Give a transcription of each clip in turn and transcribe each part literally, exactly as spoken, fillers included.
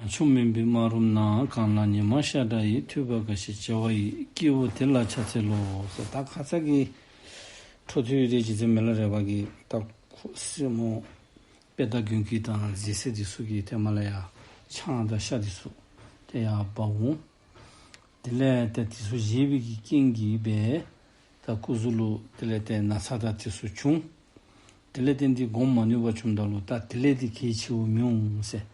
ཆུ་མིན་པའི་སྨག་རུམ་ན། གངས་ལ་ཉི་མ་ཤར་འདྲ་ཡི། ཐོས་པ་འགའ་ཞིག་བྱ་བ་ཡི། སྐྱེས་བུ་དེ་ལ་ཕྱག་འཚལ་ལོ། ཟེར་ད་ཁ་ཙ་གི་འཕྲོ་མཐུད་དེ་རྗེ་བཙུན་མི་ལ་རས་པ་གིས་ད་ཁོ་སྲས་མོ་དཔལ་ལྡན་མགོན་སྐྱེས་དང་རྗེ་བཙུན་འདི་ཚུ་གི་ཏེ་མར་ལས་ཡར་ཆང་དང་ཤ་འདི་ཚུ་ཏེ་ཡར་འབག་འོང་། དེ་ལས་ཏེ་དེ་ཚུ་བཞེས་པའི་གི་རྐྱེན་གྱིས་སྦེ་ད་སྐུ་གཟུགས་ལུ་དེ་ལས་ཏེ་ན་ཚ་དང་དེ་ཚུ་བྱུང་། དེ་ལས་ཏེ་འདི་སྒོམ་མ་ནུས་པ་བྱུངམ་ད་ལུ་ད་དེ་ལས་འདི་གལ་ཆེཝ་མི་འོང་ཟེར།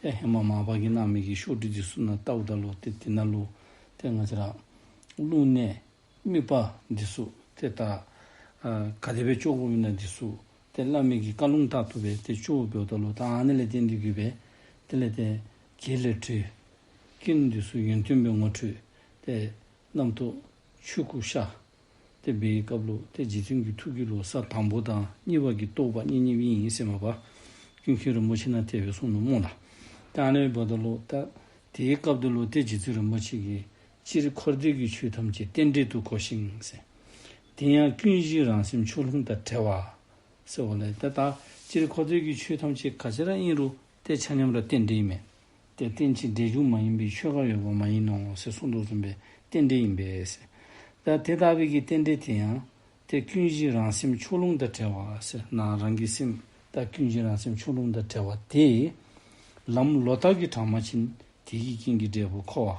ཏེ་ཧེ་མ་མར་པ་གིས་གནང་མི་གི་ཤོག་དྲིལ་འདི་ཚུ་ནང་བལྟཝ་ད་ལུ་ཏེ་དེ་ནང་ལུ་ཏེ་ང་བཅས་ར་རླུང་ནད་དམིགས་པ་འདི་ཚུ་ཏེ་ད་ཨ་ག་དེ་སྦེ་བཅོ་དགོཔ་ཨིན་ན་འདི་ཚུ་ཏེ་བླ་མའི་གི་བཀའ་ལུང་ལྟར་དུ་སྦེ་ཏེ་བཅོ་འབདཝ་ད་ལུ་ད་ཨ་ནི་ལས་ཏེ་འདི་གིས་སྦེ་དེ་ལས་ཏེ་གེགས་ལས་གྲོལ། རྐྱེན་འདི་ཚུ་ཡོན་ཏན་སྦེ་ངོ་འཕྲོད། ཏེ་རྣམ་རྟོག་ཆོས་སྐུ་ཤར། ཏེ་འབད་བའི་སྐབས་ལུ་ཏེ་རྗེ་བཙུན་གྱི་ཐུགས་རྒྱུད་ལུ་ས་དང་པོ་དང་གཉིས་པ་གི་རྟོགས་པ་རྙེད་རྙེདཔ་ཨིན་ཟེར་མ་པ་ཀུན་མཁྱེན་རིན་པོ་ཆེ་ནང་དེ་སྦེ་གསུངས་ནུག་སྨོ་ལགས། ཏེ་ཨ་ནི་འབདཝ་ད་ལུ་ད་དེའི་སྐབས་དེ་ལུ་ཏེ་རྗེ་བཙུན་རིན་པོ་ཆེ་གིས་སྤྱིར་འཁོར་འདས་ཀྱི་ཆོས་ཐམས་ཅད་རྟེན་འབྲེལ་དུ་གོ་ཞིང་ཟེར། དེ་ཡང་ཀུན་གཞི་རང་སེམས་ཕྱོགས་ལྷུང་དང་བྲལ་བ། ཟེརཝ་ལས་ཏེ་ད་སྤྱིར་འཁོར་འདས་ཀྱི་ཆོས་ཐམས་ཅད་ག་ཅི་ར་ཨིན་རུང་ཏེ་ཆ་མཉམ་ར་རྟེན་འབྲེལ་ཨིན་མས། ཏེ་རྟེན་ཅིང་འབྲེལ་འབྱུང་མ་ཡིན་པའི་ཆོས་འགའ་ཡོད་པ་མ་ཡིན་ནོ་ཟེར་གསུངས་དོ་བཟུམ་སྦེ་རྟེན་འབྲེལ་ཨིན་པས་ཟེར། ད་དེ་ལྟ་བུའི་གི་རྟེན་འབྲེལ་དེ་ཡང་ཏེ་ཀུན་གཞི་རང་སེམས་ཕྱོགས་ལྷུང་དང་བྲལ་བ་ཟེར་ན་རང་གི་སེམས་ད་ཀུན་གཞི་རང་སེམས་ཕྱོགས་ལྷུང་དང་བྲལ་བ་དེ་ལམ་ལོག་ལྟ་གིས་དྲངས་པ་ཅིན་དེ་གི་རྐྱེན་གྱིས་འབྲས་བུ་འཁོར་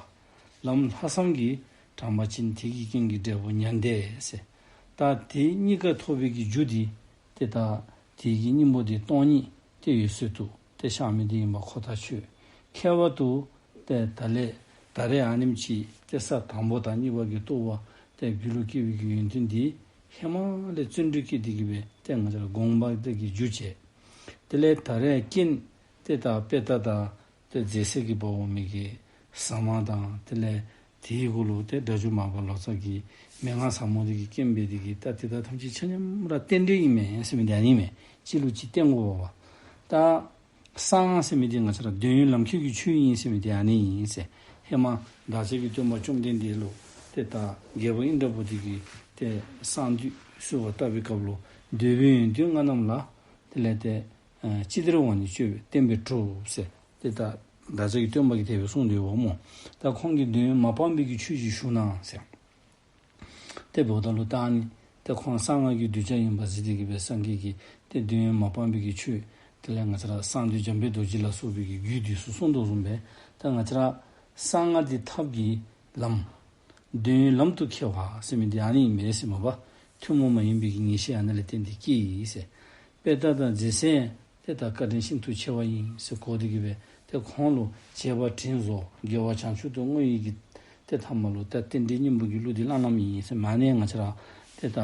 བ། ལམ་ལྷག་བསམ་གྱིས་དྲངས་པ་ཅིན་དེ་གི་རྐྱེན་གྱིས་འབྲས་བུ་མྱང་འདས་ཟེར། ད་དེ་གཉིས་ཀ་ཐོབ་པའི་གི་རྒྱུ་དེ་ཏེ་ད་དེ་གི་སྙིང་པོ་དེ་སྟོང་ཉིད་ཏེ་འོད་གསལ་དུ་ཏེ་ཤར་མི་དེ་ཨིན་པ་ཁོ་ཐག་ཆོད། ཁྱད་པར་དུ་ཏེ་ད་ལས་ད་རེས་ཨ་ནེམ་ཅིག་ཏེ་ས་དང་པོ་དང་གཉིས་པ་གི་རྟོགས་པ་ཏེ་རྒྱུད་ལུ་སྐྱེ་བའི་གི་ཡོན་ཏན་དེ་ཧེ་མ་ལས་བརྩོན་འགྲུས་བསྐྱེད་དེ་གི་སྦེ་ཏེ་ང་བཅས་ར་སྒོམ་པ་དེ་གི་རྒྱུ་བྱས། དེ་ལས་ད་རེས་རྐྱེན་ཏེ་ད་དཔེ་ལྟ་ད་ཏེ་རྫས་སེལ་གྱི་འབག་འོང་མི་གི་ཟ་མ་དང་དེ་ལས་དེའི་གུ་ལུ་ཏེ་སྒྲ་སྒྱུར་མར་པ་ལོ་ཙཱ་གི་མན་ངག་ཟབ་མོ་དེ་གིས་རྐྱེན་འབད་དེ་གི་ད་དེ་དག་ཐམས་ཅད་ཆ་མཉམ་ར་རྟེན་འབྲེལ་ཨིན་མས་ཟེར་མི་དེ་ཨ་ནི་མས། གཅིག་ལུ་གཅིག་བརྟེན་དགོཔ་པ། ད་གསང་སྔགས་ཟེར་མི་དེ་ང་བཅས་ར་འདོད་ཡོན་ལམ་ཁྱེར་གྱི་ཆོས་ཨིན་ཟེར་མི་དེ་ཨ་ནི་ཨིན་ཟེར། ཧེ་མ་བདག་ཅག་གི་སྟོན་པ་བཅོམ་ལྡན་འདས་ལུ་ཏེ་ད་རྒྱལ་པོ་ཨིནྡྲ་བྷུ་ཏི་གིས་ཏེ་གསང་འདུས་གསོལ་བ་བཏབ་པའི་སྐབས་ལུ་འདོད་པའི་ཡོན་ཏན་ལྔ་རྣམས་ལ་དེ་ལས་ཏེ་ཨ་ཅི་བདེར་འོང་ནས་སྤྱོད་པས་བསྟན་པས་གྲུབ་ཟེར། ཏེ་ད་བདག་ཅག་གི་སྟོན་པ་གིས་དེ་སྦེ་གསུངས་ཏེ་ཡོདཔ་སྨོ། ད་ཁོང་གིས་འདོད་ཡོན་མ་སྤངས་པའི་གི་ཆོས་ཅིག་ཞུ་གནང་ཟེར། ཏེ་འབདཝ་ད་ལུ་ད་ཨ་ནི་ཏེ་ཁོང་གསང་སྔགས་ཀྱི་གདུལ་བྱ་ཡིན་པ་གཟིགས་ཏེ་གི་སྦེ་སངས་རྒྱས་ཀྱིས་ཏེ་འདོད་ཡོན་མ་སྤངས་པའི་གི་ཆོས་དེ་ལས་ང་བཅས་ར་གསང་འདུས་འཇམ་དཔལ་རྡོ་རྗེ་ལ་སོགས་པའི་གི་རྒྱུད་འདི་ཚུ་གསུངས་དོ་བཟུམ་སྦེ་ད་ང་བཅས་ར་གསང་སྔགས་འདི་ཐབས་ཀྱི་ལམ་འདོད་ཡོན་ལམ་དུ་ཁྱེར་བ་ཟེར་མི་འདི་ཨ་ནི་ཨིན་མས་ཟེར་མ་པ། ཐུན་མོང་མ་ཡིན་པའི་གི་ངེས་ཤེས་ཨ་ནི་ལས་བརྟེན་ཏེ་སྐྱེས་ཡི་ཟེར། དཔེ་ལྟ་ད་རྫས་སེལ་ཏེ་ད་བཀའ་དྲིན་ཤིན་ཏུ་ཆེ་བ་ཨིན་ཟེར་གོ་སྟེ་གི་སྦེ་ཏེ་ཁོང་ལུ་བྱས་པ་དྲིན་གཟོ་དགེ་བ་བྱང་ཆུབ་ཏུ་བསྔོ་བའི་གི་ཏེ་ཐ་མ་ལུ་ད་རྟེན་འབྲེལ་སྙིང་པོ་གི་གླུ་འདི་བླངས་བླངསམ་ཨིན་ཟེར། མ་ནི་ང་བཅས་ར་ཏེ་ད་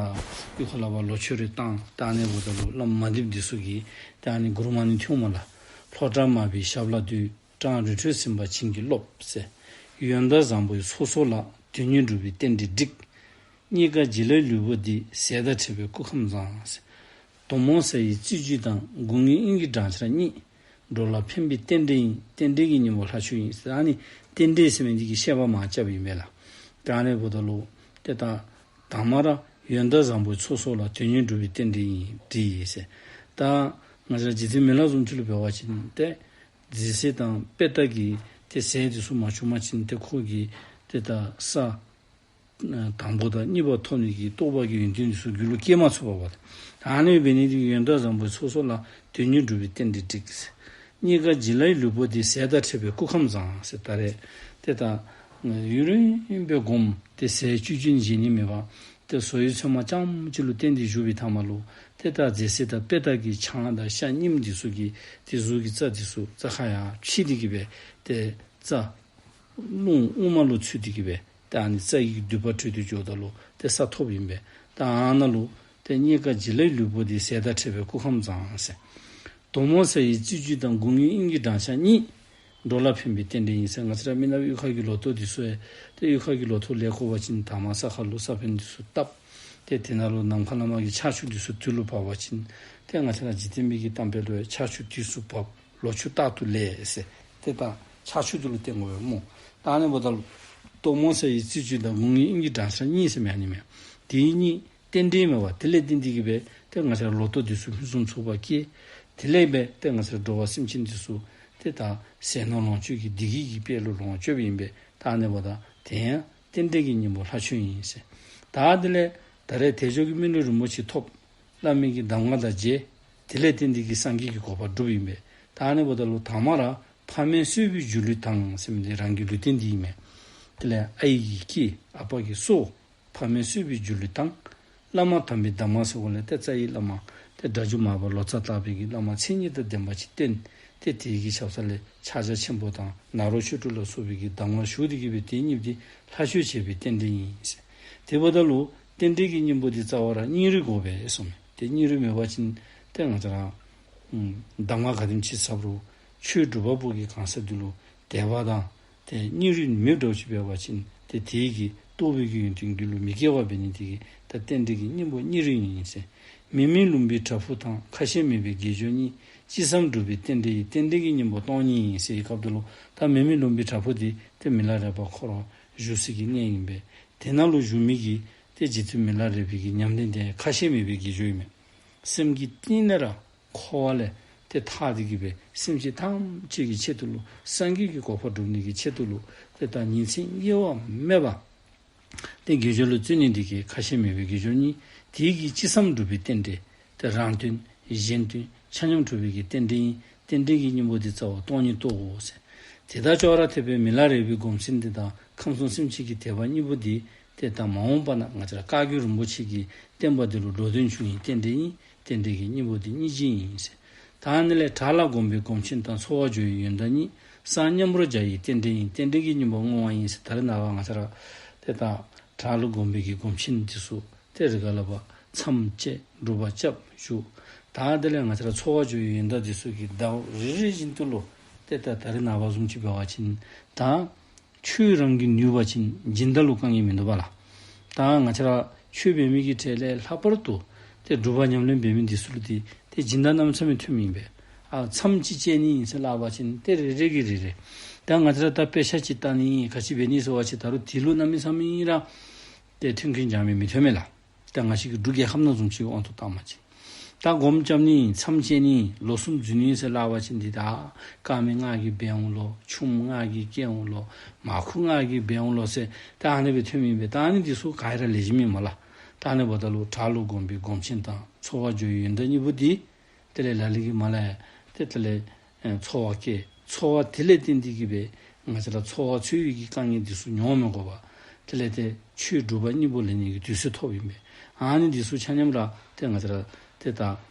གཡུས་ཁ་ལས་ཕར་ལོ་མཆོད་རེ་བཏང་། ད་ཨ་ནི་འབདཝ་ད་ལུ་བླམ་མ་འདྲིས་འདི་ཚུ་གིས་ད་ཨ་ནི་མགུར་མ་ནི་ཐོནམ་ལགས། ལྷོ་བྲག་མར་པའི་ཞབས་ལ་འདུད། བྲག་རི་ཁྲོད་ཟིན་པ་བྱིན་གྱིས་རློབས་ཟེར། ཡོན་བདག་བཟང་པོའི་ཚོགས་གསོག་ལ། དོན་གཉིས་འགྲུབ་པའི་རྟེན་འབྲེལ་འགྲིག། རྙེད་དཀའ་བྱིན་རླབས་ལུས་པོ་འདི། ཟས་དང་འཕྲད་པའི་སྐུ་ཁམས་བཟང་ཟེར། དོག་མོ་ཟ་ཡི་རྩི་བཅུད་དང་། དགུང་སྔོན་དབྱིངས་ཀྱི་སྦྲང་ཆར་གཉིས། འགྲོ་ལ་ཕན་པའི་རྟེན་འབྲེལ་ཡིན། རྟེན་འབྲེལ་གྱི་སྙིང་པོ་ལྷ་ཆོས་ཡིན་ཟེར། ཨ་ནི་རྟེན་འབྲེལ་ཟེར་མི་འདི་གི་བཤད་པ་མར་རྐྱབ་ཨིན་པས་ལགས། ད་ཨ་ནི་འབདཝ་ད་ལུ་ཏེ་ད་དང་མ་ར་ཡོན་བདག་བཟང་པོའི་ཚོགས་གསོག་ལ། དོན་གཉིས་འགྲུབ་པའི་རྟེན་འབྲེལ་ཡིན་འདི་ཡིན་ཟེར། ད་ང་བཅས་རྗེ་བཙུན་མི་ལ་བཟུམ་ཅིག་ལུ་འབད་བ་ཅིན་ཏེ་རྫས་སེལ་དང་དཔེ་ལྟ་གི་ཏེ་ཟས་འདི་ཚུ་མ་བྱུང་པ་ཅིན་ཏེ་ཁོ་གིས་ཏེ་ད་ས་དང་པོ་དང་གཉིས་པ་ཐོབ་ནི་གི་རྟོགས་པ་གི་ཡོན་ཏན་འདི་ཚུ་རྒྱུད་ལུ་སྐྱེ་མ་ཚུགས་པས། ད་ཨ་ནི་འབད་ནི་འདི་གིས་ཡོན་བདག་བཟང་པོའི་ཚོགས་གསོག་ལ། དོན་གཉིས་འགྲུབ་པའི་རྟེན་འབྲེལ་འགྲིག་ཟེར། རྙེད་དཀའ་བྱིན་རླབས་ལུས་པོ་འདི། ཟས་དང་འཕྲད་པའི་སྐུ་ཁམས་བཟང་ཟེར། ད་རེས་ཏེ་ད་ཡུན་རིངམོ་སྦེ་སྒོམ་སྟེ་ཟས་བཅུད་ཅིག་བྱིན་ནི་མེད་པར་ཏེ་བཟོ་ཡི་ཚོད་མ་རྐྱངམ་ཅིག་ལུ་བརྟེན་ཏེ་བཞུགས་པའི་ཐ་མ་ལུ་ཏེ་ད་རྫས་སེལ་དང་དཔེ་ལྟ་གི་ཆང་དང་ཤ་སྙིམ་འདི་ཚུ་གིས་ཏེ་གཟུགས་ཀྱི་རྩ་འདི་ཚུ་རྩ་ཁ་ཡར་ཕྱེ་སྟེ་གི་སྦེ་ཏེ་རྩ་རླུང་དབུ་མ་ལུ་ཚུད་དེ་གི་སྦེ་ཏེ་ཨ་ནི་རྩ་ཡི་མདུད་པ་བྲལ་ཏེ་འགྱོཝ་ད་ལུ་ཏེ་ས་ཐོབ་ཨིན་པས། ད་ཨ་ནཱ་ལུ་ཏེ་རྙེད་དཀའ་བྱིན་རླབས་ལུས་པོ་འདི། ཟས་དང་འཕྲད་པའི་སྐུ་ཁམས་བཟང་ཟེར། དོག་མོ་ཟ་ཡི་རྩི་བཅུད་དང་། དགུང་སྔོན་དབྱིངས་ཀྱི་སྦྲང་ཆར་གཉིས། འགྲོ་ལ་ཕན་པའི་རྟེན་འབྲེལ་ཡིན་ཟེར། ང་བཅས་ར་མི་ནག་གཡུས་ཁ་གི་ལོ་ཐོག་འདི་ཚུ་ཡང་ཏེ་གཡུས་ཁ་གི་ལོ་ཐོག་ལེགས་དགོ་པ་ཅིན་དང་མ་ས་ཁ་ལུ་ས་ཕན་འདི་ཚུ་བཏབ། ཏེ་དེ་ནང་ལུ་ནམ་མཁའ་ལས་མར་གྱི་ཆར་ཆུ་འདི་ཚུ་དུས་ལུ་བབས་པ་ཅིན་ཏེ་ང་བཅས་ར་འཇིག་རྟེན་པའི་གི་གཏམ་དཔེ་ལུ་ཡང་ཆར་ཆུ་དུས་སུ་བབས། ལོ་ཕྱུགས་རྟག་ཏུ་ལེགས་ཟེར། ཏེ་ད་ཆར་ཆུ་འདི་ལུ་བརྟེན་དགོ་པས་སྨོ། ད་ཨ་ནི་འབདཝ་ད་ལུ་དོག་མོ་ཟ་ཡི་རྩི་བཅུད་དང་། དགུང་སྔོན་དབྱིངས་ཀྱི་སྦྲང་ཆར་གཉིས་ཟེར་མི་ཨ་ནི་མས། དེ་གཉིས་རྟེན་འབྲེལ་མས་པ། དེ་ལས་བརྟེན་ཏེ་གི་སྦེ་ཏེ་ང་བཅས་ར་ལོ་ཐོག་འདི་ཚུ་ཕུན་སུམ་ཚོགས་པ་སྐྱེ། དེ་ལས་སྦེ་ཏེ་ང་བཅས་ར་འགྲོ་བ་སེམས་ཅན་འདི་ཚུ་ ཏེ་ད་ཟས་ནོར་ལོངས་སྤྱོད་ཀྱི་བདེ་སྐྱིད་ཀྱི་དཔལ་ལུ་ལོངས་སྤྱོད་པའི་ཨིན་པས། ད་ཨ་ནི་འབདཝ་ད་དེ་ཡང་རྟེན་འབྲེལ་གྱི་སྙིང་པོ་ལྷ་ཆོས་ཨིན་ཟེར། ད་དེ་ལས་ད་རེས་དལ་འབྱོར་གྱི་མི་ལུས་རིན་པོ་ཆེ་ཐོབ། བླ་མའི་གི་གདམས་ངག་དང་མཇལ། དེ་ལས་བརྟེན་ཏེ་གི་སངས་རྒྱས་ཀྱི་གོ་འཕང་སྒྲུབ་ཨིན་པས། ད་ཨ་ནི་འབདཝ་ད་ལུ་དང་པ་ར་ཕ་མས་གསོས་པའི་སྒྱུ་ལུས་དང་ཟེར་མི་འདི་རང་གི་ལུས་རྟེན་འདི་ཨིན་མས། དེ་ལས་ཨའི་གི་སྐྱེ་ཨ་པ་གི་སྲོག། ཕ་མས་གསོས་པའི་སྒྱུ་ལུས་དང་། བླ་མ་དམ་པའི་གདམས་ངག་ཟེར་གོ་ལས་ཏེ་རྩ་བའི་བླ་མ་ཏེ་སྒྲ་སྒྱུར་མར་པ་ལོ་ཙཱ་ལྟ་བུའི་གི་བླ་མ་མཚན་ཉིད་དང་ལྡན་པ་ཅིག་བསྟེན། ཏེ་དེའི་གི་ཞབས་ས་ལས་ཕྱག་རྒྱ་ཆེན་པོ་དང་ནཱ་རོ་ཆོས་དྲུག་ལ་སོགས་པའི་གི་གདམས་ངག་ཞུ་སྟེ་གི་སྦེ་དེ་གཉིས་འདི་ལྷ་ཆོས་བྱས་པའི་རྟེན་འབྲེལ་ཨིན་ཟེར། དེ་འབདཝ་ད་ལུ་རྟེན་འབྲེལ་གྱི་སྙིང་པོ་འདི་རྩ་བ་ར་སྙིང་རུས་དགོ་པས་གསུངས་མས། ཏེ་སྙིང་རུས་མེད་པ་ཅིན་ཏེ་ང་བཅས་ར་ཨམ་གདམས་ངག་ག་དེམ་ཅིག་ཟབ་རུང་ཆོས་སྒྲུབ་པ་པོ་གི་གང་ཟག་འདི་ལུ་དད་པ་དང་ཏེ་སྙིང་རུས་མེདཔ་འདྲཝ་ཅིག་འབད་བ་ཅིན་ཏེ་དེའི་གི་རྟོགས་པའི་གི་ཡོན་ཏན་རྒྱུད་ལུ་མི་སྐྱེ་བ་འབད་ནི་དེ་གིས་ད་རྟེན་འབྲེལ་གྱི་སྙིང་པོ་སྙིང་རུས་ཨིན་ཟེར། མི་མེད་ལུང་པའི་བྲག་ཕུག་དང་། ཁ་ཞེ་མེད་པའི་དགེ་སྦྱོར་གཉིས། ཅི་བསམ་འགྲུབ་པའི་རྟེན་འབྲེལ་ཡིན། རྟེན་འབྲེལ་གྱི་སྙིང་པོ་སྟོང་ཉིད་ཡིན་ཟེར་བའི་སྐབས་འདི་ལུ་ད་མི་མེད་ལུང་པའི་བྲག་ཕུག་འདི་ཏེ་མི་ལ་རས་པ་ཁོ་ར་བཞུགས་སའི་གི་གནས་ཨིན་པས། དེ་ནང་ལུ་བཞུགས་མི་གི་ཏེ་རྗེ་བཙུན་མི་ལ་རས་པའི་གི་ཉམས་ལེན་འདི་ཁ་ཞེ་མེད་པའི་དགེ་སྦྱོར་ཨིན་མས། སེམས་ཀྱི་གཏིང་ནས་ར་འཁོར་བ་ལས་ཏེ་ཐར་ཏེ་གི་སྦེ་སེམས་ཅན་ཐམས་ཅད་ཀྱི་ཆེད་དུ་ལུ་སངས་རྒྱས་ཀྱི་གོ་འཕང་སྒྲུབ་ནི་གི་ཆེད་དུ་ལུ་ཏེ་ད་ཉིན་མཚན་དབྱེ་བ་མེད་པར་ཏེ་དགེ་སྦྱོར་ལུ་བརྩོན་ནི་འདི་གིས་ཁ་ཞེ་མེད་པའི་དགེ་སྦྱོར་གཉིས། དེ་གིས་ཅི་བསམ་འགྲུབ་པའི་རྟེན་འབྲེལ། ཏེ་རང་དོན་གཞན་དོན་ཆ་མཉམ་གྲུབ་པའི་གི་རྟེན་འབྲེལ་ཨིན། རྟེན་འབྲེལ་གྱི་སྙིང་པོ་འདི་རྩ་བ་སྟོང་ཉིད་རྟོགས་དགོ་ཟེར། དེ་དག་ཅོག་ར་འཐད་པའི་མི་ལ་རས་པའི་སྒོམ་ཆེན་འདི་དང་ཁམས་གསུམ་སེམས་ཅན་གྱི་དད་པ་གཉིས་པོ་འདི་ཏེ་ད་མ་འོངས་པ་ན་ང་བཅས་ར་བཀའ་བརྒྱུད་རིན་པོ་ཆེ་གི་བསྟན་པ་འདི་ལུ་འགྲོ་དོན་འབྱུང་བའི་རྟེན་འབྲེལ་ཨིན། རྟེན་འབྲེལ་གྱི་སྙིང་པོ་འདི་སྙིང་རྗེ་ཨིན་ཟེར། ད་ཨ་ནི་ལས་བྲག་ལ་སྒོམ་པའི་སྒོམ་ཆེན་དང་། འཚོ་བ་སྦྱོར་བའི་ཡོན་བདག་གཉིས། སངས་མཉམ་པར་བྱ་ཡི་རྟེན་འབྲེལ་ཡིན། རྟེན་འབྲེལ་གྱི་སྙིང་པོ་བསྔོ་བ་ཡིན་ཟེར། ད་རེས་ནངས་པ་ང་བཅས་ར་ཏེ་ད་བྲག་ལ་སྒོམ་པའི་གི་སྒོམ་ཆེན་འདི་ཚུ་ཏེ་རི་ཁ་ལས་ཕར་མཚམས་བཅད་སྒྲུབ་པ་རྐྱབ་བཞུགས། ད་དེ་ལས་ང་བཅས་ར་འཚོ་བ་སྦྱོར་བའི་ཡོན་བདག་འདི་ཚུ་གིས་ཟླཝ་རེ་རེ་བཞིན་དུ་ལུ་ཏེ་ད་ད་རེས་ནངས་པ་བཟུམ་ཅིག་འབད་བ་ཅིན་ད་ཆོས་རང་གིས་ནུས་པ་ཅིན་སྦྱིན་བདག་ལུ་དཀའ་ངལ་མིན་འདུག་པ་ལགས། ད་ང་བཅས་ར་ཆོས་འབད་མི་གི་གྲས་ལས་ལྷག་པར་དུ་ཏེ་སྒྲུབ་པ་ཉམས་ལེན་འབད་མི་འདི་ཚུ་ལུ་ཏེ་ཏེ་སྦྱིན་བདག་གནམ་མེད་ས་མེད་ཐོནམ་ཨིན་པས། ཨ་མཚམས་ཅིག་བཅད་ནི་ཨིན་ཟེར་སླབ་པ་ཅིན་ཏེ་རེ་རེ་གིས་རེ་རེ། ད་ང་བཅས་ར་ད་དཔེ་ཆ་ཅིག་བལྟ་ནི་ཨིན་ག་ཅི་འབད་ནི་ཟེར་བ་ཅིན་ད་རུང་དེ་ལུ་གནམ་མེད་ས་མེད་ར་ཏེ་མཐུན་རྐྱེན་སྦྱང་མི་མི་ཐོན་མས་ལགས། ད་ང་བཅས་ཀྱི་འབྲུག་རྒྱལ་ཁབ་ནང་བཟུམ་ཅིག་དབང་དུ་བཏང་བ་ཅིན་ད་སྒོམ་རྐྱབ་ནི་མཚམས་བཅད་ནི་ལོ་གསུམ་འཛུལ་ནི་ཟེར་སླབ་པ་ཅིན་འདི་ད་དཀར་མེ་ང་གིས་འབད་འོང་ལོ། ཆུམ་ང་གིས་སྐྱེ་འོང་ལོ། མར་ཁུ་ང་གིས་འབད་འོང་ལོ་ཟེར་ད་ཨ་ནི་སྦེ་ཐོནམ་ཨིན་པས། ད་ཨ་ནི་འདི་ཚུ་ག་ར་ལེགས་ཤོམ་ཨིན་མས་ལགས། ད་ཨ་ནི་འབདཝ་ད་ལུ་བྲག་ལུ་སྒོམ་པའི་སྒོམ་ཆེན་དང་འཚོ་བ་སྦྱོར་བའི་ཡོན་བདག་གཉིས་པོ་འདི་དེ་ལས་ལ་ལུ་གིས་མ་ལས་ཏེ་དེ་ལས་ཨེ་འཚོ་བ་སྐྱེལ། འཚོ་བ་དེ་ལས་བརྟེན་ཏེ་གི་སྦེ་ང་བཅས་ར་འཚོ་བ་འཚོ་བའི་གི་དཀའ་ངལ་འདི་ཚུ་མྱོང་མི་དགོ་པར་དེ་ལས་ཏེ་ཆོས་སྒྲུབ་པ་གཉིས་པོ་ལེན་ནི་གི་དུས་ཚོད་ཐོབ་ཨིན་པས། ཨ་ནི་འདི་ཚུ་ཆ་མཉམ་ར་ཏེ་ང་བཅས་ར་ཏེ་ད་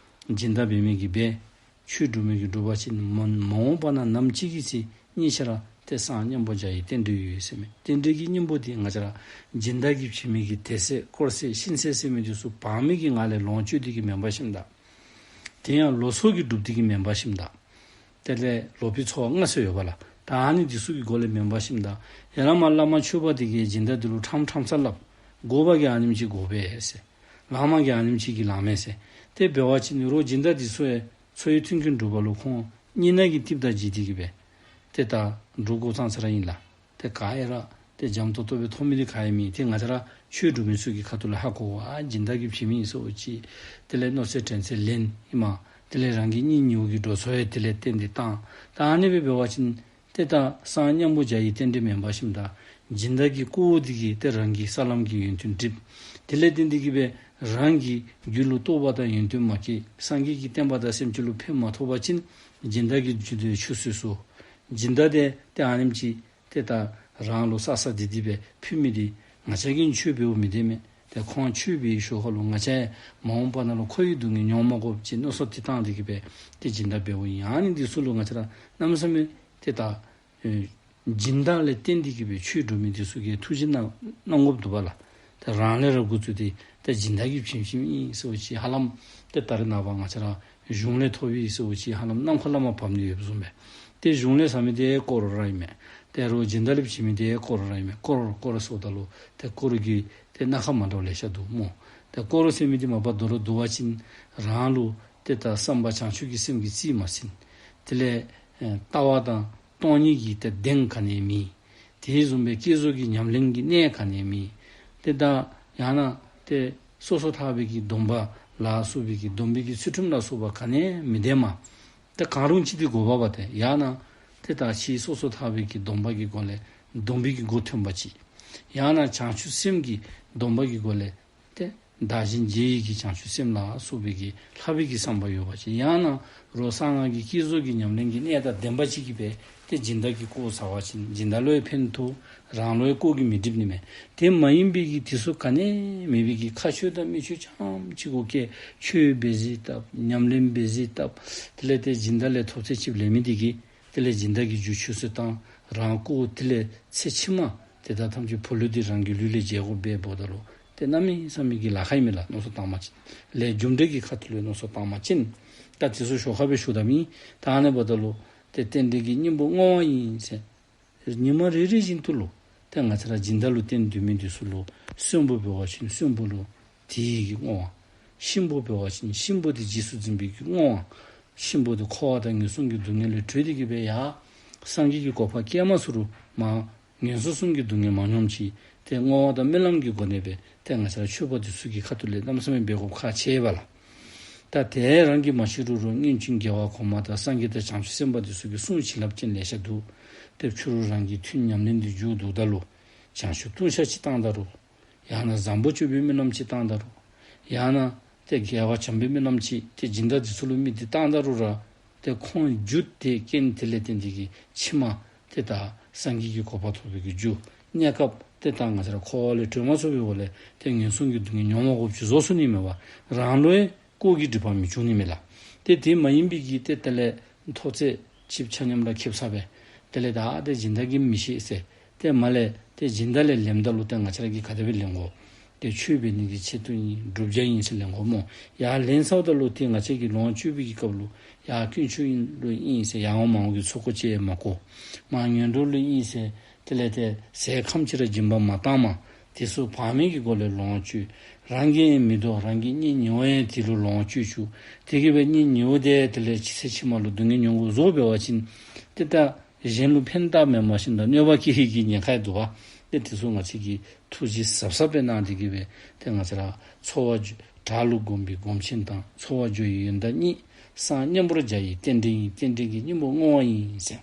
སྦྱིན་བདག་འབད་མི་གིས་འབད། ཆོས་སྒྲུབ་མི་གིས་སྒྲུབ་པ་ཅིན་མ་མ་འོངས་པ་ན་ནམ་ཅིག་གི་ཚེ་གཉིས་ཆ་ར་ཏེ་སངས་མཉམ་པར་བྱ་ཡི་རྟེན་འབྲེལ་ཡོད་ཟེར་མས། རྟེན་འབྲེལ་གྱི་སྙིང་པོ་འདི་ང་བཅས་ར་སྦྱིན་བདག་གིས་བྱིན་མི་གི་དད་ཟེར་དཀོར་ཟེར་གཤིན་ཟེར་ཟེར་མི་འདི་ཚུ་འབག་མི་གི་ངང་ལས་ལོངས་སྤྱོད་འདི་གིས་མེན་པར་ཞིནམ་ད། དེ་ཡང་ལོ་ཚོད་ཀྱིས་སྒྲུབ་འདི་གིས་མེན་པར་ཞིནམ་ད། དེ་ལས་ལོག་པའི་འཚོ་བ་ལྔ་ཟེར་ཡོད་པ་ལགས། ད་ཨ་ནི་འདི་ཚུ་གི་སྒོ་ལས་མེན་པར་ཞིནམ་ད། ཡང་ན་མ་བླ་མ་ཆོསཔ་འདི་གིས་སྦྱིན་བདག་འདི་ལུ་ཕྲང་ཕྲང་ས་སླབ། དགོ་པ་གིས་ཨ་ནེམ་ཅིག་དགོ་པས་ཟེར། ལང་མ་གིས་ཨ་ནེམ་ཅིག་གིས་ལང་མས་ཟེར། དེ་འབད་བ་ཅིན་རོགས་སྦྱིན་བདག་འདི་ཚུ་ཡང་འཚོ་བའི་མཐུན་རྐྱེན་སྒྲུབ་པ་ལུ་ཁོང་གཉིས་སྣང་གི་ཏིབ་དང་བརྗེས་ཏེ་གི་སྦེ་ཏེ་ད་འགྲོ་དགོ་ཙང་ཙ་ར་ཨིན་ལགས། ཏེ་ག་ཡ་ར་ཏེ་འཇམ་ཏོང་ཏོ་སྦེ་མཐོང་མི་འདི་ག་ཡང་མེད། ཏེ་ང་བཅས་ར་ཆོས་སྒྲུབ་མི་ཚུ་གི་ཁ་ཐུག་ལས་ཧ་གོ། ཨ་སྦྱིན་བདག་གིས་བྱིན་མི་ཨིན་ཟེར་བ་ཅིན་དེ་ལས་མནོ་ཚད་དྲན་ཚད་ལེན་ཨིན་མས། དེ་ལས་རང་གི་གཉེན་ཉེཝ་གི་འགྲོ་སོང་ཡང་དེ་ལས་བརྟེན་ཏེ་བཏང་། ད་ཨ་ནི་སྦེ་འབད་བ་ཅིན་ཏེ་ད་སངས་མཉམ་པོར་བྱ་ཡི་རྟེན་འབྲེལ་མེན་པར་ཞིནམ་ད། སྦྱིན་བདག་གི་དཀོར་འདི་གིས་ཏེ་རང་གི་ས་ལམ་གྱི་ཡོན་ཏན་འགྲིབ། དེ་ལས་བརྟེན་ཏེ་གི་སྦེ་རང་གི་རྒྱུད་ལུ་རྟོགས་པ་དང་ཡོན་ཏན་མ་སྐྱེས། སངས་རྒྱས་ཀྱི་བསྟན་པ་དང་སེམས་ཅན་ལུ་ཕན་མ་ཐོགས་པ་ཅིན་སྦྱིན་བདག་གི་རྒྱུད་དེ་ཆུད་ཟོས་སོ། སྦྱིན་བདག་དེ་ཏེ་ཨ་ནེམ་ཅིག་ཏེ་ད་རང་ལུ་ས་ས་དེ་དེ་སྦེ་ཕུལ་མི་འདི་ང་བཅས་ཀྱིས་ཆོས་འབདཝ་མི་བདེན་མས། ཏེ་ཁོང་ཆོས་འབད་ཞོར་ཁ་ལུ་ང་བཅས་མ་འོངས་པ་ནང་ལུ་ཁོ་གི་སྡུག་བསྔལ་མྱོང་མ་དགོཔ་ཅིག་མནོ་བསམ་དེ་བཏང་སྟེ་གི་སྦེ་ཏེ་སྦྱིན་བདག་འབདཝ་ཨིན། ཨ་ནི་འདི་ཚུ་ལུ་ང་བཅས་ར་གནམ་མེད་ས་མེད་ཏེ་ད་ཨེ་སྦྱིན་བདག་ལས་བརྟེན་ཏེ་གི་སྦེ་ཆོས་སྒྲུབ་མི་འདི་ཚུ་གིས་ཐུགས་རྗེ་གནང་གནང་དགོཔ་འདུག་པ་ལགས། ཏེ་རང་ལས་ར་འགོ་བཙུགས་ཏེ་ཏེ་སྦྱིན་བདག་གིས་བྱིན་བྱིནམ་ཨིན་ཟེར་བ་ཅིན་ཧ་ལམ་ཏེ་ད་རེས་ནངས་པ་ང་བཅས་ར་གཞུང་ལས་ཐོབ་ཡི་ཟེར་བ་ཅིན་ཧ་ལམ་ནམ་མཁའ་ལས་མར་བབས་ནི་ཡོདཔ་བཟུམ་སྦེ། ཏེ་གཞུང་ལས་ཟ་མི་དེ་དཀོར་ར་ཨིན་མས། ཏེ་རོགས་སྦྱིན་བདག་ལས་བྱིན་མི་དེ་དཀོར་ར་ཨིན་མས། དཀོར་དཀོར་ཟེརཝ་ད་ལུ་ཏེ་དཀོར་གྱི་ཏེ་སྣ་ཁ་མ་འདྲཝ་ལེ་ཤ་འདུག་སྨོ། ཏེ་དཀོར་ཟེར་མི་འདི་མ་པ་དོ་རུང་བསྡུ་བ་ཅིན་རང་ལུ་ཏེ་ད་བསམ་པ་བྱང་ཆུབ་ཀྱི་སེམས་ཀྱིས་རྩིས་མ་ཟིན། དེ་ལས་ཨེ་ལྟ་བ་དང་སྟོང་ཉིད་ཀྱི་ཏེ་གདེང་ག་ནི་ཡང་མེད། དེ་བཟུམ་སྦེ་བསྐྱེད་རྫོགས་ཀྱི་ཉམས་ལེན་གྱི་གནས་ག་ནི་ཡང་མེད། ཏེ་ད་ཡང་ན་ཏེ་སོ་སོ་ཐར་པའི་གི་སྡོམ་པ་ལ་སོགས་པའི་གི་སྡོམ་པའི་གི་ཚུལ་ཁྲིམས་ལ་སོགས་པ་ག་ནི་ཡང་མི་ལྡན་མས། ཏེ་གང་རུང་ཅིག་འདི་དགོ་པས་པ། ཏེ་ཡང་ན་ ཏེ་ད་ཕྱི་སོ་སོར་ཐར་པའི་གི་སྡོམ་པ་གི་སྒོ་ལས་སྡོམ་པའི་གི་སྒོ་ཐོན་པ་ཅིག། ཡང་ན་བྱང་ཆུབ་སེམས་ཀྱི་སྡོམ་པ་གི་སྒོ་ལས་ཏེ་བདག་གཞན་བརྗེ་བའི་གི་བྱང་ཆུབ་སེམས་ལ་སོགས་པའི་གི་ལྷག་པའི་གི་བསམ་པ་ཡོད་པ་ཅིག། ཡང་ན་རོགས་གསང་སྔགས་ཀྱི་བསྐྱེད་རྫོགས་ཀྱི་ཉམས་ལེན་གྱི་གནད་དང་ལྡན་པ་ཅིག་གིས་སྦེ་ཏེ་སྦྱིན་བདག་གི་དཀོར་ཟ་བ་ཅིན་སྦྱིན་བདག་ལུ་ཡང་ཕན་ཐོགས། རང་ལུ་ཡང་དཀོར་གྱིས་མི་སྒྲིབ་ནི་མས། དེ་མ་ཡིན་པའི་གི་དེ་ཚུ་ག་ནི་མེད་པའི་གི་ཁ་ཆོས་དང་མི་ཆོས་རྐྱངམ་ཅིག་གུ་བཀལ། ཆོས་འབད་ཟེར་བཏབ། ཉམས་ལེན་འབད་ཟེར་བཏབ། དེ་ལས་ཏེ་སྦྱིན་བདག་ལས་ཐོབ་ཚད་ཅིག་ལེན་མི་དེ་གིས་དེ་ལས་སྦྱིན་བདག་གི་རྒྱུ་ཆུད་ཟོས་བཏང་། རང་དཀོར་དེ་ལས་ཚེ་ཕྱི་མ་ཏེ་ད་ཐམས་ཅད་ཕོ་ལུས་འདི་རང་གི་ལུས་ལས་འཇལ་དགོ་པས་འབདཝ་ད་ལུ་ཏེ་གནམ་མེད་ས་མེད་ཀྱི་ལཱ་ཁག་ཨིན་མས་ལགས། མནོ་བསམ་བཏང་བ་ཅིན་ལས་རྒྱུ་འབྲས་ཀྱི་ཁ་ཐུག་ལུ་མནོ་བསམ་བཏང་བ་ཅིན་ད་དེ་ཚུ་ཞོར་ཁར་སྦེ་ཞུ་དོ་མེན། ད་ཨ་ནི་འབདཝ་ད་ལུ་ཏེ་རྟེན་འབྲེལ་གྱི་སྙིང་པོ་བསྔོ་བ་ཨིན་ཟེར། ཉི་མ་རེ་རེ་བཞིན་དུ་ལུ་ཏེ་ང་བཅས་ར་སྦྱིན་བདག་ལུ་བརྟེན་སྡོད་མི་འདི་ཚུ་ལུ་གསོན་པོ་འབད་བ་ཅིན་གསོན་པོ་ལུ་དེ་གི་བསྔོ་བ། གཤིན་པོ་འབད་བ་ཅིན་གཤིན་པོ་དེ་རྗེས་སུ་འཛིན་པའི་གི་བསྔོ་བ། གཤིན་པོ་དེ་འཁོར་བ་དང་ངན་སོང་གི་སྡུག་བསྔལ་ལས་གྲོལ་ཏེ་གི་སྦེ་ཡར་སངས་རྒྱས་ཀྱི་གོ་འཕང་བཀལ་མ་ཚུགས་རུང་མར་ངན་སོང་གསུམ་གྱི་སྡུག་བསྔལ་མ་མྱོངམ་ཅིག་ཏེ་བསྔོ་བ་དང་སྨོན་ལམ་གྱི་སྒོ་ནས་སྦེ་ཏེ་ང་བཅས་ར་ཆོས་པ་འདི་ཚུ་གི་ཁ་ཐུག་ལས་གནམ་མེད་ས་མེད་འབད་དགོཔ་ཁག་ཆེ་བས་ལགས། ད་དེ་རང་གིས་མ་ཤེས་རུང་རུང་སྔོན་བྱོན་རྒྱལ་བ་གོང་མ་དང་སངས་རྒྱས་དང་བྱང་ཆུབ་སེམས་དཔའ་འདི་ཚུ་གི་གསུང་བྱིན་རླབས་ཅན་ལེ་ཤ་འདུག། ཏེ་ཕྱི་རུ་རང་གི་ཐུན་ཉམས་ལེན་འདི་མཇུག་བསྡུཝ་ད་ལུ་བྱང་ཆུབ་ལྟུང་བཤགས་ཅིག་བཏང་ད་རུང་། ཡང་ན་བཟང་པོ་སྤྱོད་པའི་སྨོན་ལམ་ཅིག་བཏང་ད་རུང་། ཡང་ན་ཏེ་དགེ་བ་བྱམས་པའི་སྨོན་ལམ་ཅིག་ཏེ་སྦྱིན་བདག་འདི་ཚུ་ལུ་དམིགས་ཏེ་བཏང་ད་རུང་ར་ཏེ་ཁོང་རྒྱུད་དེ་རྐྱེན་དེ་ལས་བརྟེན་ཏེ་གི་ཕྱི་མ་ཏེ་ད་སངས་རྒྱས་ཀྱི་གོ་འཕང་ཐོབ་པའི་གི་རྒྱུ། གནས་སྐབས་ཏེ་ད་ང་བཅས་ར་འཁོར་བ་ལས་གྲོལ་མ་ཚུགས་པའི་འོག་ལས་ཏེ་ངན་སོང་གི་སྡུག་བསྔལ་མྱོང་མ་དགོཔ་ཅིག་བཟོ་ཚུགས་ནི་མས་པ། རང་ལུ་ཡང་དཀོར་གྱི་སྒྲིབ་པ་མི་འབྱུང་ནི་མས་ལགས། ཏེ་དེ་མ་ཡིན་པའི་གི་ཏེ་དེ་ལས་ཐོབ་ཚད་ཅིག་ཆ་མཉམ་ར་ཁེབ་ས་སྦེ། དེ་ལས་ད་ཏེ་སྦྱིན་བདག་གིས་མི་ཤེས་ཟེར། ཏེ་མར་ལས་ཏེ་སྦྱིན་བདག་ལས་ལེནམ་ད་ལུ་ཏེ་ང་བཅས་ར་གིས་ག་དེ་སྦེ་ལེན་དགོ། ཏེ་ཆོས་འབད་ནི་གི་ཆེད་དུ་ཨིན་བསྒྲུབ་བྱ་ཨིན་ཟེར་ལེན་དགོ་སྨོ། ཡར་ལེན་ཚརཝ་ད་ལུ་ཏེ་ང་བཅས་ཀྱིས་ལོངས་སྤྱོད་པའི་གི་སྐབས་ལུ་ཡར་དཀོན་མཆོག་ཨིན་ལུ་ཨིན་ཟེར་ཡར་ངོ་མར་ངོ་གི་ཚོགས་འཁོར་ཅིག་ཡང་མ་བསྐོར། མར་ངན་འགྲོ་ལུ་ཨིན་ཟེར་དེ་ལས་ཏེ་ཟས་ཁམ་ཅིག་ར་སྦྱིན་པ་མ་བཏང་མས། དེ་ཚུ་བག་མེད་ཀྱི་སྒོ་ལས་ལོངས་སྤྱོད། རང་གིས་ཡང་མི་དོ། རང་གི་གཉེན་ཉེ་བོ་ཡང་དེ་ལུ་ལོངས་སྤྱོད་བཅུག། དེ་གིས་སྦེ་གཉེན་ཉེ་བོ་དེ་དེ་ལས་ཕྱི་ཚེ་ཕྱི་མ་ལུ་སྡུག་བསྔལ་མྱོང་དགོཔ་བཟོ་འབད་བ་ཅིན་ཏེ་ད་གཞན་ལུ་ཕན་བཏགས་མེན་མ་གཞི་ད་གནོད་པ་བསྐྱལ་ནི་གི་ཉེན་ཁ་འདུག་པ། ཏེ་དེ་ཚུ་ང་བཅས་ཀྱིས་ཐུགས་རྗེ་ཟབ་ཟབ་སྦེ་གནང་སྟེ་གི་སྦེ་ཏེ་ང་བཅས་ར་འཚོ་བ་བགྲང་ལུགས་བསྒོམ་པའི་སྒོམ་ཆེན་དང་འཚོ་བ་སྦྱོར་བའི་ཡོན་བདག་གཉིས། སངས་མཉམ་པོར་བྱ་ཡི་རྟེན་འབྲེལ་ཡིན། རྟེན་འབྲེལ་གྱི་སྙིང་པོ་བསྔོ་བ་ཡིན་ཟེར།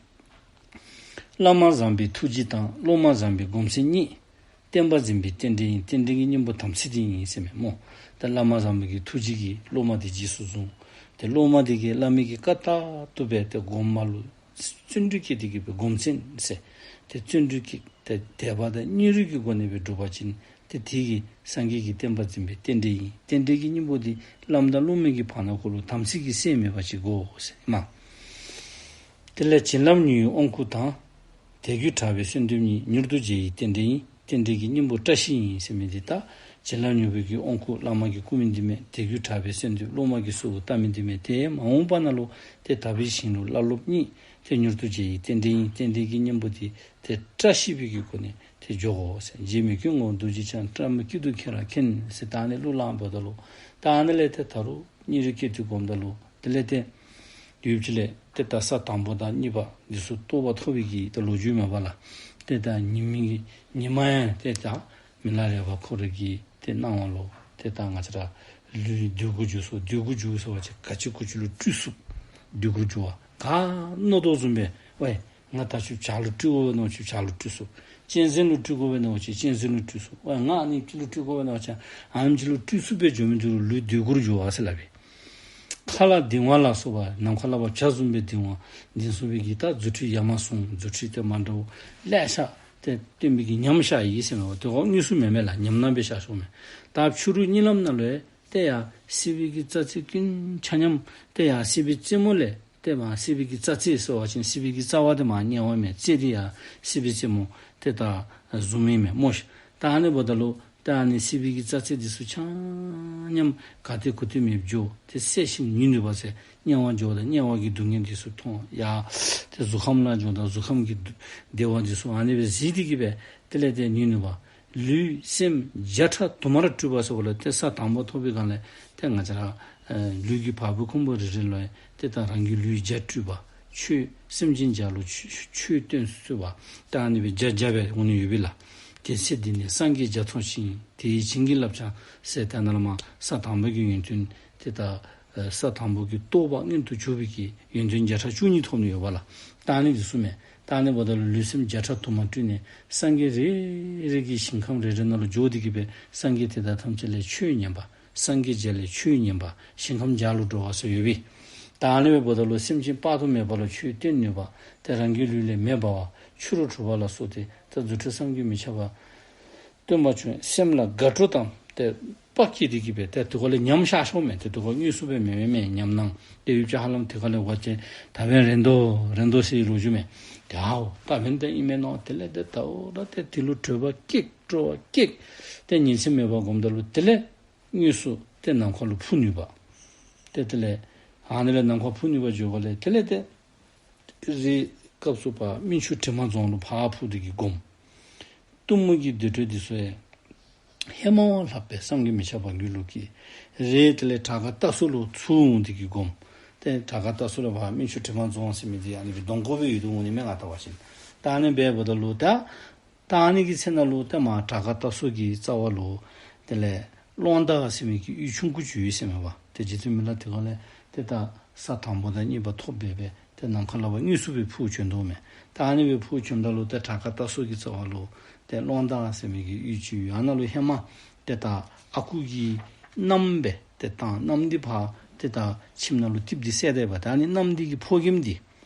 བླ་མ་བཟང་པོའི་ཐུགས་རྗེ་དང་སློབ་མ་བཟང་པོའི་སྒོམ་ཆེན་གཉིས། བསྟན་པ་འཛིན་པའི་རྟེན་འབྲེལ་ཡིན། རྟེན་འབྲེལ་གྱི་སྙིང་པོ་དམ་ཚིག་འདི་ཡིན་ཟེར་མས་སྨོ། ད་བླ་མ་བཟང་པོ་གི་ཐུགས་རྗེ་གིས་སློབ་མ་དེ་རྗེས་སུ་བཟུང་། ཏེ་སློབ་མ་དེ་གིས་བླ་མའི་གི་བཀའ་ལྟར་དུ་སྦེ་ཏེ་སྒོམ་པ་ལུ་བརྩོན་འགྲུས་བསྐྱེད་དེ་གི་སྦེ་སྒོམ་ཆེན་ཟེར། ཏེ་བརྩོན་འགྲུས་བསྐྱེད་དེ་དད་པ་དང་སྙིང་རུས་ཀྱི་སྒོ་ནས་སྦེ་བསྒྲུབ་པ་ཅིན་ཏེ་དེ་གིས་སངས་རྒྱས་ཀྱི་བསྟན་པ་འཛིན་པའི་རྟེན་འབྲེལ་ཡིན། རྟེན་འབྲེལ་གྱི་སྙིང་པོ་འདི་བླ་མ་དང་སློབ་མའི་གི་བར་ན་ཁོ་ལུ་དམ་ཚིག་གི་སེལ་མེད་པ་ཅིག་དགོ་ཟེར་མས། དེ་ལས་བྱིན་རླབས་མྱུར་བའི་དབང་བསྐུར་དང་། དལ་བརྒྱུད་གྲགས་པའི་གསོལ་འདེབས་གཉིས། མྱུར་དུ་མཇལ་བའི་རྟེན་འབྲེལ་ཡིན། རྟེན་འབྲེལ་གྱི་སྙིང་པོ་བཀྲ་ཤིས་ཡིན་ཟེར་མི་འདི་ད་བྱིན་རླབས་མྱུར་བའི་གི་དབང་བསྐུར་བླ་མ་གིས་བསྐུར་མི་འདི་མས། དལ་བརྒྱུད་གྲགས་པའི་གསོལ་འདེབས་སློབ་མ་གིས་གསོལཝ་བཏབ་མི་འདི་མས། ཏེ་མ་འོངས་པ་ནང་ལུ་ཏེ་དག་པའི་ཞིང་ལུ་བླ་སློབ་གཉིས་ཏེ་མྱུར་དུ་མཇལ་བའི་རྟེན་འབྲེལ་ཡིན། རྟེན་འབྲེལ་གྱི་སྙིང་པོ་འདི་ཏེ་བཀྲ་ཤིས་པའི་གི་སྒོ་ནས་ཏེ་འཇོག་དགོ་ཟེར། རྗེ་མི་བསྐྱོད་ངོ་བོ་རྡོ་རྗེ་འཆང་། བཀྲ་མི་བསྐྱོད་དུས་ཁྱེད་རང་མཁྱེན་ཟེར་ད་ཨ་ནི་གླུ་བླངས་འབདཝ་ད་ལུ་ད་ཨ་ནི་ལས་ཏེ་ད་རུང་སྙིང་རུས་བསྐྱེད་དེ་སྒོམ་ད་ལུ་དེ་ལས་ཏེ་ཡུདཔ་ཅིག་ལས་ཏེ་ད་ས་དང་པོ་དང་གཉིས་པ་འདི་ཚུ་རྟོགས་པ་ཐོབ་པའི་གི་ད་ལོ་རྒྱུས་མས་པ་ལགས། ཏེ་ད་ཉི་མ་གི་ཉི་མ་ཡང་ཏེ་ད་མི་ལ་རས་པ་ཁོ་རའི་གི་ཏེ་སྣང་བ་ལུ་ཏེ་ད་ང་བཅས་ར་ལུས་སྡུག་གུ་འགྱུར་སོང་། སྡུག་གུ་འགྱུར་ཟེར་བ་ཅིན་ག་ཅི་གུ་ཅི་ལུ་སྤྲུལ་སོང་། སྡུག་གུ་འགྱུར་བ་ག་མནོ་དོ་བཟུམ་སྦེ་ཝའེ་ང་ད་ཅི་བྱག་ལུ་སྤྲུལ་དགོ་པས་མནོ་ཅི་བྱག་ལུ་སྤྲུལ་སོང་། གཅན་གཟན་ལུ་སྤྲུལ་དགོ་པས་མནོ་ཅི་གཅན་གཟན་ལུ་སྤྲུལ་སོང་། ཝའེ་ང་ཨ་ནི་ཅིག་ལུ་སྤྲུལ་དགོ་པས་མནོ་ཅི་ཨ་ནི་ཅིག་ལུ་སྤྲུལ་སོང་སྦེ་འགྱོ་མི་འདི་ལུ་ལུས་སྡུག་གུ་འགྱུར་བ་ཟེར་སླབ་པས། མཁའ་ལ་ལྡིང་བ་ལ་སོགས་པ་ནམ་མཁའ་ལ་བ་བྱ་བཟུམ་སྦེ་ལྡིང་བ་ལྡིང་སོང་བའི་གི་ད་རྫུ་འཕྲུལ་ཡ་མ་ཟུང་རྫུ་འཕྲུལ་ཏེ་མ་འདྲཝ་ལེ་ཤ་ཏེ་སྟོན་པའི་གི་ཉམས་ཤར་ཡི་ཟེར་མས་པ། དེ་ཁོ་དངོས་སུ་མེན་མས་ལགས། ཉམས་སྣང་སྦེ་ཤར་སོང་མས། ད་ཕྱི་རུ་གཉིད་ལམ་ནང་ལུ་ཡང་ཏེ་ཡར་སྲིད་པའི་གི་རྩ་རྩེ་ཀུན་ཆ་མཉམ་ཏེ་ཡར་སྲིད་པའི་རྩེ་མོ་ལས་ཏེ་མར་སྲིད་པའི་གི་རྩ་རྩེ་ཟེར་བ་ཅིན་སྲིད་པའི་གི་རྩ་བ་དེ་མར་དམྱལ་བ་མས། རྩེ་དེ་ཡར་སྲིད་པའི་རྩེ་མོ་ཏེ་ད་བཟུམ་ཨིན་མས་སྨོ་ཤིག། ད་ཨ་ནི་འབདཝ་ད་ལུ་ད་ཨ་ནི་སྲིད་པའི་གི་རྩ་རྩེ་འདི་ཚུ་ཆ་མཉམ་ག་ཏེ་གུ་ཏེ་མེདཔ་འགྱོ། ཏེ་སད་ཞིནམ་ཉུལ་ནུག་པ་ཟེར། དམྱལ་བ་འགྱོཝ་ད་དམྱལ་བ་གི་སྡུག་བསྔལ་འདི་ཚུ་མཐོང་། ཡར་ཏེ་གཟུགས་ཁམས་ལུ་འགྱོཝ་ད་གཟུགས་ཁམས་ཀྱི་བདེ་བ་འདི་ཚུ་ཨ་ནི་སྦེ་གཟིགས་ཏེ་གི་སྦེ་དེ་ལས་ཏེ་ཉུལ་ནུག་པ། ལུས་སེམས་བརྒྱ་ཕྲག་དུ་མར་སྤྲུལ་པ་ཟེརཝ་ལས་ཏེ་ས་དང་པོ་ཐོབ་པའི་སྒང་ལས་ཏེ་ང་བཅས་ར་ཨེ་ལུས་ཀྱི་བ་སྤུའི་ཁུང་བུ་རེ་རེ་ལུ་ཡང་ཏེ་ད་རང་གི་ལུས་བརྒྱ་སྤྲུལ་པ། ཆོས་སེམས་ཅན་བརྒྱ་ལུ་ཆོས་ཆོས་སྟོན་ཚུགས་པ། ད་ཨ་ནི་སྦེ་བརྒྱ་བརྒྱ་སྦེ་འོང་ནི་ཡོད་པས་ལགས། དེ་ཚེ་འདི་ནས་སངས་རྒྱས་བརྒྱ་མཐོང་ཞིང་། དེ་ཡི་བྱིན་གྱིས་བརླབས་ཀྱང་ཟེར་ད་ནཱ་ལས་མར་ས་དང་པོ་གི་ཡོན་ཏན་ཏེ་ད་ ས་དང་པོ་གི་རྟོགས་པ་མངོན་དུ་གྱུར་པའི་གི་ཡོན་ཏན་བརྒྱ་ཕྲག་བཅུ་གཉིས་ཐོབ་ནི་ཡོདཔ་ལགས། ད་ཨ་ནི་འདི་ཚུ་མས། ད་ཨ་ནི་འབདཝ་ད་ལུ་ལུས་སེམས་བརྒྱ་ཕྲག་དུ་མ་སྤྲུལ་ནས་སངས་རྒྱས་རེ་རེ་གི་ཞིང་ཁམས་རེ་རེ་ནང་ལུ་འགྱོ་སྟེ་གི་སྦེ་སངས་རྒྱས་དེ་དག་ཐམས་ཅད་ལས་ཆོས་ཉན་པ། སངས་རྒྱས་བརྒྱ་ལས་ཆོས་ཉན་པ། ཞིང་ཁམས་བརྒྱ་ལུ་འགྲོ་བ་ཚུ་ཡོད་པས། ད་ཨ་ནི་སྦེ་འབདཝ་ད་ལུ་སེམས་ཅན་དཔག་ཏུ་མེད་པ་ལུ་ཆོས་སྟོན་ནུས་པ། ཏེ་རང་གི་ལུས་ལས་མེ་འབར་བ། ཕྱི་རུ་འཁྲུགས་པ་ལ་སོགས་ཏེ་ད་རྫུ་འཕྲུལ་བསམ་གྱིས་མི་ཁྱབ་པ་སྟོན་པ་བྱུང་། སེམས་ལ་དགའ་སྤྲོ་དང་ཏེ་དཔའ་སྐྱེད་དེ་གི་སྦེ་ཏེ་དེ་ཁར་ལས་ཉམས་ཤར་ཤོརཝ་མས། ཏེ་དེ་ཁར་དངོས་སུ་སྦེ་མེན་མེན་ཉམས་སྣང་ཏེ་ཡོདཔ་ཅིག་ཧ་ལམ། དེ་ཁར་ལས་འབད་བ་ཅིན་ད་འབདན་རན་དོ་རན་དོ་ཟེར་ལོ་རྒྱུས་མས། ཏེ་ཨའོ་ད་འབདན་ཏེ་ཨིན་མས་མནོ། དེ་ལས་ཏེ་ད་འོ་ད་ཏེ་དེ་ལུ་སྤྲོ་བ་སྐྱེད་སྤྲོ་བ་སྐྱེད། ཏེ་ཉིན་མཚན་མེད་པར་སྒོམ་ད་ལུ་དེ་ལས་དངོས་སུ་ཏེ་ནམ་མཁའ་ལུ་འཕུར་ནུས་པ། ཏེ་དེ་ལས་ཨ་ནི་ལས་ནམ་མཁའ་འཕུར་ནུས་པ་འགྱོཝ་ལས་དེ་ལས་ཏེ་རེ་སྐབས་སུ་བབ་སྨིན་ཆུ་དྲི་མ་རྫོང་ལུ་ཕར་འཕུར་ཏེ་གི་སྒོམ། གཏུམ་མོ་གི་དུར་ཁྲོད་འདི་ཚུ་ཡང་ཧེ་མ་བ་ལྷག་པའི་བསམ་གྱིས་མི་ཁྱབ་པ་གི་ལུགས་ཀྱི། རེ་དེ་ལས་བྲག་དཀར་རྟ་སོ་ལུ་ཚུར་འོང་སྟེ་གི་སྒོམ། ཏེ་བྲག་དཀར་རྟ་སོ་ལས་ཕར་སྨིན་ཆུ་དྲི་མ་རྫོང་ཟེར་མི་འདི་ཨ་ནི་སྦེ་གདོང་ཁོག་སྦེ་ཡོད་དོ་འོང་ནི་མས་ང་བལྟ་བ་ཅིན། ད་ཨ་ནི་སྦེ་འབདཝ་ད་ལུ་ད་ད་ཨ་ནི་གི་ཚེ་ན་ལུ་ཏེ་མར་བྲག་དཀར་རྟ་སོ་གི་རྩ་བ་ལུ་དེ་ལས་གླང་དར་ཟེར་མི་གི་གཡུས་ཆུང་ཀུ་ཅིག་ཡོད་ཟེར་མས་པ། ཏེ་རྗེ་བཙུན་མི་ལ་དེ་ཁར་ལས་ཏེ་ད་ས་དང་པོ་དང་གཉིས་པ་ཐོབ་སྦེ་སྦེ་ཏེ་ནམ་མཁའ་ལས་ཕར་དངོས་སུ་སྦེ་འཕུར་བྱོན་དོ་མས། ད་ཨ་ནི་སྦེ་འཕུར་བྱོནམ་ད་ལུ་ཏེ་བྲག་དཀར་རྟ་སོ་གི་རྩ་བ་ལུ་ཏེ་གླང་དར་ཟེར་མི་གི་གཡུས་ཅིག་ཡོད། ཨ་ནཱ་ལུ་ཧེ་མ་ཏེ་ད་ཨ་ཁུ་གི་མནའམ་སྦེ་ཏེ་ད་མནའམ་འདི་ཕར་ཏེ་ད་ཁྱིམ་ནང་ལུ་རྟིང་འདི་བསལ་ད་ཡོདཔ། ད་ཨ་ནི་མནའམ་འདི་གི་ཕོ་རྒནམ་འདི་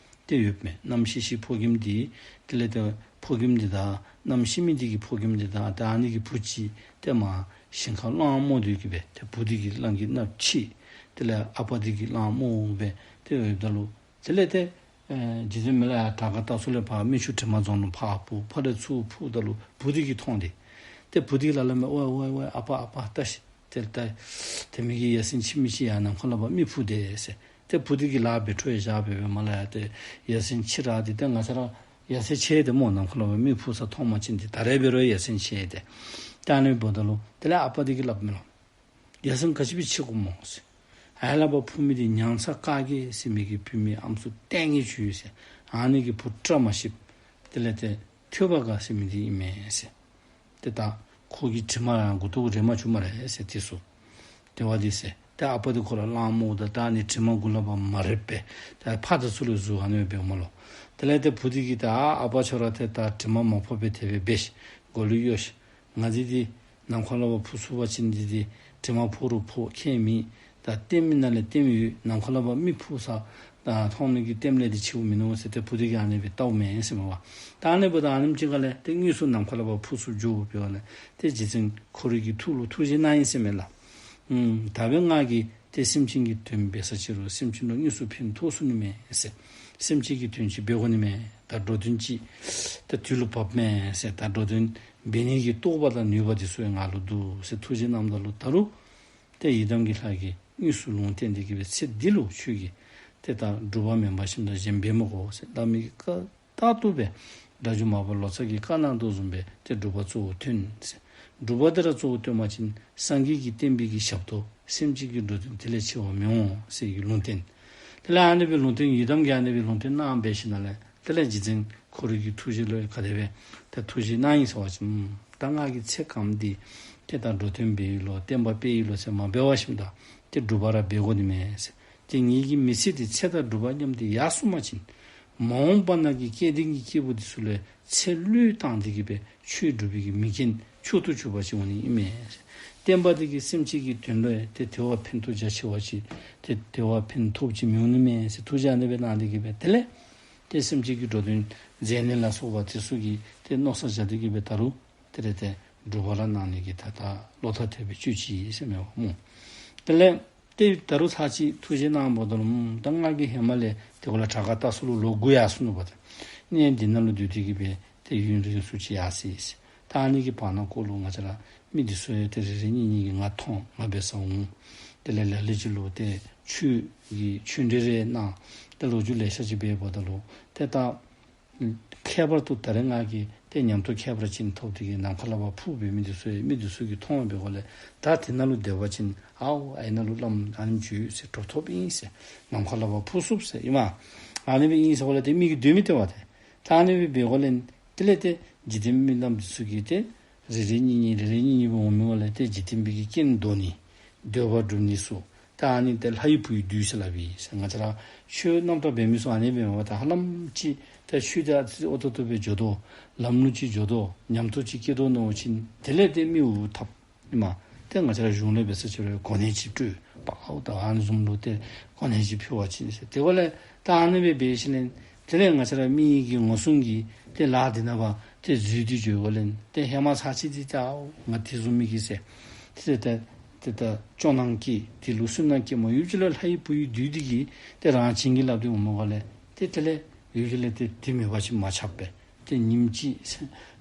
ཏེ་ཡོདཔ་མས། མནའམ་ཤི་ཤི་ཕོ་རྒནམ་འདི། དེ་ལས་ཏེ་ཕོ་རྒནམ་འདི་དང་མནའམ་ཤི་མི་འདི་གི་ཕོ་རྒནམ་འདི་དང་ད་ཨ་ནི་གི་བུ་ཅིག་ཏེ་མར་ཞིང་ཁར་གླང་རྨོ་སྟེ་གི་སྦེ་ཏེ་བུ་འདི་གིས་གླང་གི་མནའ་ཕྱེ། དེ་ལས་ཨ་པ་འདི་གིས་གླང་རྨོ་སྦེ་ཏེ་ཡོདཔ་ད་ལུ་དེ་ལས་ཏེ་ཨེ་རྗེ་བཙུན་མི་ལ་ཡང་བྲག་དཀར་རྟ་སོ་ལས་ཕར་སྨིན་ཆུ་དྲི་མ་རྫོང་ལུ་ཕར་འཕུར། ཕར་ལས་ཚུར་འཕུརཝ་ད་ལུ་བུ་འདི་གིས་མཐོང་སྟེ་ཏེ་བུ་འདི་གིས་ལ་ལ་མས། ཝའི་ཝའི་ཝའི་ཨ་པ་ཨ་པ་ལྟ་ཤིག། ཏེ་ད་ཏེ་མི་གི་ཡ་མཚན་ཅིག་མི་ཅིག་ཡར་ནམ་མཁའ་ལས་ཕར་མི་འཕུར་དེས་ཟེར། ཏེ་བུ་འདི་གིས་ལཱ་འབད་འཕྲོ་ཡང་བཞག་སྦེ་སྦེ་མར་ལས་ཡར་ཏེ་ཡ་མཚན་ཆེ་དྲགས་འདི་ཏེ་ང་བཅས་ར་ཡ་མཚན་ཆེ་ཏེ་སྨོ། ནམ་མཁའ་ལས་ཕར་མི་འཕུར་ས་མཐོང་པ་ཅིན་ཏེ་ད་རེས་འབད་རུང་ཡ་མཚན་ཆེ་ཏེ། ད་ཨ་ནི་འབདཝ་ད་ལུ་དེ་ལས་ཨ་པ་འདི་གིས་སླབ་མས་ལོ། ཡ་མཚན་ག་ཅི་སྦེ་ཆེ་དགོཔ་སྨོ་ཟེར། ཨའི་ལས་ཕར་འཕུར་མི་འདི་ཉང་ཚ་དཀར་རྒྱལ་ཟེར་མི་གི་བུད་མེད་ཨམ་སྲུ་ལྟས་ངན་ཅིག་ཡོད་ཟེར། ཨ་ནི་གི་བུ་བཀྲ་མ་ཤིསཔ་དེ་ལས་ཏེ་ཐོས་པ་དགའ་ཟེར་མི་འདི་ཨིན་མས་ཟེར། ཏེ་ད་ཁོ་གི་དྲི་མ་ཡང་མགུ་ཏོ་གུ་རེག་མ་བཅུག་སྨ་རེ་ཟེར། དེ་ཚུ་དེ་བ་འདི་ཟེར། ཏེ་ཨ་པ་འདི་ཁོ་ལུ་གླང་རྨོཝ་ད་ད་ཨ་ནི་དྲི་མ་མགུ་ལས་ཕར་མ་རེག་པས། ད་ཕར་དང་ཚུར་ལུ་གཟུགས་ཨ་ནི་སྦེ་འབདཝ་མས་ལོ། དེ་ལས་ཏེ་བུ་འདི་གིས་ད་ཨ་པ་ཁྱོད་ར་ཏེ་ད་དྲི་མ་མ་ཕོག་པར་དེ་སྦེ་འབད་ཤིག། མགུ་ལུ་གཡོག་ཤིག། ང་བཅས་འདི་ནམ་མཁའ་ལས་ཕར་འཕུར་ཚུགས་པ་ཅིན་འདི་འདི་དྲི་མ་ཕོག་རུང་ཕོག་ཁྱད་མེད། ད་ལྟདམོ་ནང་ལས་ལྟདམོ་ཡོད། ནམ་མཁའ་ལས་ཕར་མི་འཕུར་ས་ད་མཐོང་ནི་གི་ལྟདམོ་ལས་འདི་ཆེཝ་མིན་ནུག་ཟེར་ཏེ་བུ་འདི་གིས་ཨ་ནི་སྦེ་བལྟཝ་མས་ཟེར་མས་པ། ད་ཨ་ནི་འབདཝ་ད་ཨ་ནེམ་ཅིག་ཁར་ལས་ཏེ་དངོས་སུ་ནམ་མཁའ་ལས་ཕར་འཕུར་ཚུགསཔ་འགྱོ་བའི་བར་ལས་ཏེ་རྗེ་བཙུན་ཁོ་རའི་གི་ཐུགས་ལུ་ཐུགས་བཞེད་གནང་ཡི་ཟེར་མས་ལགས། ཨུམ་ད་འབདན་ང་གིས་ཏེ་སེམས་ཅན་གྱི་དོན་འབད་ས་ཅིག་རུང་སེམས་ཅན་ལུ་དངོས་སུ་ཕན་ཐོགས་ཚུགས་ནི་མས་ཟེར། སེམས་ཅན་གྱི་དོན་ཅིག་འབད་དགོ་ནི་མས། ད་འགྲོ་དོན་ཅིག་ད་དུས་ལུ་བབ་མས་ཟེར། ད་འགྲོ་དོན་འབད་ནི་གི་རྟོགས་པ་དང་ནུས་པ་འདི་ཚུ་ཡང་ང་ལུ་འདུག་ཟེར་ཐུགས་བཞེད་གནངམ་ད་ལུ་ད་རུང་ཏེ་ཡི་དམ་གྱི་ལྷ་གིས་དངོས་སུ་ལུང་བསྟན་ཏེ་གི་སྦེ་ཚེ་འདི་ལུ་ཁྱོད་ཀྱིས་ཏེ་ད་སྒྲུབ་པ་མེན་པ་ཞིག་ད་གཞན་འབད་མི་དགོ་ཟེར་སླབ་མི་གི་བཀའ་རྟག་ཏུ་སྦེ་སྒྲ་བསྒྱུར་མར་པ་ལོ་ཙཱ་གིས་བཀའ་གནང་དོ་བཟུམ་སྦེ་ཏེ་སྒྲུབ་པ་གཙོ་བོ་བཏོན་ཟེར། སྒྲུབ་པ་འདི་ར་གཙོ་བོ་བཏོན་པ་ཅིན་སངས་རྒྱས་ཀྱི་བསྟན་པའི་གི་ཞབས་ཏོག་སེམས་ཅན་གྱི་འགྲོ་དོན་དེ་ལས་ཆེ་བ་མི་འོང་ཟེར་གྱི་ལུང་བསྟན། དེ་ལས་ཨ་ནི་སྦེ་ལུང་བསྟན་ཡི་དམ་གྱིས་ཨ་ནི་སྦེ་ལུང་བསྟན་གནང་འབད་ཞིནམ་ལས་དེ་ལས་རྗེ་བཙུན་ཁོ་རའི་གི་ཐུགས་བཞེད་ལུ་ག་དེ་སྦེ་ད་ཐུགས་བཞེད་གནང་ཡི་ཟེར་བ་ཅིན་ད་ང་གིས་ཚེ་གང་འདི་ཏེ་ད་འགྲོ་དོན་འབད་ཡི་ལོ་བསྟན་པ་སྤེལ་ཡི་ལོ་ཟེར་མ་འབད་བ་ཞིནམ་ད་ཏེ་སྒྲུབ་པ་ར་འབད་དགོ་ནི་མས་ཟེར། ཏེ་ངེ་གི་མི་ཚེ་འདི་ཚེ་དང་སྒྲུབ་པ་མཉམ་སྟེ་ཡར་སོང་པ་ཅིན་མ་འོངས་པ་ནང་གི་སྐལ་ལྡན་གྱི་སྐྱེས་བུ་འདི་ཚུ་ལུ་ཚེ་བློས་བཏང་སྟེ་གི་སྦེ་ཆོས་སྒྲུབ་པའི་གི་མི་རྒན་མཆོག་ཏུ་གྱུར་པ་ཅིག་འོང་ནི་ཨིན་མས། བསྟན་པ་འདི་གིས་སེམས་ཅན་གྱི་དོན་ལུ་ཡང་ཏེ་དེ་བ་ཕན་ཐོགས་རྒྱ་ཆེ་བ་ཅིག་ཏེ་དེ་བ་ཕན་ཐོགས་ཅིག་མི་འོང་ནི་མས་ཟེར་ཐུགས་བཞེད་ཨ་ནི་སྦེ་གནང་སྟེ་གི་སྦེ་དེ་ལས་ཏེ་སེམས་ཅན་གྱི་འགྲོ་དོན་མཛད་ནི་ལ་སོགས་པ་དེ་ཚུ་གི་ཏེ་མནོ་བསམ་བཞག་སྟེ་གི་སྦེ་ད་རུང་དེ་ལས་ཏེ་སྒྲུབ་པ་ར་གནང་ནི་གི་ད་ད་བློ་ཐག་ཐད་པའི་ཆོས་ཅིག་ཟེར་མས་པ་སྨོ། དེ་ལས་ཏེ་ད་རུང་ཚར་གཅིག་ཐུགས་བཞེད་གནངམ་ད་ལུ་ད་ང་གིས་ཧེ་མ་ལས་དེ་ཁར་ལས་བྲག་དཀར་རྟ་སོ་ལུ་ལོ་དགུ་ཡར་སོ་ནུག་པ། ཏེ་གནས་འདི་ནང་ལུ་སྡོད་དེ་གི་སྦེ་ཏེ་ཡུན་རིང་སུ་ཅིག་ཡར་སོ་ཡི་ཟེར། ད་ཨ་ནི་གི་བར་ན་ཁོ་ལུ་ང་བཅས་ར་མི་འདི་ཚུ་ཡང་ཏེ་རེ་རེ་གཉིས་གཉིས་ཀྱིས་ང་མཐོང་ང་འབད་སར་འོང་། དེ་ལས་ལ་ལུ་ཅིག་ལུ་ཏེ་ཆོས་ཀྱི་ཆོས་འབྲེལ་རེ་གནང་། ཏེ་ལོ་རྒྱུས་ལེ་ཤ་ཅིག་འབདཝ་ད་ལུ་ཏེ་ད་ཁྱད་པར་དུ་ད་རེས་ང་གིས་ཏེ་ཉམས་རྟོགས་ཁྱད་པར་ཅན་ཐོབ་སྟེ་གི་ནམ་མཁའ་ལས་ཕར་འཕུར་འབད་མི་འདི་ཚུ་ཡང་མི་འདི་ཚུ་གིས་མཐོང་འབད་དགོཔ་ལས་ད་དེ་ནང་ལུ་སྡོད་པ་ཅིན་ཨའོ་ཨའི་ནང་ལུ་བླམ་ཨ་ནེམ་ཅིག་ཡོད་ཟེར་གྲུབ་ཐོབ་ཨིན་ཟེར་ནམ་མཁའ་ལས་ཕར་འཕུར་ཚུགས་ཟེར་ཨིན་མས། ཨ་ནི་སྦེ་ཨིན་ཟེར་བ་ལས་ཏེ་མི་གིས་སྡོད་མི་སྟེར་བ་ཏེ། ད་ཨ་ནི་སྦེ་འབད་དགོཔ་ལས་དེ་ལས་ཏེ་འཇིག་རྟེན་མི་རྣམས་འདི་ཚུ་གིས་ཏེ་རེ་རེ་གཉིས་གཉིས་རེ་རེ་གཉིས་གཉིས་སྦེ་འོང་མི་དགོཔ་ལས་ཏེ་འཇིག་རྟེན་པའི་གི་རྐྱེན་བཟློག་ནི་འདོད་པ་སྒྲུབ་ནི་ཚུ། ད་ ད་ཨ་ནི་ཏེ་ལྷ་ཡི་བུ་ཡི་བདུད་ཟེར་སླབ་ཨིན་ཟེར། ང་བཅས་ར་ཆོས་རྣམ་དག་འབད་མི་ཚུ་ཨ་ནི་སྦེ་མེན་པར་ད་ཧ་ལམ་ཅིག་ད་ཆོས་ད་ཨོ་ཏོ་ཏོ་སྦེ་འགྱོ་དོ། ལམ་ལུགས་ཅིག་འགྱོ་དོ། ཉམས་རྟོགས་ཅིག་སྐྱེ་དོ་མནོ་བ་ཅིན་དེ་ལས་ཏེ་མི་འུ་ཐབས་ཨིན་མས། ཏེ་ང་བཅས་ར་གཞུང་ལས་འབད་ས་ཅིག་རུང་གོ་གནས་ཅིག་སྤྲོད་པའོ། ད་ཨ་ནི་བཟུམ་ལུ་ཏེ་གོ་གནས་ཅིག་ཕུལ་བ་ཅིན་ཟེར། དེ་འབདཝ་ལས་ད་ཨ་ནི་སྦེ་འབད་ཞིནམ་ལས་དེ་ལས་ང་བཅས་ར་མི་གི་ངོ་སྲུང་གི་ཏེ་ལཱ་འདི་ནང་པ་ཏེ་འཛུལ་ཏེ་འགྱོཝ་ལས་ཏེ་ཧེ་མ་ཚར་གཅིག་འདི་ད་ང་དེ་བཟུམ་མའི་གི་ཟེར། ཏེ་ཏེ་ཏེ་ད་སྐྱོ་སྣང་སྐྱེས། དེ་ལུ་སུན་སྣང་སྐྱེས། མ་ཡུལ་ཅིག་ལུ་ལྷ་ཡི་བུ་ཡི་བདུད་འདི་གིས་ཏེ་རང་བྱིན་གྱིས་བརླབས་ཏེ་འོངམ་ལས་ཏེ་དེ་ལས་ཡུལ་ཅིག་ལས་ཏེ་དེ་མེད་པ་ཅིན་མ་ཆགས་པས། ཏེ་ཉིནམ་གཅིག་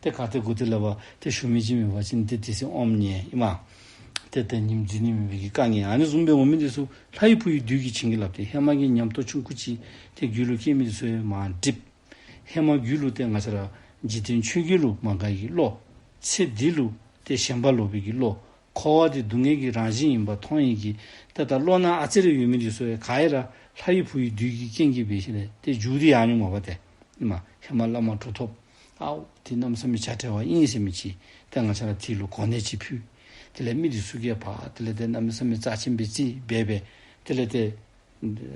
ཏེ་ག་ཏེ་གོ་ཏེ་ལས་པ་ཏེ་ཞུ་མི་ཅིག་མེད་པ་ཅིན་ཏེ་དེ་ཚེ་ཨོམ་ཉལ་ཨིན་མས། ཏེ་ཏེ་ཉིནམ་འཛུལ་ནི་མེད་པའི་གི་དཀའ་ངལ། ཨ་ནི་བཟུམ་སྦེ་འོང་མི་འདི་ཚུ་ལྷ་ཡི་བུ་ཡི་བདུད་ཀྱིས་བྱིན་གྱིས་བརླབས་ཏེ་ཧེ་མ་གི་ཉམས་རྟོགས་ཆུང་ཀུ་ཅིག་ཏེ་རྒྱུད་ལུ་སྐྱེས་མི་འདི་ཚུ་ཡང་མར་འགྲིབ། ཧེ་མ་རྒྱུད་ལུ་ཏེ་ང་བཅས་ར་འཇིག་རྟེན་ཆོས་བརྒྱད་ལུ་མ་དགའ་བའི་བློ། ཚེ་འདི་ལུ་ཏེ་ཞེན་པ་ལོག་པའི་གི་བློ། འཁོར་བ་འདི་སྡུག་བསྔལ་གྱི་རང་བཞིན་ཨིནམ་མཐོང་ནི་གི་ཏེ་ད་བློ་སྣ་ཨ་ཙི་རེ་ཡོད་མི་འདི་ཚུ་ཡང་ག་ར་ལྷ་ཡི་བུ་ཡི་བདུད་ཀྱི་རྐྱེན་གྱིས་འབད་ཞིནམ་ལས་ཏེ་འགྱུར་ཏེ་ཡར་འགྱོཝ་མས་པ་ཏེ། ཨིན་མས། ཧེ་མ་བླ་མ་གྲུབ་ཐོབ་ཨའོ་དེ་གནམ་མེད་ས་མེད་བྱ་བྲལ་བ་ཨིན་ཟེར་མི་ཅིག་ཏེ་ང་བཅས་ར་དེ་ལུ་གོ་གནས་ཅིག་ཕུལ། དེ་ལས་མི་འདི་ཚུ་གིས་ཕར་དེ་ལས་ཏེ་གནམ་མེད་ས་མེད་རྩ་ཆེན་སྦེ་བརྩི་སྦེ་སྦེ་དེ་ལས་ཏེ་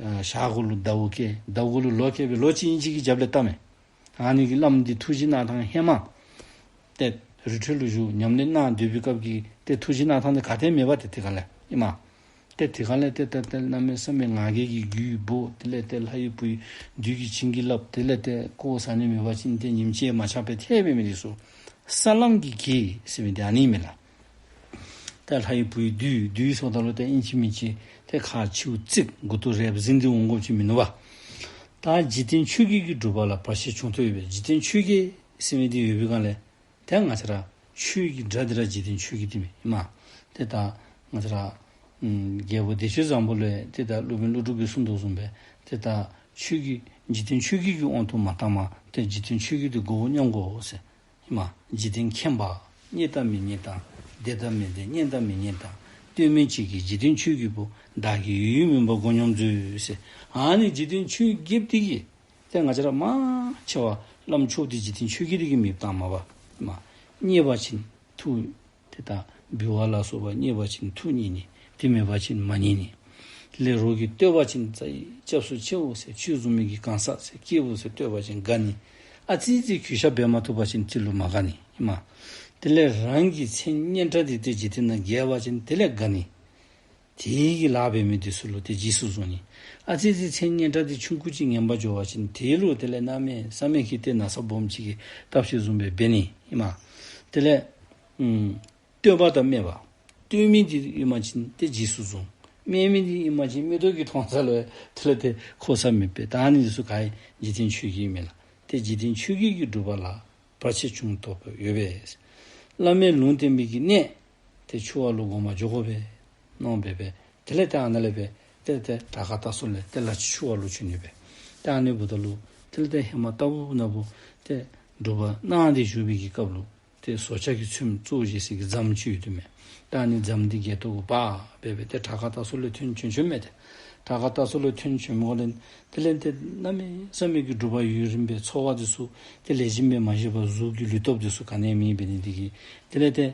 ཨ་ཞག་གུ་ལུ་ཟླཝ་བསྐྱལ། ཟླཝ་གུ་ལུ་ལོ་བསྐྱལ་སྦེ་ལོ་གཅིག་ཨིན་ཅི་གི་རྒྱབ་ལས་བཏབ་མས། ཨ་ནི་གི་བླམ་འདི་ཐུགས་བཞེད་གནང་ཐངས་ཧེ་མ་ཏེ་རི་ཁྲོད་ལུ་བཞུགས་ཉམས་ལེན་གནང་སྡོད་པའི་སྐབས་ཀྱི་ཏེ་ཐུགས་བཞེད་གནང་ཐངས་འདི་ག་ཏེ་མེད་པ་ཏེ་དེ་ཁ་ལས་ཨིན་མས། ཏེ་དེ་ཁ་ལས་ཏེ་ཏེ་ཏེ་གནམ་མེད་ས་མེད་ང་རྒྱལ་གྱི་རྒྱུད་སྦོ། དེ་ལས་ཏེ་ལྷ་ཡི་བུ་ཡི་བདུད་ཀྱིས་བྱིན་གྱིས་བརླབས། དེ་ལས་ཏེ་ཁོ་ཟ་ནི་མེད་པ་ཅིན་ཏེ་ཉིནམ་གཅིག་མ་ཆགས་པའི་ཐལ་བའི་མི་འདི་ཚུ་ས་ལམ་གྱི་གེགས་ཟེར་མི་འདི་ཨ་ནི་མས་ལགས། ད་ལྷ་ཡི་བུ་ཡི་བདུད་བདུད་ཟེརཝ་ད་ལུ་ཏེ་ཨིན་ཅི་མིན་ཅི་ཏེ་ཁ་མཆེཝ་གཙིགས་མགུ་ཏོ་རལཔ་ཟིན་ཏེ་འོང་དགོཔ་ཅིག་མིན་ནུག་པ། ད་འཇིག་རྟེན་ཆོས་བརྒྱད་ཀྱི་སྒྲུབ་པ་ལ་བར་ཆད་བྱུང་སྟེ་ཡོད་པས། འཇིག་རྟེན་ཆོས་བརྒྱད་ཟེར་མི་འདི་ཡོད་པའི་སྒང་ལས་ཏེ་ང་བཅས་ར་ཆོས་ཀྱི་སྒྲ་འདི་ར་འཇིག་རྟེན་ཆོས་བརྒྱད་འདི་མས་ཨིན་མས། ཏེ་ད་ང་བཅས་ར་ཨམ་རྒྱལ་པོ་བདེ་སྤྱོད་བཟང་པོ་ལུ་ཏེ་ད་སློབ་དཔོན་ཀླུ་སྒྲུབ་ཀྱིས་གསུངས་དོ་བཟུམ་སྦེ་ཏེ་ད་ཆོས་ཀྱི་འཇིག་རྟེན་ཆོས་བརྒྱད་ཀྱི་དབང་དུ་མ་བཏང་བར་ཏེ་འཇིག་རྟེན་ཆོས་བརྒྱད་འདི་མགོ་བོ་མཉམ་དགོ་ཟེར། ཨིན་མས། འཇིག་རྟེན་མཁྱེན་པ། རྙེད་དང་མི་རྙེད་དང་། བདེན་དང་མི་བདེན། རྙེད་དང་མི་རྙེད་དང་། ལྟོས་མེད་ཆོས་ཀྱི་འཇིག་རྟེན་ཆོས་བརྒྱད་པོ། བདག་གི་ཡོད་ཡོད་མིན་པ་མགོ་སྙོམས་མཛོད་ཟེར། ཨ་ནི་འཇིག་རྟེན་ཆོས་བརྒྱད་འདི་གིས་ཏེ་ང་བཅས་ར་མང་ཆེ་བ་བླམ་ཆོསཔ་འདི་འཇིག་རྟེན་ཆོས་བརྒྱད་འདི་གིས་མེདཔ་བཏངམ་མས་པ། ཨིན་མས། རྙེད་པ་ཅིན་ཐུགས་ཏེ་ད་འབུལ་བ་ལ་སོགས་པ་རྙེད་པ་ཅིན་ཐུགས་མཉེས་ནི། དེ་མེད་པ་ཅིན་མ་མཉེས་ནི། དེ་ལས་རོགས་ཀྱིས་བསྟོད་པ་ཅིན་རྩ་བའི་སྐྱབས་སུ་མཆིའོ་ཟེར། ཁྱོད་བཟུམ་མའི་གི་གང་ཟག་ཟེར་སྐྱེས་བུ་ཟེར་བསྟོད་པ་ཅིན་དགའ་ནི། ཨ་ཙི་ཅིག་གུས་ཞབས་འབད་མ་བཏུབ་པ་ཅིན་དེ་ལུ་མ་དགའ་ནི། ཨིན་མས། དེ་ལས་རང་གི་མཚན་སྙན་གྲགས་འདི་ཏེ་འཇིག་རྟེན་ནང་རྒྱས་པ་ཅིན་དེ་ལས་དགའ་ནི། དེ་གི་ལཱ་འབད་མི་འདི་ཚུ་ལུ་ཏེ་རྗེས་སུ་བཟུང་ནི། ཨ་ཙི་ཅིག་མཚན་སྙན་གྲགས་འདི་ཆུང་ཀུ་ཅིག་ངན་པར་འགྱོ་བ་ཅིན་དེ་ལུ་དེ་ལས་གནམ་མེད་ས་མེད་ཀྱི་ཏེ་ན་ཚ་སྦོམ་ཅིག་གིས་བཏབ་ཅི་བཟུམ་སྦེ་འབད་ནི། ཨིན་མས། དེ་ལས་ཨམ་བསྟོད་པ་དང་སྨད་པ། བསྟོད་མི་འདི་ཨིན་པ་ཅིན་ཏེ་རྗེས་སུ་བཟུང་། སྨད་མི་འདི་ཨིན་པ་ཅིན་མིག་ཏོ་གིས་མཐོང་ས་ལུ་དེ་ལས་ཏེ་ཁོག་ས་མེད་པས། ད་ཨ་ནི་འདི་ཚུ་ག་ར་འཇིག་རྟེན་ཆོས་བརྒྱད་མས་ལགས། ཏེ་འཇིག་རྟེན་ཆོས་བརྒྱད་ཀྱི་སྒྲུབ་པ་ལ་བར་ཆད་བྱུང་དོགས་པ་ཡོད་པས། བླ་མའི་ལུང་བསྟན་པའི་གི་གནས་ཏེ་ཆུ་བར་ལུ་དགོངས་པ་འཇོག་དགོ་པས་མནོ་སྦེ་སྦེ་དེ་ལས་ཏེ་ཨ་ནཱ་ལས་སྦེ་ཏེ་ཏེ་དྲག་ཁ་ལྟ་སོ་ལས་ཏེ་ལ་ཕྱི་ཆུ་བར་ལུ་བྱོན་ནི་སྦེ། ཏེ་ཨ་ནི་འབདཝ་ད་ལུ་དེ་ལས་ཏེ་ཧེ་མ་ལྟ་བུ་ན་བུ་ཏེ་སྒྲུབ་པ་གནང་སྟེ་བཞུགས་པའི་གི་སྐབས་ལུ་ཏེ་ཟོ་ཆ་གི་ཚོདམ་གཙོ་བོ་བཞེས་སའི་གི་རྫམ་ཅིག་ཡོད་དོ་མས། ད་ཨ་ནི་རྫམ་འདི་སྒལ་ཏོ་གུ་འབག་སྦེ་སྦེ་ཏེ་དྲག་ཁ་ལྟ་སོ་ལས་ཐོན་བྱོན་བྱོནམ་མས་ཏེ། དྲག་ཁ་ལྟ་སོ་ལས་ཐོན་བྱོནམ་ལས་དེ་ལས་ཏེ་གནམ་མེད་ས་མེད་ཀྱི་སྒྲུབ་པ་ཡུན་རིངམོ་སྦེ་འཚོ་བ་འདི་ཚུ་ཏེ་ལེགས་ཤོམ་སྦེ་མ་བཞེས་པར་གཟུགས་ཀྱི་ལུས་སྟོབས་འདི་ཚུ་ག་ནི་ཡང་མེདཔ་འབད་ནི་འདི་གིས་དེ་ལས་ཏེ་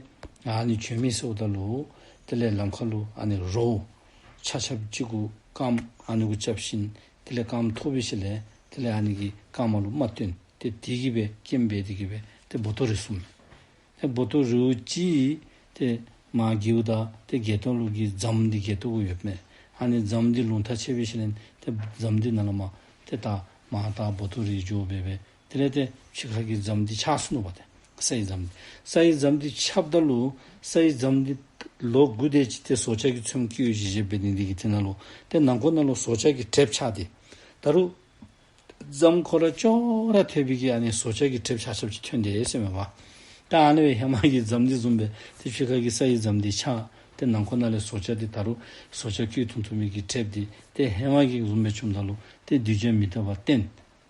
ཨ་ནི་བྱོན་མི་ཟེརཝ་ད་ལུ་དེ་ལས་ལམ་ཁ་ལུ་ཨ་ནི་རོ་ཆ་ཁྱབ་ཅིག་གུ་རྐངམ་ཨ་ནི་གུ་རྐྱབ་ཞིནམ་དེ་ལས་རྐངམ་ཐོབ་པའི་ཤུལ་ལས་དེ་ལས་ཨ་ནི་གི་རྐངམ་ལུ་རྨ་བཏོན། ཏེ་དེ་གིས་སྦེ་རྐྱེན་འབད་དེ་གིས་སྦེ་ཏེ་སྦོ་ཏོ་རིལ་སོངམ་མས། ཏེ་སྦོ་ཏོ་རིལཝ་ཅིག་ཏེ་མར་གྱེཝ་ད་ཏེ་སྒལ་ཏོ་ལུ་གི་རྫམ་འདི་སྒལ་ཏོ་གུ་ཡོདཔ་མས། ཨ་ནི་རྫམ་འདི་རླུང་རྟ་ཆད་པའི་ཤུལ་ལས་ཏེ་རྫམ་འདི་ནང་ལས་མར་ཏེ་ད་མར་ད་སྦོ་ཏོ་རིལ་འགྱོ་སྦེ་སྦེ་དེ་ལས་ཏེ་ཕྱི་ཁ་གི་རྫམ་འདི་ཆག་སོ་ནུག་པ་ཏེ། ས་ཡི་རྫམ་འདི་ས་ཡི་རྫམ་འདི་ཆགཔ་ད་ལུ་ས་ཡི་རྫམ་འདི་ལོག་དགུ་དེ་ཅིག་ཏེ་ཟོ་ཆ་གི་ཚོདམ་ཀི་ཡོ་བཞི་བཞི་འབད་ནི་འདི་གིས་དེ་ནང་ལུ་ཏེ་ནང་ཁོག་ནང་ལུ་ཟོ་ཆ་གི་དྲེགཔ་ཆགས་ཏེ་ད་རུང་རྫམ་ཁོ་ར་ཅོག་ར་འཐད་པའི་གི་ཨ་ནི་ཟོ་ཆ་གི་དྲེགཔ་ཆགས་ཆགསཔ་ཅིག་ཐོན་དེས་ཟེར་མས་པ། ད་ཨ་ནི་སྦེ་ཧེ་མ་གི་རྫམ་འདི་བཟུམ་སྦེ་ཏེ་ཕྱི་ཁ་གི་ས་ཡི་རྫམ་འདི་ཆག་ཏེ་ནང་ཁོག་ནང་ལས་ཟོ་ཆ་འདི་ད་རུང་ཟོ་ཆ་ཀི་ཐུང་ཐུང་མའི་གི་དྲེགཔ་འདི་ཏེ་ཧེ་མ་གི་བཟུམ་སྦེ་བྱུངམ་ད་ལུ་ཏེ་གདུལ་བྱ་མི་རྟག་པ་བསྟེན།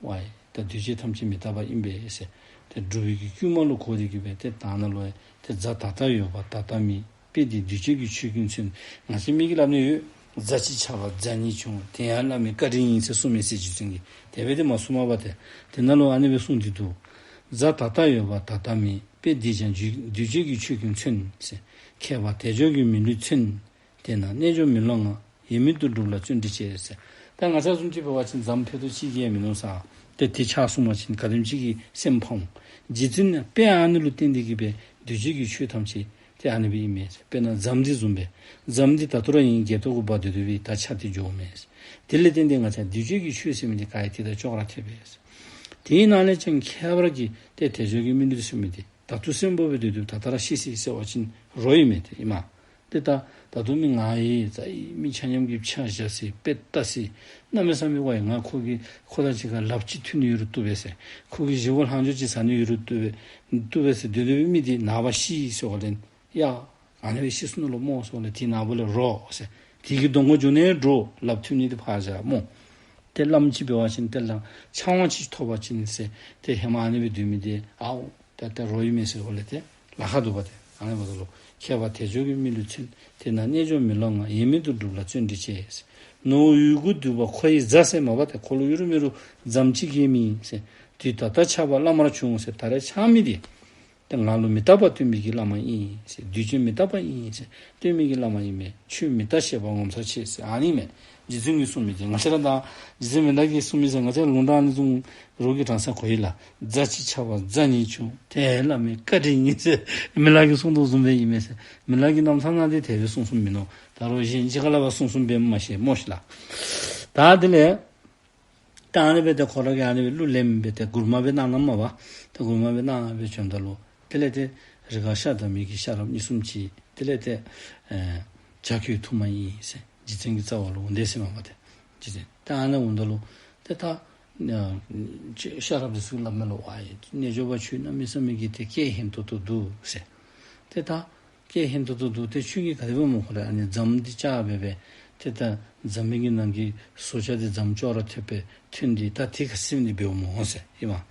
ཝའི་ད་གདུལ་བྱ་ཐམས་ཅད་མི་རྟག་པ་ཨིན་པས་ཟེར། ཏེ་སྒྲུབ་པའི་གི་བསྐུལ་མ་ལུ་གོ་སྟེ་གིས་སྦེ་ཏེ་ད་ནཱ་ལུ་ཡང་ཏེ་རྫ་ད་ལྟ་ཡོད་པ་ད་ལྟ་མེད། དཔེ་འདི་གདུལ་བྱའི་གི་ཆོས་ཀུན་མཚོན། ང་བཅས་མི་གིས་སླབ་ནི་ཡོད། རྫ་གཅིག་ཆག་པར་རྫ་གཉིས་བྱུང་། དེ་ཡང་བླ་མའི་བཀའ་དྲིན་ཡིན་ཟེར་གསུངས་མི་ཟེར་རྗེ་བཙུན་གྱིས། དེ་སྦེ་ཏེ་མ་གསུངམ་མས་པ་ཏེ། དེ་ནང་ལུ་ཨ་ནི་སྦེ་གསུངས་ཏེ་འདུག། རྫ་ད་ལྟ་ཡོད་པ་ད་ལྟ་མེད། དཔེ་འདི་ཀྱང་གདུལ་བྱའི་གི་ཆོས་ཀུན་མཚོན་ཟེར། མཁས་པ་དལ་འབྱོར་གྱིས་མི་ལུས་མཚོན། དེས་ན་རྣལ་འབྱོར་མི་སློང་ངང་ ཡེངས་མེད་དུ་སྒྲུབ་ལ་བརྩོན་འགྲུས་ཆེ་ཟེར། ད་ང་བཅས་བཟུམ་ཅིག་འབད་བ་ཅིན་འཛམ་བུ་གླིང་ཅིག་གི་མི་ནུས་ས། ཏེ་དེ་ཆ་གསུངས་པ་ཅིན་ག་དེམ་ཅིག་གི་སེམས་ཕམ། རྗེ་བཙུན་ནི་དཔེ་ཨ་ནི་ལུ་བརྟེན་ཏེ་གིས་སྦེ་གདུལ་བྱའི་གི་ཆོས་ཐམས་ཅད་ཏེ་ཨ་ནི་སྦེ་ཨིན་མས། དཔེར་ན་རྫམ་འདི་བཟུམ་སྦེ། རྫམ་འདི་ད་ལྟོ་ར་ཨིན། སྒལ་ཏོ་གུ་འབག་སྡོད་སྡོད་པའི་ད་ཆགས་ཏེ་འགྱོཝ་མས། དེ་ལས་བརྟེན་ཏེ་ང་བཅས་གདུལ་བྱའི་གི་ཆོས་ཟེར་མི་འདི་ག་ཡང་དེ་དང་ཅོག་ར་འཐད་པས། དེའི་ནང་ལས་ཀྱང་ཁྱད་པར་གྱི་ཏེ་དལ་འབྱོར་གྱི་མི་ལུས་ཟེར་མི་འདི་ད་ལྟོ་གསོན་པོ་སྦེ་སྡོད་སྡོད་ད་ལྟོ་ར་ཤི་སོ་ཡི་ཟེར་བ་ཅིན་རོ་ཨིན་མས། ཏེ་ཨིན་མས། ཏེ་ད་ད་ལྟོ་མི་ང་ཡི་ཙ་ཡི་མི་ཆ་མཉམ་གྱིས་ཕྱག་བཞག་སོ་ཡི། དཔེ་བལྟ་སོ་ཡི། གནམ་མེད་ས་མེད་ཝའི་ང་ཁོ་གི་ཁོ་དང་གཅིག་ཁར་ལགཔ་ཅིག་མཐུད་ནི་ཡོད་རུང་བཏུབ་པས་ཟེར། ཁོ་གི་བཞེས་སྒོ་ལྷག་འཕྲོ་ཅིག་བཟའ་ནི་ཡོད་རུང་བཏུབ་པས། བཏུབ་པས་ཟེར་སྡོད་སྡོད་པའི་མི་འདི་ནངས་པ་ཤི་ཡི་ཟེར་བ་ལས་ཡ་ཨ་ནི་སྦེ་ཤི་སོ་ནུག་ལོ་སྨོ་ཟེར་བ་ལས་དེ་ནངས་པ་ལས་རོ་ཟེར། དེ་གི་གདོང་ཁར་འགྱོ་ནི་འདྲོག། ལགཔ་མཐུད་ནི་འདི་ཕར་བཞག་སྨོ། ཏེ་བླམ་ཅིག་འབད་བ་ཅིན་ཏེ་ལགས་ཕྱག་དབང་ཅིག་ཐོབ་པ་ཅིན་ཟེར་ཏེ་ཧེ་མ་ཨ་ནི་སྦེ་སྡོད་མི་འདི་ཨའོ་ད་ལྟོ་རོ་ཨིན་མས་ཟེར་བ་ལས་ཏེ་ལཱ་ཁག་འདུག་པ། ཏེ་ཨ་ནི་འབདཝ་ད་ལུ་ཁྱད་པར་དལ་འབྱོར་གྱི་མི་ལུས་མཚོན། དེས་ན་རྣལ་འབྱོར་མི་ལོ་ལྔ། ཡེངས་མེད་དུ་སྒྲུབ་ལ་བརྩོན་འགྲུས་ཆེ་ཟེར། ནོར་འོད་ཀྱིས་བསྡུས་པ་ཁོ་ཡི་མཛའ་ཟེར་མ་པ། ཏེ་ཁོ་ལུ་ཡོད་རུང་མེད་རུང་རྫམ་ཅིག་གི་མི་ཟེར། དུས་ད་ལྟ་ཆགས་པ་བླ་མར་བྱུང་ཟེར། ད་རེས་ཆགས་མི་འདི་ཏེ་ང་ལུ་མི་རྟག་པ་སྟོན་པའི་གི་བླ་མ་ཨིན་ཟེར། གདུལ་བྱ་མི་རྟག་པ་ཨིན་ཟེར་སྟོན་པའི་གི་བླ་མ་ཨིན་མས། ཆོས་མི་རྟག་བཤད་པ་ངོ་མཚར་ཆེ་ཟེར་ཨ་ནི་མས། རྗེ་བཙུན་གྱིས་གསུངས་མི་འདི་ང་བཅས་ར་ད་རྗེ་བཙུན་མི་ལ་གིས་གསུངས་མི་ཟེར་ང་བཅས་ལུང་དྲངས་ནི་བཟུམ་རོགས་ཀྱིས་དྲང་ས་གོ་ཡི་ལགས། མཛའ་ཅིག་ཆགས་པ་མཛའ་ཉིད་བྱུང་། དེ་བླ་མའི་བཀའ་དྲིན་ཡིན་ཟེར་མི་ལ་གིས་གསུངས་དོ་བཟུམ་སྦེ་ཨིན་མས་ཟེར། མི་ལ་གིས་རྣམ་ཐར་ནང་འདི་དེ་སྦེ་གསུངས་གསུངསམ་མིན་ནུག། ད་རུང་གཞན་ཅིག་ཁ་ལས་ཕར་གསུངས་གསུངསམ་འབད་མ་ཤེས་སྨོ་ཤིག་ལགས། ད་དེ་ལས་ད་ཨ་ནི་སྦེ་ཏེ་ཁོ་ར་གིས་ཨ་ནི་སྦེ་གླུ་ལེན་སྦེ་ཏེ་མགུར་མ་སྦེ་གནང་གནངམ་མས་པ། ཏེ་མགུར་མ་སྦེ་གནང་སྦེ་བྱོནམ་ད་ལུ་དེ་ལས་ཏེ་རི་ཁར་ཤ་བདའ་མི་གི་ཤ་རབས་གཉིས་གསུམ་ཅིག་དེ་ལས་ཏེ་ཨེ་བྱ་ཁྱོད་ཐུགས་མ་ཡེངས་ཟེར་རྗེ་བཙུན་གྱི་རྩ་བ་ལུ་འོང་དེས་ཟེར་མས་པ། ཏེ་རྗེ་བཙུན་ད་ཨ་ནི་འོངམ་ད་ལུ་ཏེ་ད་ཨ་ཤ་རབས་འདི་ཚུ་སླབ་མས་ལོ། ཨ་ཡེ་རྣལ་འབྱོར་པ་ཁྱོད་གནམ་མེད་ས་མེད་ཀྱི་ཏེ་སྐད་སྙན་ཏོག་ཏོ་འདུག་ཟེར། ཏེ་ད་སྐད་སྙན་ཏོག་ཏོ་འདུག། ཏེ་ཁྱོད་ཀྱིས་ག་དེ་སྦེ་སྨོ། ཁོ་ར་ཨ་ནི་རྫམ་འདི་བཅག་སྦེ་སྦེ་ཏེ་ད་རྫམ་གྱི་ནང་གི་བཟོ་ཆ་འདི་རྫམ་ཅོག་ར་འཐདཔ་སྦེ་ཐོན་ཏེ་ད་དེ་ག་ཅི་སྦེ་འབདཝ་སྨོ་ཟེར་ཨིན་མས།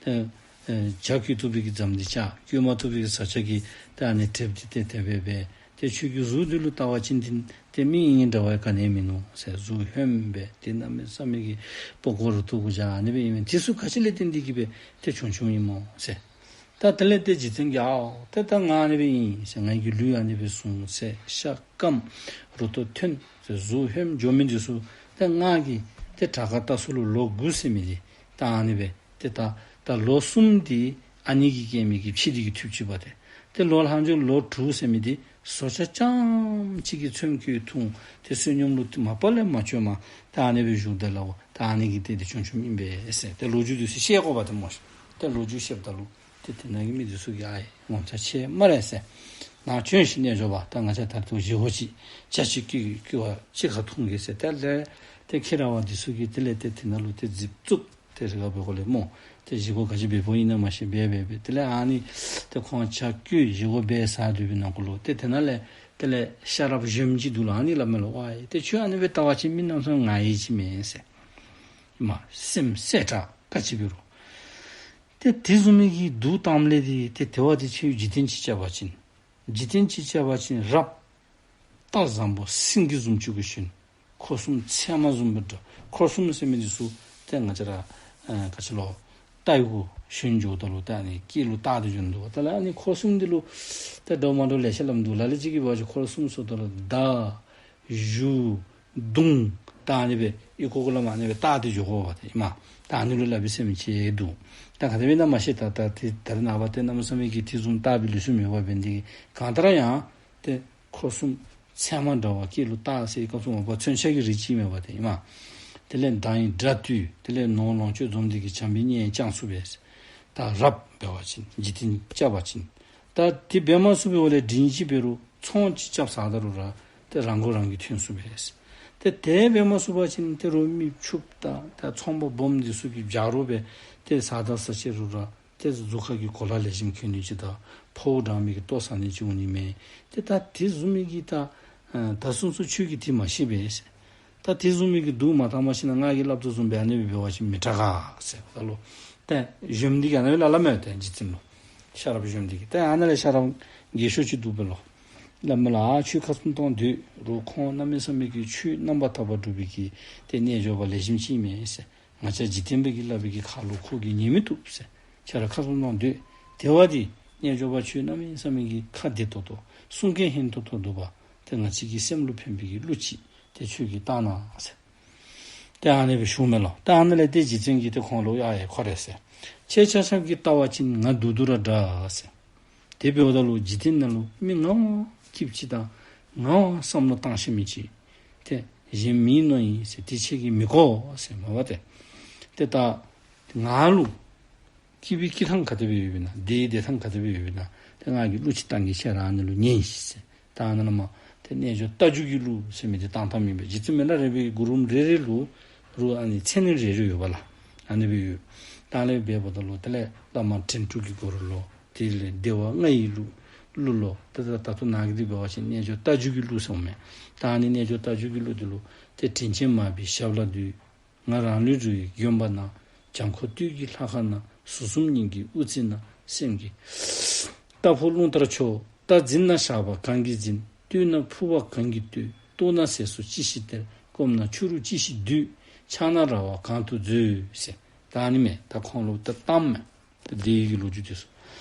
ཏེ་ཨེ་བྱ་བཀོལ་བཏུབ་པའི་གི་རྫམ་འདི་བཅག། བཀོལ་མ་བཏུབ་པའི་གི་བཟོ་ཆ་གི་ད་ཨ་ནི་དྲེགཔ་འདི་ཏེ་དེ་སྦེ་སྦེ་ཏེ་ཁྱོད་ཀྱི་གཟུགས་འདི་ལུ་བལྟ་བ་ཅིན་ཏེ་ཏེ་མི་ཨིན་འདྲ་བ་ག་ནི་ཡང་མིན་ནུག་ཟེར། གཟུགས་ཧོནམ་སྦེ་ཏེ་གནམ་མེད་ས་མེད་ཀྱི་པགས་ཀོ་རུ་ཏོ་གུ་བཞག་ཨ་ནི་སྦེ་ཨིན་མས། དེ་ཚུ་ག་ཅི་ལས་བརྟེན་ཏེ་གིས་སྦེ་ཏེ་བྱུང་བྱུངམ་ཨིན་སྨོ་ཟེར། ད་དེ་ལས་ཏེ་རྗེ་བཙུན་གྱིས་ཨའོ་ཏེ་ད་ང་ཨ་ནི་སྦེ་ཨིན་ཟེར། ངེ་གི་ལུས་ཨ་ནི་སྦེ་བཟུང་ཟེར། ཤ་སྐམ་རུ་ཏོ་ཐོན་ཟེར། གཟུགས་ཧོནམ་འགྱོ་མི་འདི་ཚུ་ཏེ་ང་གིས་ཏེ་དྲག་ཁ་བལྟ་ས་ལུ་ལོ་དགུ་ཟེར་མི་འདི་ད་ཨ་ནི་སྦེ་ཏེ་ད་ད་ལོ་གསུམ་འདི་ཨ་ནི་གིས་སྐྱེལ་མི་གི་ཕྱིར་འདི་གིས་ཐུབ་ཅི་པ། ཏེ་ཏེ་ལོ་ལྷག་འགྱོ་ལོ་དྲུག་ཟེར་མི་འདི་བཟོ་ཆ་རྐྱངམ་ཅིག་གིས་ཚོད་བཀོལ་འཐུང་། ཏེ་བསོད་སྙོམས་ལུ་མ་པ་ལས་མ་བཅོས་མ་ད་ཨ་ནི་སྦེ་བཞུགས་ད་ལུ་ད་ཨ་ནི་གིས་ཏེ་དེ་བྱུང་བྱུངམ་ཨིན་པས་ཟེར། ཏེ་ལོ་རྒྱུས་འདི་ཚུ་བཤད་དགོ་པ་ཏེ་སྨོ་ཤིག། ཏེ་ལོ་རྒྱུས་བཤདཔ་ད་ལུ་ཏེ་དེ་ནང་གི་མི་འདི་ཚུ་གིས་ཨའེ་ངོ་མཚར་ཆེ་སྨ་རེ་ཟེར། ནཱ་བྱོན་ཤིག་རྣལ་འབྱོར་པ། ད་ང་བཅས་ད་ལྟོ་བཞེས་སྒོ་ཅིག་ཇ་ཅིག་བསྐོལ་བསྐོལ་བ་ཅིག་ཁར་འཐུང་གེ་ཟེར། ཏེ་ལས་ཏེ་ཁྱི་ར་བ་འདི་ཚུ་གིས་དེ་ལས་ཏེ་དེ་ནང་ལུ་ཏེ་རྫིབ་བཙུགས། ཏེ་རི་ཁར་འབད་དགོ་ལས་སྨོ། ཏེ་བཞེས་སྒོ་ག་ཅི་འབདཝ་ཨིན་ན་མ་ཤེས། འབད་འབད་འབད་དེ་ལས་ཨ་ནི་ཏེ་ཁོང་ཇ་བསྐོལ་བཞེས་སྒོ་འབད་ཚར་དོ་བའི་ནང་འཁོད་ལུ་ཏེ་དེ་ནང་ལས་དེ་ལས་ཤ་རབས་གཞོནམ་ཅིག་འདུག་ལགས། ཨ་ནི་སླབ་མས་ལོ། ཝའེ་ཏེ་ཁྱོད་ཨ་ནི་སྦེ་བལྟ་བ་ཅིན་མི་གནམ་མེད་ས་མེད་ང་ཡི་ཅིག་མེན་ཟེར། མ་སེམས་གསལ་དྲགས་ག་ཅི་འབད་རུང་། ཏེ་དེ་བཟུམ་མའི་གི་འདུག་དམ་ལས་འདི་ཏེ་དེ་བ་འདི་ཁྱོད་འཇིག་རྟེན་ཅིག་བཅའ་བ་ཅིན་འཇིག་རྟེན་ཅིག་བཅའ་བ་ཅིན་རབ་རྟ་བཟང་པོ་སེང་གེ་བཟུམ་ཅིག་གི་ཞོན། འཁོར་གསུམ་ཚལ་མ་བཟུམ་སྦེ་འདྲ། འཁོར་གསུམ་ཟེར་མི་འདི་ཚུ་ཏེ་ང་བཅས་ར་ཨ་ག་ཅི་ལོ་རྟ་གུ་ཞོན་འགྱོཝ་ད་ལུ་ཏེ་ཨ་ནི་སྐེད་ལུ་བཏགས་ཏེ་འགྱོ་ནི་འདུག་པ། ད་ལས་ཨ་ནི་འཁོར་གསུམ་འདི་ལུ་ཏེ་འདྲཝ་མ་འདྲཝ་ལེ་ཤ་སླབ་འདུག། ལ་ལུ་ཅིག་གིས་འབད་བ་ཅིན་འཁོར་གསུམ་ཟེརཝ་ད་ལུ་མདའ་གཞུ་མདུང་ད་ཨ་ནི་སྦེ་ཨོལ་ལྐོག་གུ་ལས་མར་ཨ་ནི་སྦེ་བཏགས་ཏེ་འགྱོ་དགོ་པ་ཏེ་ཨིན་མས། ད་ཨ་ནི་ལུ་སླབ་པའི་ཟེར་མི་ཅིག་འདུག། ད་ག་དེ་སྦེ་ཨིན་ན་མ་ཤེས། ད་ད་ཏེ་ད་རེས་ནངས་པ་ཏེ་གནམ་མེད་ས་མེད་ཀྱི་དེ་བཟུམ་བཏགས་པའི་ལུགས་སྲོལ་མེད་པ་འབད་ནི་འདི་གིས་གང་ལྟར་ཡང་ཏེ་འཁོར་གསུམ་ཚལ་མ་འདྲ་བ་སྐེད་ལུ་བཏགས་ཟེར་སྐབས་སུ་མ་པ་མཚོན་ཆ་གི་རིགས་ཅིག་མས་པ་ཏེ་ཨིན་མས། དེ་ལས་མདའ་ཡི་དགྲ་བཏུལ། དེ་ལས་ནོར་ལོངས་སྤྱོད་འཛོམས་འདི་གིས་བྱམས་པའི་གཉེན་བསྐྱང་ཚུགས་པས། ད་རབ་འབད་བ་ཅིན་འཇིག་རྟེན་བཅའ་བ་ཅིན་ད་དེ་འབད་མ་ཚུགས་པའི་འོག་ལས་འབྲིང་ཅིག་འབད་རུང་ཚོང་ཅིག་རྐྱབ་ཚརཝ་ད་རུང་ར་ཏེ་རང་མགོ་རང་གིས་ཐོན་ཚུགས་པས། ཏེ་དེ་འབད་མ་ཚུགས་པ་ཅིན་ཏེ་རོགས་མི་ཕྱུགཔོ་དང་ཏེ་ཚོང་པ་སྦོམ་འདི་ཚུ་གིས་བྱ་རོག་སྦེ་ཏེ་ཟ་དང་ཟ་ཅི་རུང་ར་ཏེ་གཟུགས་ཁར་གྱི་གོ་ལ་ལེགས་ཤོམ་གྱོན་ནི་ཅིག་དང་ཕོཝ་འགྲང་མི་གི་ལྟོ་ཟ་ནི་ཅིག་འོང་ནི་མས། ཏེ་ད་དེ་བཟུམ་མའི་གི་ད་ཨ་ད་སོ་སོ་ཁྱོད་ཀྱིས་དེ་མ་ཤེས་པས་ཟེར། ད་དེ་བཟུམ་མའི་གི་འདུག་མ་བཏང་མ་ཤེས་ན་ང་གིས་སླབ་དོ་བཟུམ་སྦེ་ཨ་ནི་སྦེ་འབད་བ་ཅིན་མི་དྲག་ག་ཟེར་ད་ལོ། ཏེ་གཞོནམ་འདི་གིས་ཨ་ནི་སྦེ་སླབ་སླབ་མས། ཏེ་རྗེ་བཙུན་ལུ་ཤ་རབས་གཞོནམ་འདི་གིས། ཏེ་ཨ་ནཱ་ལས་ཤ་རབས་རྒས་ཤོས་ཅིག་འདུག་པས་ལོ། སླབ་མས་ལགས། ཨ་ཁྱོད་ཁ་ཙ་བཏང་སྡོད་རུང་ཁོང་གནམ་མེད་ས་མེད་ཀྱི་ཆོས་རྣམ་པར་དག་པ་སྒྲུབ་པའི་གི་ཏེ་རྣལ་འབྱོར་པ་ལེགས་ཤོམ་ཅིག་ཨིན་མས་ཟེར། ང་བཅས་འཇིག་རྟེན་པ་གིས་སླབ་པའི་གི་ཁ་ལུ་ཁོ་གིས་ཉན་མི་བཏུབ་ཟེར། ཁྱོད་ར་ཁ་ཙ་བཏང་སྡོད། དེ་བ་འདི་རྣལ་འབྱོར་པ་ཁྱོད་གནམ་མེད་ས་མེད་ཀྱི་ཁ་བདེ་ཏོག་ཏོ་གསུང་སྐད་སྙན་ཏོག་ཏོ་འདུག་པ། ཏེ་ང་བཅས་ཀྱི་སེམས་ལུ་ཕན་པའི་གི་གླུ་ཅིག་ ཏེ་ཁྱོད་ཀྱིས་བཏང་གནང་ཟེར། ཏེ་ཨ་ནི་སྦེ་ཞུཝ་མས་ལོ། ཏེ་ཨ་ནི་ལས་ཏེ་རྗེ་བཙུན་གྱིས་ཏེ་ཁོང་ལུ་ཡ་ཡ་ཁོ་རེ་ཟེར། ཁྱེད་ཆ་ཁྱབ་ཀྱིས་བལྟ་བ་ཅིན་ང་བདུད་བདུད་ར་འདྲ་ཟེར། དེ་འབདཝ་ད་ལུ་འཇིག་རྟེན་ནང་ལུ་མི་ངོ་མ་སྐྱིདཔ་ཅིག་དང་ངོ་མ་བསམ་བློ་བཏང་ཤེས་མི་ཅིག་ཏེ་གཞན་མིན་ནོ་ཨིན་ཟེར། དེ་ཁྱེད་ཀྱིས་མི་གོ་ཟེར་མ་པ་ཏེ། ཏེ་ད་ང་ལུ་སྐྱིད་པའི་སྐྱིད་ཐངས་ག་དེ་སྦེ་ཡོདཔ་ཨིན་ན། བདེ་བདེ་ཐངས་ག་དེ་སྦེ་ཡོདཔ་ཨིན་ན། ཏེ་ང་གིས་གླུ་ཅིག་བཏང་གེ། ཁྱེད་ར་ཨ་ནི་ལུ་ཉན་ཤིག་ཟེར། ད་ཨ་ནི་ལས་མར་ཏེ་རྣལ་འབྱོར་རྟ་རྒྱུག་གི་གླུ་ཟེར་མི་འདི་བཏང་བཏངམ་ཨིན་པས། རྗེ་བཙུན་མི་ལ་རས་པའི་གུ་རུམ་རེ་རེ་ལུ་རུ་ཨ་ནི་མཚན་ཉིད་རེ་རེ་ཡོདཔ་ལགས། ཨ་ནི་སྦེ་ཡོད། ད་ཨ་ནི་སྦེ་འབདཝ་ད་ལུ་དེ་ལས་བླ་མ་འདྲེན་དྲུག་གི་སྐོར་ལུ། དེ་ལས་བདེ་བ་ལྔ་ཡི་གླུ་གླུ་ལོ། ཏེ་ད་ད་ལྟོ་ནཱ་གི་འདི་འབད་བ་ཅིན་རྣལ་འབྱོར་རྟ་རྒྱུག་གི་གླུ་ཟེརཝ་མས། ད་ཨ་ནི་རྣལ་འབྱོར་རྟ་རྒྱུག་གི་གླུ་འདི་ལུ་ཏེ་དྲིན་ཅན་མ་བུའི་ཞབས་ལ་འདུད། ང་རང་ལུས་འགྲོ་བའི་དགོན་པ་ན། བྱང་ཁོག་སྟོད་ཀྱི་ལྷ་ཁང་ན། ཟུར་གསུམ་སྙིང་གི་དབུ་རྩེ་ན། སེམས་ཀྱི་རྟ་ཕོ་རླུང་ལྟར་འཕྱོ། རྟ་འཛིན་ན་ཞགས་པ་གང་གིས་འཛིན། བཏུལ་ན་ཕུར་པ་གང་གིས་བཏུལ། བཏོག་ན་ཟས་སུ་ཅི་ཞིག་སྟེར། སྐོམ་ན་ཆུ་རུད་ཅི་ཞིག་བསྡུས། འཆག་ན་ར་བ་གང་དུ་འཛུལ་ཟེར། ད་ཨ་ནི་མས། ད་ཁོང་ལུ་ད་བཏངམ་མས། ད་དེ་གི་ལོ་རྒྱུས་དེ་ཚུ།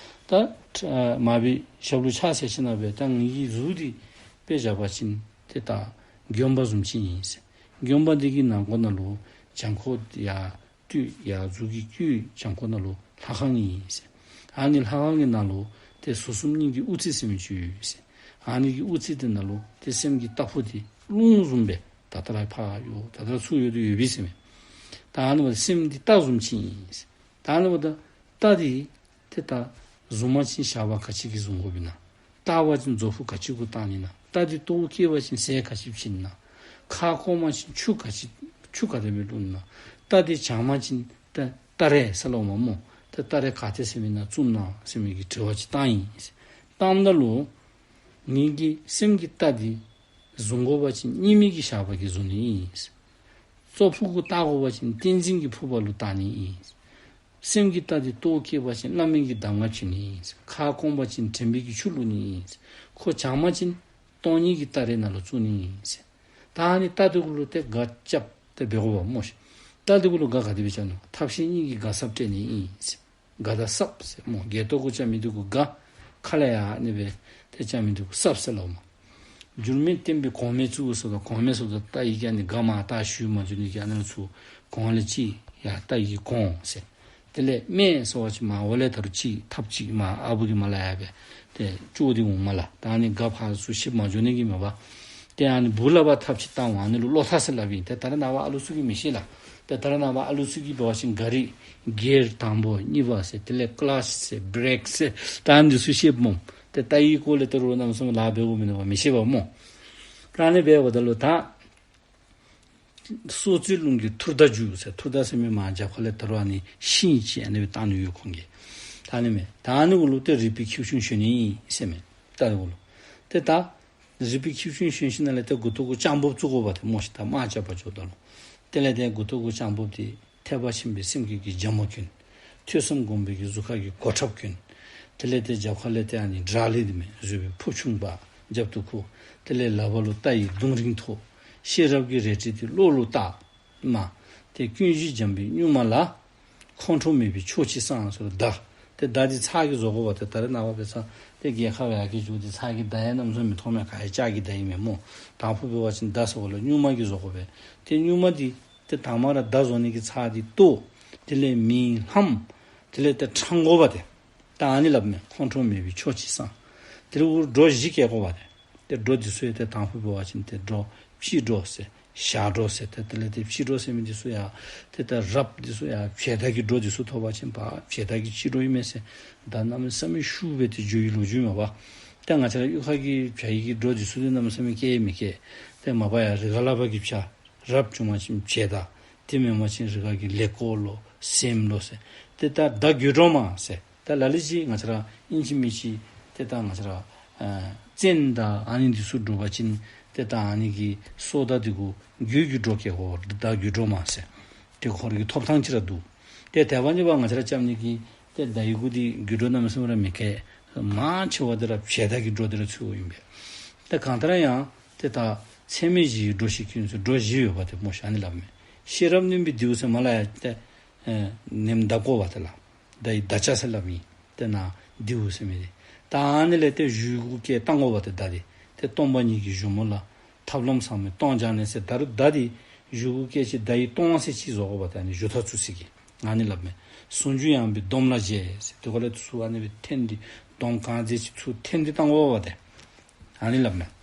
ད་མ་བུའི་ཞབས་ལུ་ཕྱག་འཚལ་ཞིནམ་ལས་ད་ངེ་གི་གཟུགས་འདི་དཔེ་བཞག་པ་ཅིན་ཏེ་ད་དགོན་པ་བཟུམ་ཅིག་ཨིན་ཟེར། དགོན་པ་འདི་གི་ནང་ཁོག་ནང་ལུ་བྱང་ཁོག་ཡར་སྟོད་ཡར་གཟུགས་ཀྱི་དཀྱིལ་བྱང་ཁོག་ནང་ལུ་ལྷ་ཁང་ཨིན་ཟེར། ཨ་ནི་ལྷ་ཁང་གི་ནང་ལུ་ཏེ་ཟུར་གསུམ་སྙིང་གི་དབུ་རྩེ་ཟེར་མི་ཅིག་ཡོད་ཟེར། ཨ་ནི་གི་དབུ་རྩེ་དེ་ནང་ལུ་ཏེ་སེམས་ཀྱི་རྟ་ཕོ་དེ་རླུང་བཟུམ་སྦེ་ད་ལྟོ་ར་ཕར་ཡོད། ད་ལྟོ་ར་ཚུར་ཡོད་དེ་ཡོད་པས་ཟེར་མས། ད་ཨ་ནི་སྦེ་སེམས་འདི་རྟ་བཟུམ་ཅིག་ཨིན་ཟེར། ད་ཨ་ནི་འབདཝ་ད་རྟ་འདི་ཏེ་ད་བཟུང་པ་ཅིན་ཞགས་པ་ག་ཅི་གིས་བཟུང་དགོཔ་ཨིན་ན། བཏགས་པ་ཅིན་རྫོགས་ཕུད་ག་ཅི་གུ་བཏགས་ནི་ན། རྟ་འདི་ལྟོཝ་བཀྱེས་པ་ཅིན་ཟས་ག་ཅི་བྱིན་ན། ཁ་སྐོམ་པ་ཅིན་ཆུ་ག་ཅི་ཆུ་ག་དེ་སྦེ་བླུག་ན། རྟ་འདི་གྱང་པ་ཅིན་ད་སྟ་རེ་ཟེར་སླབ་མས་སྨོ། ད་སྟ་རེ་ག་ཏེ་ཟེར་མི་ན་བཙུམ་ན་ཟེར་མི་གི་དྲི་བ་ཅིག་བཏང་ཡི། བཏངམ་ད་ལུ་ངེ་གི་སེམས་ཀྱི་རྟ་འདི་བཟུང་དགོ་པ་ཅིན་སྙིགས་མའི་གི་ཞགས་པ་གིས་བཟུང་ནི་ཨིན། རྫོགས་ཕུད་གུ་བཏགས་དགོ་པ་ཅིན་ཏིང་འཛིན་གྱི་ཕུར་པ་ལུ་བཏགས་ནི་ཨིན། སེམས་ཀྱི་རྟ་འདི་ལྟོཝ་བཀྱེས་པ་ཅིན་བླ་མའི་གི་གདམས་ངག་བྱིན་ནི་ཨིན། ཁ་སྐོམ་པ་ཅིན་དྲན་པའི་གི་ཆུ་བླུག་ནི་ཨིན། ཁོ་གྱང་པ་ཅིན་སྟོང་ཉིད་ཀྱི་སྟ་རེ་ནང་ལུ་བཙུགས་ནི་ཨིན། ད་ཨ་ནི་རྟ་འདི་གུ་ལུ་ཏེ་སྒ་རྐྱབ་སྟེ་འབད་དགོ་པས་སྨོ་ཤིག། རྟ་འདི་གུ་ལུ་སྒ་ག་དེ་སྦེ་རྐྱབ་ནི། ཐབས་ཤེས་གཉིས་ཀྱིས་སྒ་སྲབ་སྤྲད་ནི་ཨིན། སྒ་དང་སྲབ་ཟེར་སྨོ། སྒལ་ཏོ་གུ་རྐྱབ་མི་འདི་གུ་སྒ། ཁ་ལས་ཡར་ཨ་ནི་སྦེ་ཏེ་རྐྱབ་མི་འདི་གུ་སྲབ་ཟེར་སླབ་མས། འགྱུར་མེད་བསྟན་པའི་གོང་མའི་གཙུག་ཟེརཝ་ད་གོང་མའི་ཟེརཝ་ད་རྟ་ཡི་གེ་ཨ་ནི་སྒ་མར་ད་ཞུ་མ་འགྱོ་ནི་གི་ཨ་ནི་ཚུ་གོང་ལས་གཅིག་ཡར་རྟ་ཡི་གོང་ཟེར། དེ་ལས་སྨད་ཟེར་བ་ཅིན་མར་འོག་ལས་ད་རུང་གཅིག་ཐབས་གཅིག་མར་ཨ་བུ་གི་མར་ལས་ཡར་སྦེ་ཏེ་ཅོག་འདི་འོང་མས་ལགས། ད་ཨ་ནི་སྒ་ཕར་ཚུར་ཤེབ་མ་འགྱོ་ནི་གི་མས་པ། ཏེ་ཨ་ནི་སྦུག་ལས་ཕར་ཐབས་ཅིག་བཏང་འོང་། ཨ་ནི་ལུ་གློག་ཐག་ཟེར་སླབ་ཨིན། ཏེ་ད་རེས་ནངས་པ་ཨ་ལུ་ཚུ་གིས་མི་ཤེས་ལགས། ཏེ་ད་རེས་ནངས་པ་ཨ་ལུ་ཚུ་གིས་འབད་བ་ཅིན་ག་རི་གིར་དང་པོ་གཉིས་པ་ཟེར་དེ་ལས་ཀླཆ་ཟེར་བྲེཀ་ཟེར་ད་ཨ་ནི་ཚུ་ཤེསཔ་སྨོ། ཏེ་རྟ་ཡི་སྐོར་ལས་ད་རུང་གནམ་མེད་ས་མེད་ལཱ་འབད་དགོཔ་མིན་ནུག་པ། མི་ཤེས་པས་སྨོ། ད་ཨ་ནི་འབདཝ་ད་ལུ་ད་སྲོག་རྩོལ་རླུང་གིས་ཐུར་མདའ་རྒྱུག་ཟེར། ཐུར་མདའ་ཟེར་མི་མར་རྒྱབ་ཁ་ལས་ད་རུང་ཨ་ནི་ཤིང་ཅིག་ཨ་ནི་སྦེ་བཏང་ནི་ཡོད་ཁོང་གིས། ད་ཨ་ནི་མས། ད་ཨ་ནི་གུ་ལུ་ཏེ་རིག་པའི་ཁྱེའུ་ཆུང་ཞོན་ནི་ཟེར་མས། རྟ་གུ་ལུ། ཏེ་ད་རིག་པའི་ཁྱེའུ་ཆུང་ཞོན་ཞིནམ་ལས་ཏེ་མགུ་ཏོ་གུ་སྤྱང་སྦུབ་བཙུགས་དགོ་པ་ཏེ་སྨོ་ཤིག། ད་དམག་རྐྱབ་པར་འགྱོཝ་ད་ལུ། དེ་ལས་ཏེ་མགུ་ཏོ་གུ་སྤྱང་སྦུབ་འདི་ཐེག་པ་ཆེན་པོའི་སེམས་བསྐྱེད་ཀྱི་རྒྱ་མ་གྱོན། ཐོས་བསམ་སྒོམ་པའི་གི་གཟུགས་ཁ་གི་གོ་ཁྲབ་གྱོན། དེ་ལས་ཏེ་རྒྱབ་ཁ་ལས་ཏེ་ཨ་ནི་དགྲ་ལྷ་འདི་མས་བཟོ་བའི་ཕུབ་ཆུང་པ་རྒྱབ་ཏུ་ཁུར། དེ་ལས་ལག་པ་ལུ་རྟ་ཡི་མདུང་རིང་ཐོགས། ཤེས་རབ་ཀྱི་རལ་གྲི་འདི་གློ་ལུ་བཏགས། མ། ཏེ་ཀུན་གཞི་འཇམ་པའི་སྨྱུག་མ་ལ། ཁོང་ཁྲོ་མེད་པའི་ཕྱོགས་གཅིག་སྲང་ཟེར་མདའ། ཏེ་མདའ་འདི་ཚར་གྱིས་བཟོ་དགོ་པ་ཏེ། ད་རེས་ནངས་པ་འབད་ས་ཏེ་རྒྱལ་ཁབ་ཡར་རྒྱས་འགྱོ་སྟེ་ཚར་གྱི་མདའ་ཡང་གནམ་མེད་ས་མེད་མི་མཐོང་མས། ག་ར་ལྕགས་ཀྱི་མདའ་ཨིན་མས་སྨོ། དང་ཕུ་འབད་བ་ཅིན་མདའ་ཟེརཝ་ལས་སྨྱུག་མ་གིས་བཟོ་དགོ་པས། ཏེ་སྨྱུག་མ་འདི་ཏེ་དང་པ་ར་མདའ་བཟོ་ནི་གི་ཚར་འདི་བཏོག། དེ་ལས་མེ་ལྷམ། དེ་ལས་ཏེ་ཕྲང་དགོ་པ་ཏེ། ད་ཨ་ནི་སླབ་མས། ཁོང་ཁྲོ་མེད་པའི་ཕྱོགས་གཅིག་སྲང་། དེ་ལས་འུ་སྒྲོ་བཞི་བཀལ་དགོ་པ་ཏེ། ཏེ་སྒྲོ་འདི་ཚུ་ཡང་ཏེ་དང་ཕུ་འབད་བ་ཅིན་ཏེ་སྒྲོ་སྤྱི་སྒྲོ་ཟེར་ཞག་སྒྲོ་ཟེར་ཏེ་དེ་ལས་ཏེ་སྤྱི་སྒྲོ་ཟེར་མི་འདི་ཚུ་ཡང་ཏེ་ད་རབ་འདི་ཚུ་ཡང་བྱེ་མདའ་གི་སྒྲོ་འདི་ཚུ་ཐོབ་པ་ཅིན་པ་བྱེ་མདའ་གི་སྤྱི་སྒྲོ་ཨིན་མས་ཟེར། ད་གནམ་མེད་ས་མེད་ཤུགས་སྦེ་ཏེ་འགྱོ་བའི་ལོ་རྒྱུས་མས་པ། ཏེ་ང་བཅས་ར་གཡུས་ཁ་གི་བྱ་ཡི་གི་སྒྲོ་འདི་ཚུ་ཏེ་གནམ་མེད་ས་མེད་བཀལ་མི་བཀལ། ཏེ་མ་པ་ཡང་རི་ཁ་ལས་ཕར་གྱི་བྱ་རབ་བྱུང་པ་ཅིན་བྱེ་མདའ། དེ་མེན་པ་ཅིན་རི་ཁ་གི་ལེགས་ཀོ་ལོ་སྲནམ་ལོ་ཟེར། ཏེ་ད་མདའ་དགོད་བྲོ་མ་ཟེར། ད་ལ་ལུ་ཅིག་ང་བཅས་ར་ཨིན་ཅི་མིན་ཅི་ཏེ་ད་ང་བཅས་ར་ཨ་བཙན་དང་ཨ་ནི་འདི་ཚུ་འདྲོག་པ་ཅིན་ཏེ་ད་ཨ་ནི་གི་སོ་མདའ་འདི་གུ་དགོད་ཀྱི་བྲོ་བཀལ་དགོ། མདའ་དགོད་བྲོ་མ་ཟེར། ཏེ་ཁོ་ར་གི་ཐོབ་ཐང་ཅིག་ར་འདུག། ཏེ་དེ་བ་ནི་བ་ང་བཅས་ར་རྐྱབ་ནི་གི་ཏེ་མདའ་ཡི་གུ་འདི་དགོད་བྲོ་གནམ་མེད་ས་མེད་ར་མི་བཀལ། མང་ཆེ་བ་འདི་ར་བྱེ་མདའ་གི་སྒྲོ་འདི་ར་ཚུད་དགོཔ་ཨིན་པས། ཏེ་གང་ལྟར་ཡང་ཏེ་ད་ཚད་མེད་བཞིའི་སྒྲོ་བཞི་ཀུན་ཟེར་སྒྲོ་བཞི་ཡོད་པ་ཏེ་སྨོ་ཤིག། ཨ་ནི་སླབ་མས། ཤེས་རབ་བསྣུན་པའི་མདེའུ་ཟེར་མ་ལ་ཡ་ཏེ་ཨེ་ནེམ་མདའ་བཀོ་བ་ཏེ་ལགས། མདའ་ཡི་མདའ་ཅ་ཟེར་སླབ་ཨིན། ཏེ་ནཱ་མདེའུ་ཟེར་མི་འདི། ད་ཨ་ནི་ལས་ཏེ་གཞུ་གུ་བཀལ་བཏང་དགོ་པ་ཏེ་མདའ་འདི། ཏེ་སྟོང་པ་ཉིད་ཀྱི་གཞུ་མོ་ལ། ཐབས་ལམ་ཟབ་མོས་སྟོང་སྦྱང་ནས་ཟེར། ད་རུང་མདའ་འདི་གཞུ་གུ་བཀལ་ཅི། མདའ་ཡི་ལྟོ་བ་ཟེར་ཅིག་བཟོ་དགོ་པས། ད་ཨ་ནི་གཞུ་ཐག་ཚུད་ས་གི་ཨ་ནི་སླབ་མས། ཟུང་འཇུག་ཡངས་པའི་སྡོམ་ལ་བཞེས་ཟེར། དེ་ཁ་ལས་ཚུར་ཨ་ནི་སྦེ་འཐེན་ཏེ་སྡོམ་གང་མཛད་ཅི་ཚུར་འཐེན་ཏེ་བཏང་དགོ་པས་ཏེ། ཨ་ནི་སླབ་མས།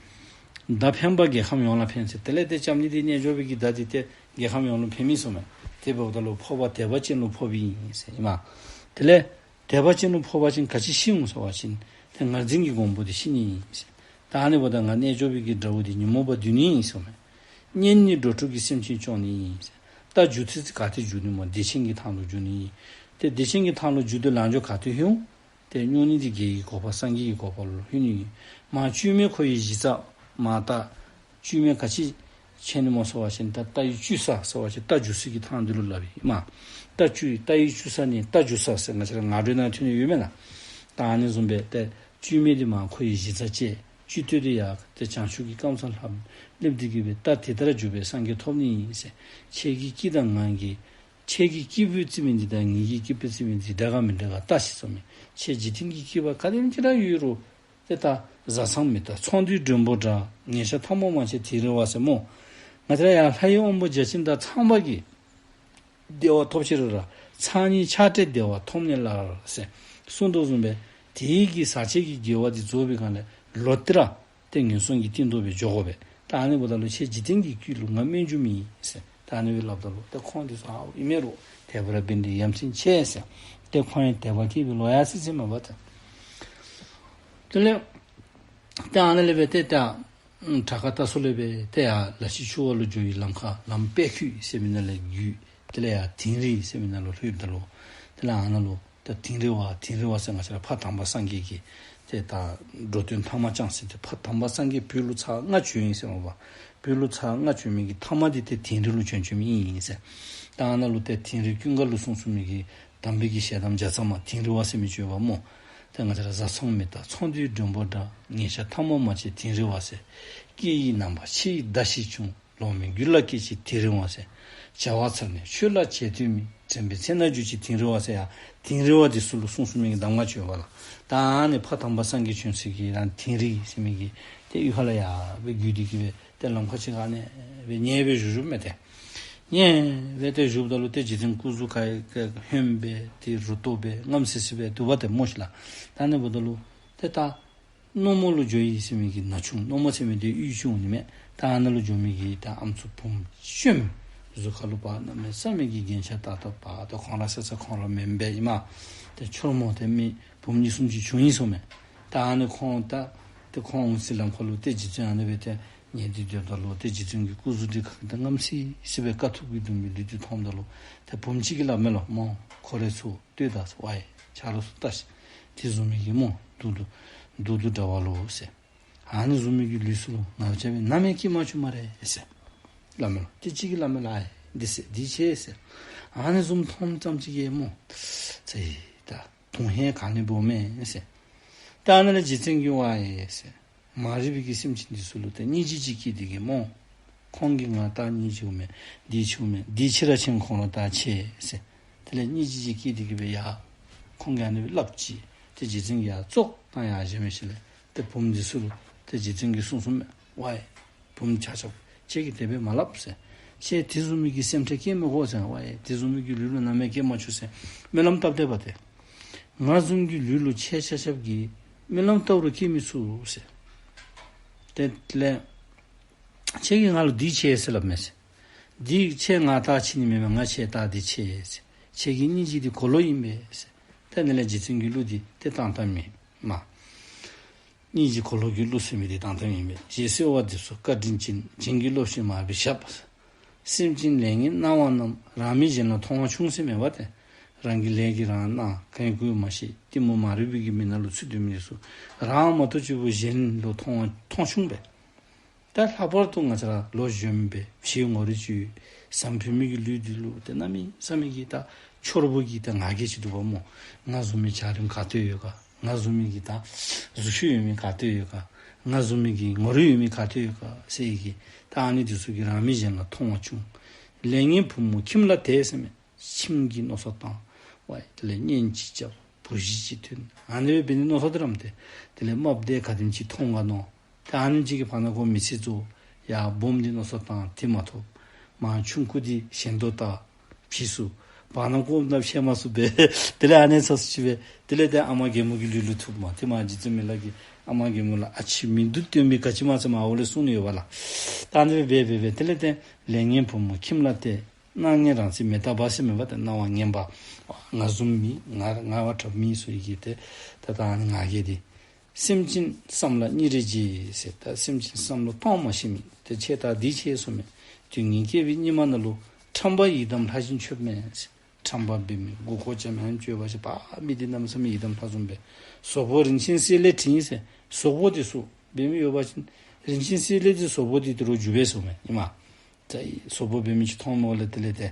མདའ་འཕེན་པ་རྒྱལ་ཁམས་ཡོངས་ལ་ཕན་ཟེར། དེ་ལས་ཏེ་རྐྱབ་ནི་འདི་རྣལ་འབྱོར་པའི་གི་མདའ་འདི་ཏེ་རྒྱལ་ཁམས་ཡོངས་ལུ་ཕན་མི་ཟེརཝ་མས། དེ་འབདཝ་ད་ལུ་ཕོག་པ་དད་པ་ཅན་ལུ་ཕོག་པའི་ཨིན་ཟེར་ཨིན་མས། དེ་ལས་དད་པ་ཅན་ལུ་ཕོག་པ་ཅིན་ག་ཅི་ཤི་འོང་ཟེར་བ་ཅིན་ཏེ་ངར་འཛིན་གྱི་འགོང་པོ་འདི་ཤི་ནི་ཨིན་ཟེར། ད་ཨ་ནི་འབདཝ་ད་ང་རྣལ་འབྱོར་པའི་གི་དགྲ་བོ་འདི་ཉོན་མོངས་པ་བདུད་ནི་ཨིན་ཟེརཝ་མས། གཉེན་ནི་འགྲོ་དྲུག་གི་སེམས་ཅན་སྐྱོང་ནི་ཨིན་ཟེར། ད་འགྱོ་ཚུལ་ག་ཏེ་འགྱོ་ནི་སྨོ། བདེ་ཆེན་གྱི་ཐང་ལུ་འགྱོ་ནི་ཨིན། ཏེ་བདེ་ཆེན་གྱི་ཐང་ལུ་འགྱོ་དོ་ལང་འགྱོ་ག་ཏེ་ལྷོད་འོང་། ཏེ་སྨྱུང་གནས་འདི་རྒྱལ་གྱི་གོ་འཕང་སངས་རྒྱས་ཀྱི་གོ་འཕང་ལུ་ལྷོད་ནི་ཨིན། མ་བཅོས་མའི་འཁོར་བའི་གཞི་རྩ་མ་རྟ། བཅོས་མའི་ག་ཅི་ཆེ་ནི་སྨོ་ཟེར་བ་ཅིན་ད་རྟ་ཡི་བཅོས་ས་ཟེར་བ་ཅིན་རྟ་འགྱོ་སའི་གི་ཐང་འདི་ལུ་སླབ་ཨིན་མས། རྟ་བཅོས་རྟ་ཡི་བཅོས་ས་ནི་རྟ་འགྱོ་ས་ཟེར་ང་བཅས་ར་ངག་འགྲོས་ནང་ཐོན་ནི་ཡོད་མེན་ན། ད་ཨ་ནི་བཟུམ་སྦེ་ཏེ་བཅོས་མའི་འདི་མ་འཁོར་བའི་གཞི་རྩ་བཅད། བཅོས་གཏོད་འདི་ཡང་ཏེ་བྱང་ཆུབ་ཀྱི་སྐམ་སར་ལྷབ་སླེབས་ཏེ་གི་སྦེ་རྟ་དེ་ལྟར་འགྱོ་བའི་སངས་རྒྱས་ཐོབ་ནི་ཨིན་ཟེར། ཁྱེད་ཀྱི་སྐྱིད་དང་ང་གི་ཁྱེད་ཀྱི་སྐྱིད་པོའི་རྩིས་མིན་འདི་དང་ངེ་གི་སྐྱིད་པོའི་རྩིས་མིན་འདི་འདྲ་ག་མི་འདྲ་ག་བལྟ་ཤིག་ཟེརཝ་མས། ཁྱེད་འཇིག་རྟེན་གྱི་སྐྱིད་པ་ག་དེམ་ཅིག་ར་ཡོད་རུང་ཏེ་ད་བཟའ་ཚང་མི་རྟག་ཚོང་འདུས་མགྲོན་པོ་འདྲ། ཉེ་ཆར་ཐ་མ་མ་བྱས་དིང་རི་བ་ཟེར་སྨོ། ང་བཅས་ར་ཡར་ལྷ་ཡི་དབང་པོ་བརྒྱ་བྱིན་དང་ཚངས་པ་གིས་བདེ་བ་ཐོབ་ཕྱིར་ར། ཚངས་ཉིད་ཆགས་བྲལ་བདེ་བ་ཐོབ་ནས་སླར་ཟེར་གསུངས་དོ་བཟུམ་སྦེ་དེའི་གི་ཟག་བཅས་ཀྱི་དགེ་བ་འདི་རྫོགས་པའི་སྒང་ལས་ལོག་སྟེ་ར་ཏེ་ངན་སོང་གི་གཏིང་རྡོ་སྦེ་འགྱོ་དགོ་པས། ད་ཨ་ནི་འབདཝ་ད་ལུ་ཁྱེད་འཇིག་རྟེན་གྱི་སྐྱིད་ལུ་ང་སྨན་རྒྱུ་མེད་ཟེར། ད་ཨ་ནི་སྦེ་སླབ་ད་ལུ་ཏེ་ཁོང་འདི་ཚུ་ཨའོ་ཨིན་མས་རོགས། དད་པ་ར་འབད་ནི་འདི་ཡ་མཚན་ཆེ་ཟེར། ཏེ་ཁོང་ཡང་དད་པ་སྐྱེས་པའི་ལོ་ཡ་སི་སི་མ་པ་ཏེ། དེ་ལས་ཏེ་ཨ་ནཱ་ལས་སྦེ་ཏེ་ད་བྲག་དཀར་རྟ་སོ་ལས་སྦེ་ཏེ་ཡར་ལ་ཕྱི་ཆུ་བ་ལུ་འགྱོ་བའི་ལམ་ཁར་ལམ་དཔལ་ཁུད་ཟེར་མི་ནང་ལས་བརྒྱུད། དེ་ལས་ཡར་དིང་རི་ཟེར་མི་ནང་ལུ་ལྷོདཔ་ད་ལུ་དེ་ལས་ཨ་ནཱ་ལུ་ད་དིང་རི་བ་དིང་རི་བ་ཟེར་ང་བཅས་ར་ཕ་དམ་པ་སངས་རྒྱས་ཀྱི་ཏེ་ད་འགྲོ་དོན་ཐ་མ་བསྐྱངས་ས་ཏེ་ཕ་དམ་པ་སངས་རྒྱས་བོད་ལུ་ཚར་ལྔ་བྱོན་ཡི་ཟེར་མ་པ། བོད་ལུ་ཚར་ལྔ་བྱོན་མི་གི་ཐ་མ་འདི་ཏེ་དིང་རི་ལུ་བྱོན་བྱོན་མི་ཨིན་ཟེར། ད་ཨ་ནཱ་ལུ་ཏེ་དིང་རི་ཀུན་དགའ་ལུ་གསུངས་གསུངས་མི་གི་དམ་པའི་གི་ཞལ་གདམས་བརྒྱ་རྩ་མ་དིང་རི་བ་ཟེར་མི་ཅིག་ཡོདཔ་སྨོ། ཏེ་ང་བཅས་ར་བཟའ་ཚང་མི་རྟག་ཚོང་འདུས་མགྲོན་པོ་འདྲ། ཉེ་ཆར་ཐ་མ་མ་བྱས་དིང་རི་བ་ཟེར། སྐྱེ་ཡི་ནམ་མཁའ་ཕྱི་ཡི་ཟླ་ཞིག་བྱུང་། ལོང་མེད་རྒྱུད་ལ་སྐྱེས་ཀྱི་དིང་རི་བ་ཟེར། བྱ་བ་ཚར་ནས་ཆོས་ལ་བྱེད་འདོད་མེད། དྲན་པའི་ཚེ་ན་གྱུར་ཅིག་དིང་རི་བ་ཟེར་ཡ་དིང་རི་བ་འདི་ཚུ་ལུ་གསུངས་གསུངས་མི་གི་གདམས་ངག་ཅིག་ཡོདཔ་ལགས། ད་ཨ་ནི་ཕ་དམ་པ་སངས་རྒྱས་བྱོན་ས་གི་རང་དིང་རི་ཟེར་མི་གི་ཏེ་གཡུས་ཁ་ལས་ཡར་སྦེ་བརྒྱུད་དེ་གི་སྦེ་ཏེ་ལམ་ཁ་ཅིག་ཨ་ནི་སྦེ་ཉལ་སྦེ་བཞུགས་བཞུགསཔ་མས་ཏེ། ཉལ་སྦེ་ཏེ་བཞུགསཔ་ད་ལུ་ཏེ་རྗེ་བཙུན་སྐུ་གཟུགས་ག་ཧོནམ་སྦེ་ཏེ་རུ་ཏོ་སྦེ་རྔམ་སི་སི་སྦེ་འདུག་པ་ཏེ་སྨོ་ཤིག་ལགས། ད་ཨ་ནི་འབདཝ་ད་ལུ་ཏེ་ད་སྣོ་མོ་ལུ་འགྱོ་ཡི་ཟེར་མི་གི་ན་ཆུང་། སྣོ་མོ་ཟེར་མི་འདི་གཡུས་ཆུང་ནི་མས། ད་ཨ་ནཱ་ལུ་འགྱོ་མི་གི་ད་ཨམ་སྲུ་བུམོ་ཤོམ་གཟུགས་ཁ་ལུ་པ་གནམ་མེད་ས་མེད་ཀྱི་རྒྱན་ཆ་ཏག་ཏག་པ་ད་ཁོང་ར་ཟེར་ས་ཁོང་ར་མེན་པས་ཨིན་མས། ཏེ་འཕྱོར་མོ་ཏེ་མི་བུམོ་གཉིས་གསུམ་ཅིག་བྱུང་ཡི་ཟེརཝ་མས། ད་ཨ་ནི་ཁོང་ད་ཏེ་ཁོང་འོང་སའི་ལམ་ཁ་ལུ་ཏེ་རྗེ་བཙུན་ཨ་ནི་སྦེ་ཏེ་ཉལ་ཏེ་སྡོདཔ་ད་ལུ་ཏེ་རྗེ་བཙུན་གྱི་སྐུ་གཟུགས་འདི་ཁ་གིས་ཏེ་རྔམ་སི་སི་སྦེ་དཀའ་ཐུབ་ཀྱིས་བརྡུང་བའི་ལུས་འདི་མཐོངམ་ད་ལུ་ཏེ་བུམོ་ཅིག་གིས་སླབ་མས་ལོ། མོ་ཁོ་རའི་ཚུར་ལྟོས་ད་ཟེར། ཝའི་ཆ་རོགས་ཚུར་ལྟ་ཤིག། དེ་བཟུམ་མའི་གི་མོ་འདུག་འདུག་འདུག་འདུག་འདྲ་བ་ལོ་ཟེར། ཨ་ནི་བཟུམ་མའི་གི་ལུས་སུ་ལུ་ང་བཅས་སྦེ་ནམ་ཡང་སྐྱེ་མ་བཅུག་སྨ་རེ་ཟེར་སླབ་མས་ལོ། ཏེ་གཅིག་གིས་སླབ་མས་ལགས། ཨའི་འདི་ཟེར་འདི་ཆེ་ཟེར། ཨ་ནི་བཟུམ་མཐོངམ་ཙམ་ཅིག་གིས་མོ་ཚེ་ད་དུང་ཧེ་ག་ནི་སྦོམ་མས་ཟེར། ད་ཨ་ནི་ལས་རྗེ་བཙུན་གྱིས་ཝའི་ཟེར། མ་རིག་པའི་གི་སེམས་ཅན་འདི་ཚུ་ལུ་ཏེ་སྙིང་རྗེ་ཅིག་སྐྱེས་ཏེ་གི་མོ། ཁོང་གིས་ང་ལྟ་སྙིང་རྗེ་བོ་མེན། འདི་ཆེ་བོ་མེན། འདི་ཆེ་ར་ཆེན་ཁོང་ལུ་ལྟ་ཆེ་ཟེར། དེ་ལས་སྙིང་རྗེ་ཅིག་སྐྱེས་ཏེ་གི་སྦེ་ཡ། ཁོང་གིས་ཨ་ནི་སྦེ་སླབ་ཅི། ཏེ་རྗེ་བཙུན་གྱིས་ཡ་ཙོག་བཏང་ཡར་བཞེངས་མི་ཅིག་ལས། ཏེ་བུམོ་འདི་ཚུ་ལུ་ཏེ་རྗེ་བཙུན་གྱིས་གསུངས་གསུངསམ་མས། ཝའི་བུམོ་ཆ་ཁྱབ་ཁྱེད་ཀྱིས་དེ་སྦེ་མ་སླབ་ཟེར། ཁྱེད་དེ་བཟུམ་མའི་གི་སེམས་ཁྲལ་བསྐྱེད་མི་དགོ་ཟེར། ཝའི་དེ་བཟུམ་མའི་གི་ལུས་ལུ་ནམ་ཡང་སྐྱེ་མ་བཅུག་ཟེར་སྨོན་ལམ་བཏབ་སྟེ་པ་ཏེ། ང་བཟུམ་གྱི་ལུས་ལུ་ཁྱེད་ཆ་ཁྱབ་ཀྱིས་སྨོན་ལམ་བཏབ་རུང་སྐྱེ་མི་ཚུགས་ཟེར། ཏེ་དེ་ལས་ཁྱེད་ཀྱིས་ང་ལུ་འདི་ཆེ་ཟེར་སླབ་མས་ཟེར། འདི་ཁྱེད་ང་ལྟ་ཆེ་ནི་མེན་མས། ང་ཁྱེད་ལྟ་འདི་ཆེ་ཟེར། ཁྱེད་ཀྱི་སྙིང་རྗེ་འདི་གོ་ལོག་ཨིན་པས་ཟེར། ཏེ་དེ་ལས་རྗེ་བཙུན་གྱི་གླུ་འདི་ཏེ་བཏང་བཏངམ་མས། སྙིང་རྗེ་གོ་ལོག་གི་གླུ་ཟེར་མི་འདི་བཏང་བཏངམ་ཨིན་པས། ཞེས་གསོལ་བ་འདེབས་སོ་བཀའ་དྲིན་ཅན། བྱིན་གྱིས་རློབས་ཤིག་མ་བུའི་ཞབས། སེམས་ཅན་ལས་ངན་སྣང་བ་རྣམས། རང་མིག་གཞན་ལ་མཐོང་བ་ཆུང་ཟེར་མེན་པ་ཏེ། རང་གི་ལས་ཀྱིས་རང་སྣང་གང་ཡིན་གང་ཡིན་མ་ཤེས། གཏི་མུག་མ་རིག་པའི་གི་མི་ནང་ལུ་ཚུད་སྡོད་མི་ཚུ་རང་མ་གཏོགས་གཅིག་པུ་གཞན་ལུ་མཐོང་བ་མཐོང་ཆུང་པས། ད་ལྷག་པར་དུ་ང་བཅས་ར་ལོ་གཞོནམ་སྦེ་བྱད་ངོ་རིས་ཅིག་ཡོད་ཟམ་ཕུལ་མི་གི་ལུས་འདི་ལུ་ཏེ་གནམ་མེད་ས་མེད་ཀྱི་ད་འཕྱོར་པོ་གི་ད་ང་རྒྱལ་ཅིག་འདུག་པ་སྨོ། ང་བཟུམ་མའི་འཇའ་རིསམོ་ག་ཏེ་ཡོད་ག། ང་བཟུམ་མའི་གི་ད་གཟུགས་ཤུགས་ཡོད་མི་ག་ཏེ་ཡོད་ག། ང་བཟུམ་མའི་གི་ངོ་རིས་ཡོད་མི་ག་ཏེ་ཡོད་ག་ཟེར་གི། ད་ཨ་ནི་འདི་ཚུ་གིས་རང་མིག་གཞན་ལ་མཐོང་བ་ཆུང་། ལས་ངན་བུ་མོ་ཁྱིམ་ལ་དེད་ཟེར་མས། ཁྱིམ་གྱི་མནོ་བསམ་བཏང་། ཝའི་དེ་ལས་གཉེན་ཅིག་རྐྱབ། བུ་གཞི་ཅིག་ཐོན། ཨ་ནི་སྦེ་འབད་ནི་མནོ་བསམ་འདི་ར་མས་ཏེ། དེ་ལས་རྨགཔ་འདི་ག་དེམ་ཅིག་མཐོང་ག་མནོ། ད་ཨ་ནེམ་ཅིག་གི་བར་ན་ཁོ་མི་ཚེ་རྫོགས། ཡར་སྦོམ་འདི་མནོ་བསམ་བཏང་དེ་མ་ཐོབ། མར་ཆུང་ཀུ་འདི་ཞེན་ལྟ་བྱིས་སུ། བར་ན་ཀོ་ནབ་ཤེས་མ་ཚུགས་པས། དེ་ལས་ཨ་ནི་ཚ་སུ་ཅིག་སྦེ་དེ་ལས་ཏེ་ཨ་མ་རྒན་མོ་གི་ལུས་ལུ་ཐུག་མས། དེ་མར་རྗེ་བཙུན་མི་ལ་གིས་ཨ་མ་རྒན་མོ་ལུ་ཨ་ཕྱི་མིག་ཏོ་སྟོན་མི་ག་ཅི་མ་ཚད་མར་འོག་ལས་གསུངས་ནི་ཡོདཔ་ལགས། ད་ཨ་ནི་སྦེ་འབད་འབད་དེ་ལས་ཏེ་ལས་ངན་བུ་མོ་ཁྱིམ་ལ་སྟེར། སྣང་བརྙན་རང་བརྩེགས་མེ་སྟག་འབར་ཟེར་མེན་པ། ཏེ་སྣང་བ་ངན་པ། ང་བཟུམ་མི་ང་ང་བ་དྲག་མི་ཚུ་ཡི་གི་ཏེ་ད་ད་ཨ་ནི་ང་རྒྱལ་འདི། སེམས་ཅན་བསམ་ལ་སྙིང་རེ་རྗེ་ཟེར། ད་སེམས་ཅན་བསམ་བློ་གཏང་མ་ཤེས་མི་ཏེ་ཁྱེད་ད་འདི་ཆེ་སོ་མས། དུས་ངན་བསྐལ་པའི་སྙིགས་མ་ནང་ལུ་ཁྲམ་པ་ཡི་དམ་ལྷ་བཞིན་མཆོད་མས་ཟེར། ཁྲམ་པ་འབད་མི་མགུ་སྐོར་ཅན་མེན་སྤྱོད་པ་ཞིག་པ་མི་འདི་གནམ་མེད་ས་མེད་ཡི་དམ་ལྷ་བཟུམ་སྦེ། ཟོག་པོ་རིན་ཆེན་གསེར་ལས་བྲིན་ཟེར། ཟོག་པོ་འདི་ཚུ་འབད་མི་ཡོད་པ་ཅིན་རིན་ཆེན་གསེར་ལས་འདི་ཟོག་པོ་འདི་ཏི་རུ་འཇུ་སྦེ་སོ་མས་ཨིན་མས། ད་ཟོག་པོ་འབད་མི་ཅིག་མཐོང་མི་འོ་ལས་དེ་ལས་ཏེ།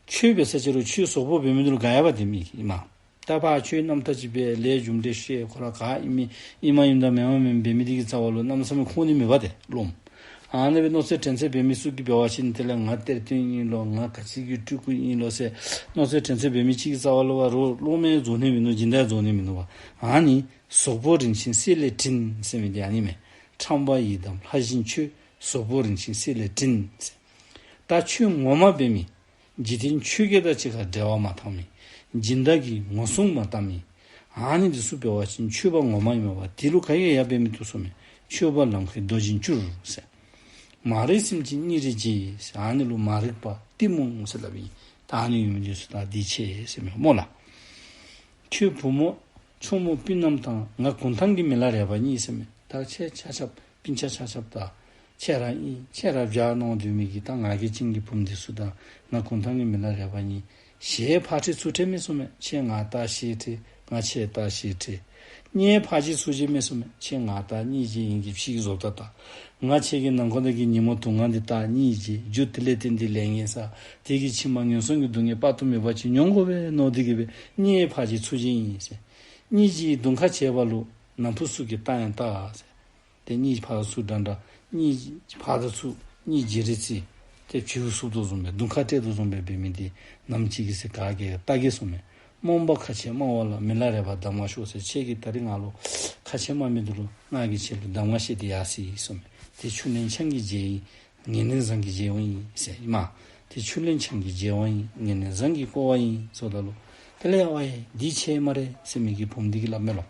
ཁྱོད་འབད་ས་ཅིག་རུང་ཁྱོད་ཟོག་པོ་འབད་མི་འདི་ལུ་དགའ་ཡ་བ་དེ་མི་ཨིན་མས། ད་ཕར་ཁྱོད་རྣམ་ཐར་ཅིག་འབད་ལས་རྒྱུ་འབྲས་བཤད་ཁོ་ར་ག་ཨིན་མི་ཨིན་མ་ཨིནམ་དང་མེན་མ་མེན་འབད་མི་འདི་གི་རྩ་བ་ལུ་གནམ་མེད་ས་མེད་ཁུངས་འདི་མེད་པ་ཏེ་རློམ། ཨ་ནི་སྦེ་མནོ་ཚད་དྲན་ཚད་འབད་མི་ཚུ་གིས་འབད་བ་ཅིན་དེ་ལས་ང་གཏེར་སྟོན་ཨིན་ལོ་ང་ག་ཅི་གི་སྤྲུལ་སྐུ་ཨིན་ལོ་ཟེར་མནོ་ཚད་དྲན་ཚད་འབད་མི་ཅིག་གི་རྩ་བ་ལུ་བ་རོགས་སློབ་མས་རྫོགས་ནི་མིན་ནུག། སྦྱིན་བདག་རྫོགས་ནི་མིན་ནུག་པ། ཨ་ནི་ཟོག་པོ་རིན་ཆེན་གསེར་ལས་བྲིན་ཟེར་མི་འདི་ཨ་ནི་མས། ཁྲམ་པ་ཡི་དམ་ལྷ་བཞིན་མཆོད། ཟོག་པོ་རིན་ཆེན་གསེར་ལས་བྲིན་ཟེར། ད་ཆོས་ངོ་མ་འབད་མི་འཇིག་རྟེན་ཆོས་བརྒྱད་དང་གཅིག་ཁར་འབྲེལ་བ་མ་བཏང་མི། སྦྱིན་བདག་གི་ངོ་སྲུང་མ་བཏང་མི། ཨ་ནི་འདི་ཚུ་འབད་བ་ཅིན་ཆོས་པ་ངོ་མ་ཨིན་མས་པ། དེ་ལུ་ག་ཡང་ཡ་འབད་མི་བཏུབ་སོ་མས། ཆོས་པ་ལམ་ཁའི་རྡོ་རྗེར་འགྱུར་ཟེར། མ་རིག་སེམས་ཅན་སྙིང་རེ་རྗེ་ཟེར། ཨ་ནི་ལུ་མ་རིག་པ་གཏི་མུག་ཟེར་སླབ་ཨིན། ད་ཨ་ནི་ཡོད་མི་འདི་ཚུ་ད་འདི་ཆེ་ཟེར་མས་སྨོ་ལགས། ཁྱོད་བུ་མོ་ཆུང་མོ་སྤུན་རྣམས་དང་། ང་གུང་ཐང་གི་མི་ལ་རས་པ་གཉིས་ཟེར་མས། ད་ཁྱེད་ཆ་ཁྱབ་སྤུན་ཆ་ཆ་ཁྱབ་དང་ཁྱེད་ར་ཨིན། ཁྱེད་ར་བྱ་ནོར་འདུས་མི་གི་ད་ང་རྒྱལ་ཅན་གྱི་བུམོ་འདི་ཚུ་དང་ང་གུང་ཐང་གི་མི་ལ་རས་པ་གཉིས། ཞེས་ཕར་ཁྲེལ་ཚུར་ཁྲེལ་མི་ཚུགས་མས། ཁྱེད་ང་ལྟ་ཞེས་ཁྲེལ། ང་ཁྱེད་ལྟ་ཞེས་ཁྲེལ། གཉེན་ཕར་བྱེད་ཚུར་བྱེད་མི་ཚུགས་མས། ཁྱེད་ང་ལྟ་གཉེན་བྱེད་ཡིན་གྱི་ཕྱི་གི་བཟོ་ལྟ་ལྟ། ང་ཁྱེད་ཀྱི་ནང་ཁོག་ནང་གི་ཉོན་མོངས་དུག་ལྔ་འདི་ལྟ་གཉེན་བྱེད། རྒྱུ་དེ་ལས་བརྟེན་ཏེ་ལས་ངན་བསགས། དེ་གི་ཕྱི་མ་ངན་སོང་གི་སྡུག་བསྔལ་དཔག་ཏུ་མེད་པ་ཅིག་མྱོང་དགོ་པས་མནོ་སྟེ་གི་སྦེ་གཉེན་ཕར་བྱེད་ཚུར་བྱེད་ཡིན་ཟེར། གཉེན་བྱེད་གདོང་ཁ་བྱེད་པ་ལུ་ནམ་ཕུ་ཚུ་གིས་ལྟ་ཡང་ལྟ་ཟེར། ཏེ་གཉེན་ཕར་ཚུར་འདྲ་འདྲ་གཉེན་ཕར་དང་ཚུར་གཉེན་བྱེད་རེ་རྩིས་ཏེ་བྱིའུ་བསུབ་དོ་བཟུམ་སྦེ་གདོང་ཁ་སྤྲད་དོ་བཟུམ་སྦེ་འབད་མི་འདི་ནམ་ཅིག་གི་ཚེ་ག་གིས་ལྟ་གེ་གསུངས་མས། རྨོངས་པ་ཁ་ཆེ་སྨྲ་བ་ལ། མི་ལ་རས་པ་གདམས་ངག་ཤོད་ཟེར། ཁྱེད་ཀྱིས་ད་རིས་ང་ལུ་ཁ་ཆེ་སྨྲ་མི་འདི་ལུ་ང་གིས་ཁྱེད་ལུ་གདམས་ངག་བཤད་དེ་ཡར་སོ་ཡི་གསུངས་མས། ཏེ་ཆུ་ལེན་ཆང་གི་རྗེས་ཡིན། ངན་ལེན་བཟང་གི་རྗེས་དབང་ཡིན་ཟེར་ཨིན་མས། ཏེ་ཆུ་ལེན་ཆང་གི་རྗེས་དབང་ཡིན། ངན་ལེན་བཟང་གི་སྐོར་བ་ཡིན་ཟེརཝ་ད་ལུ་དེ་ལས་ཡ་ཝའི་འདི་ཆེ་སྨ་རེ་ཟེར་མི་གི་བུམོ་འདི་གིས་སླབ་མས་ལོ།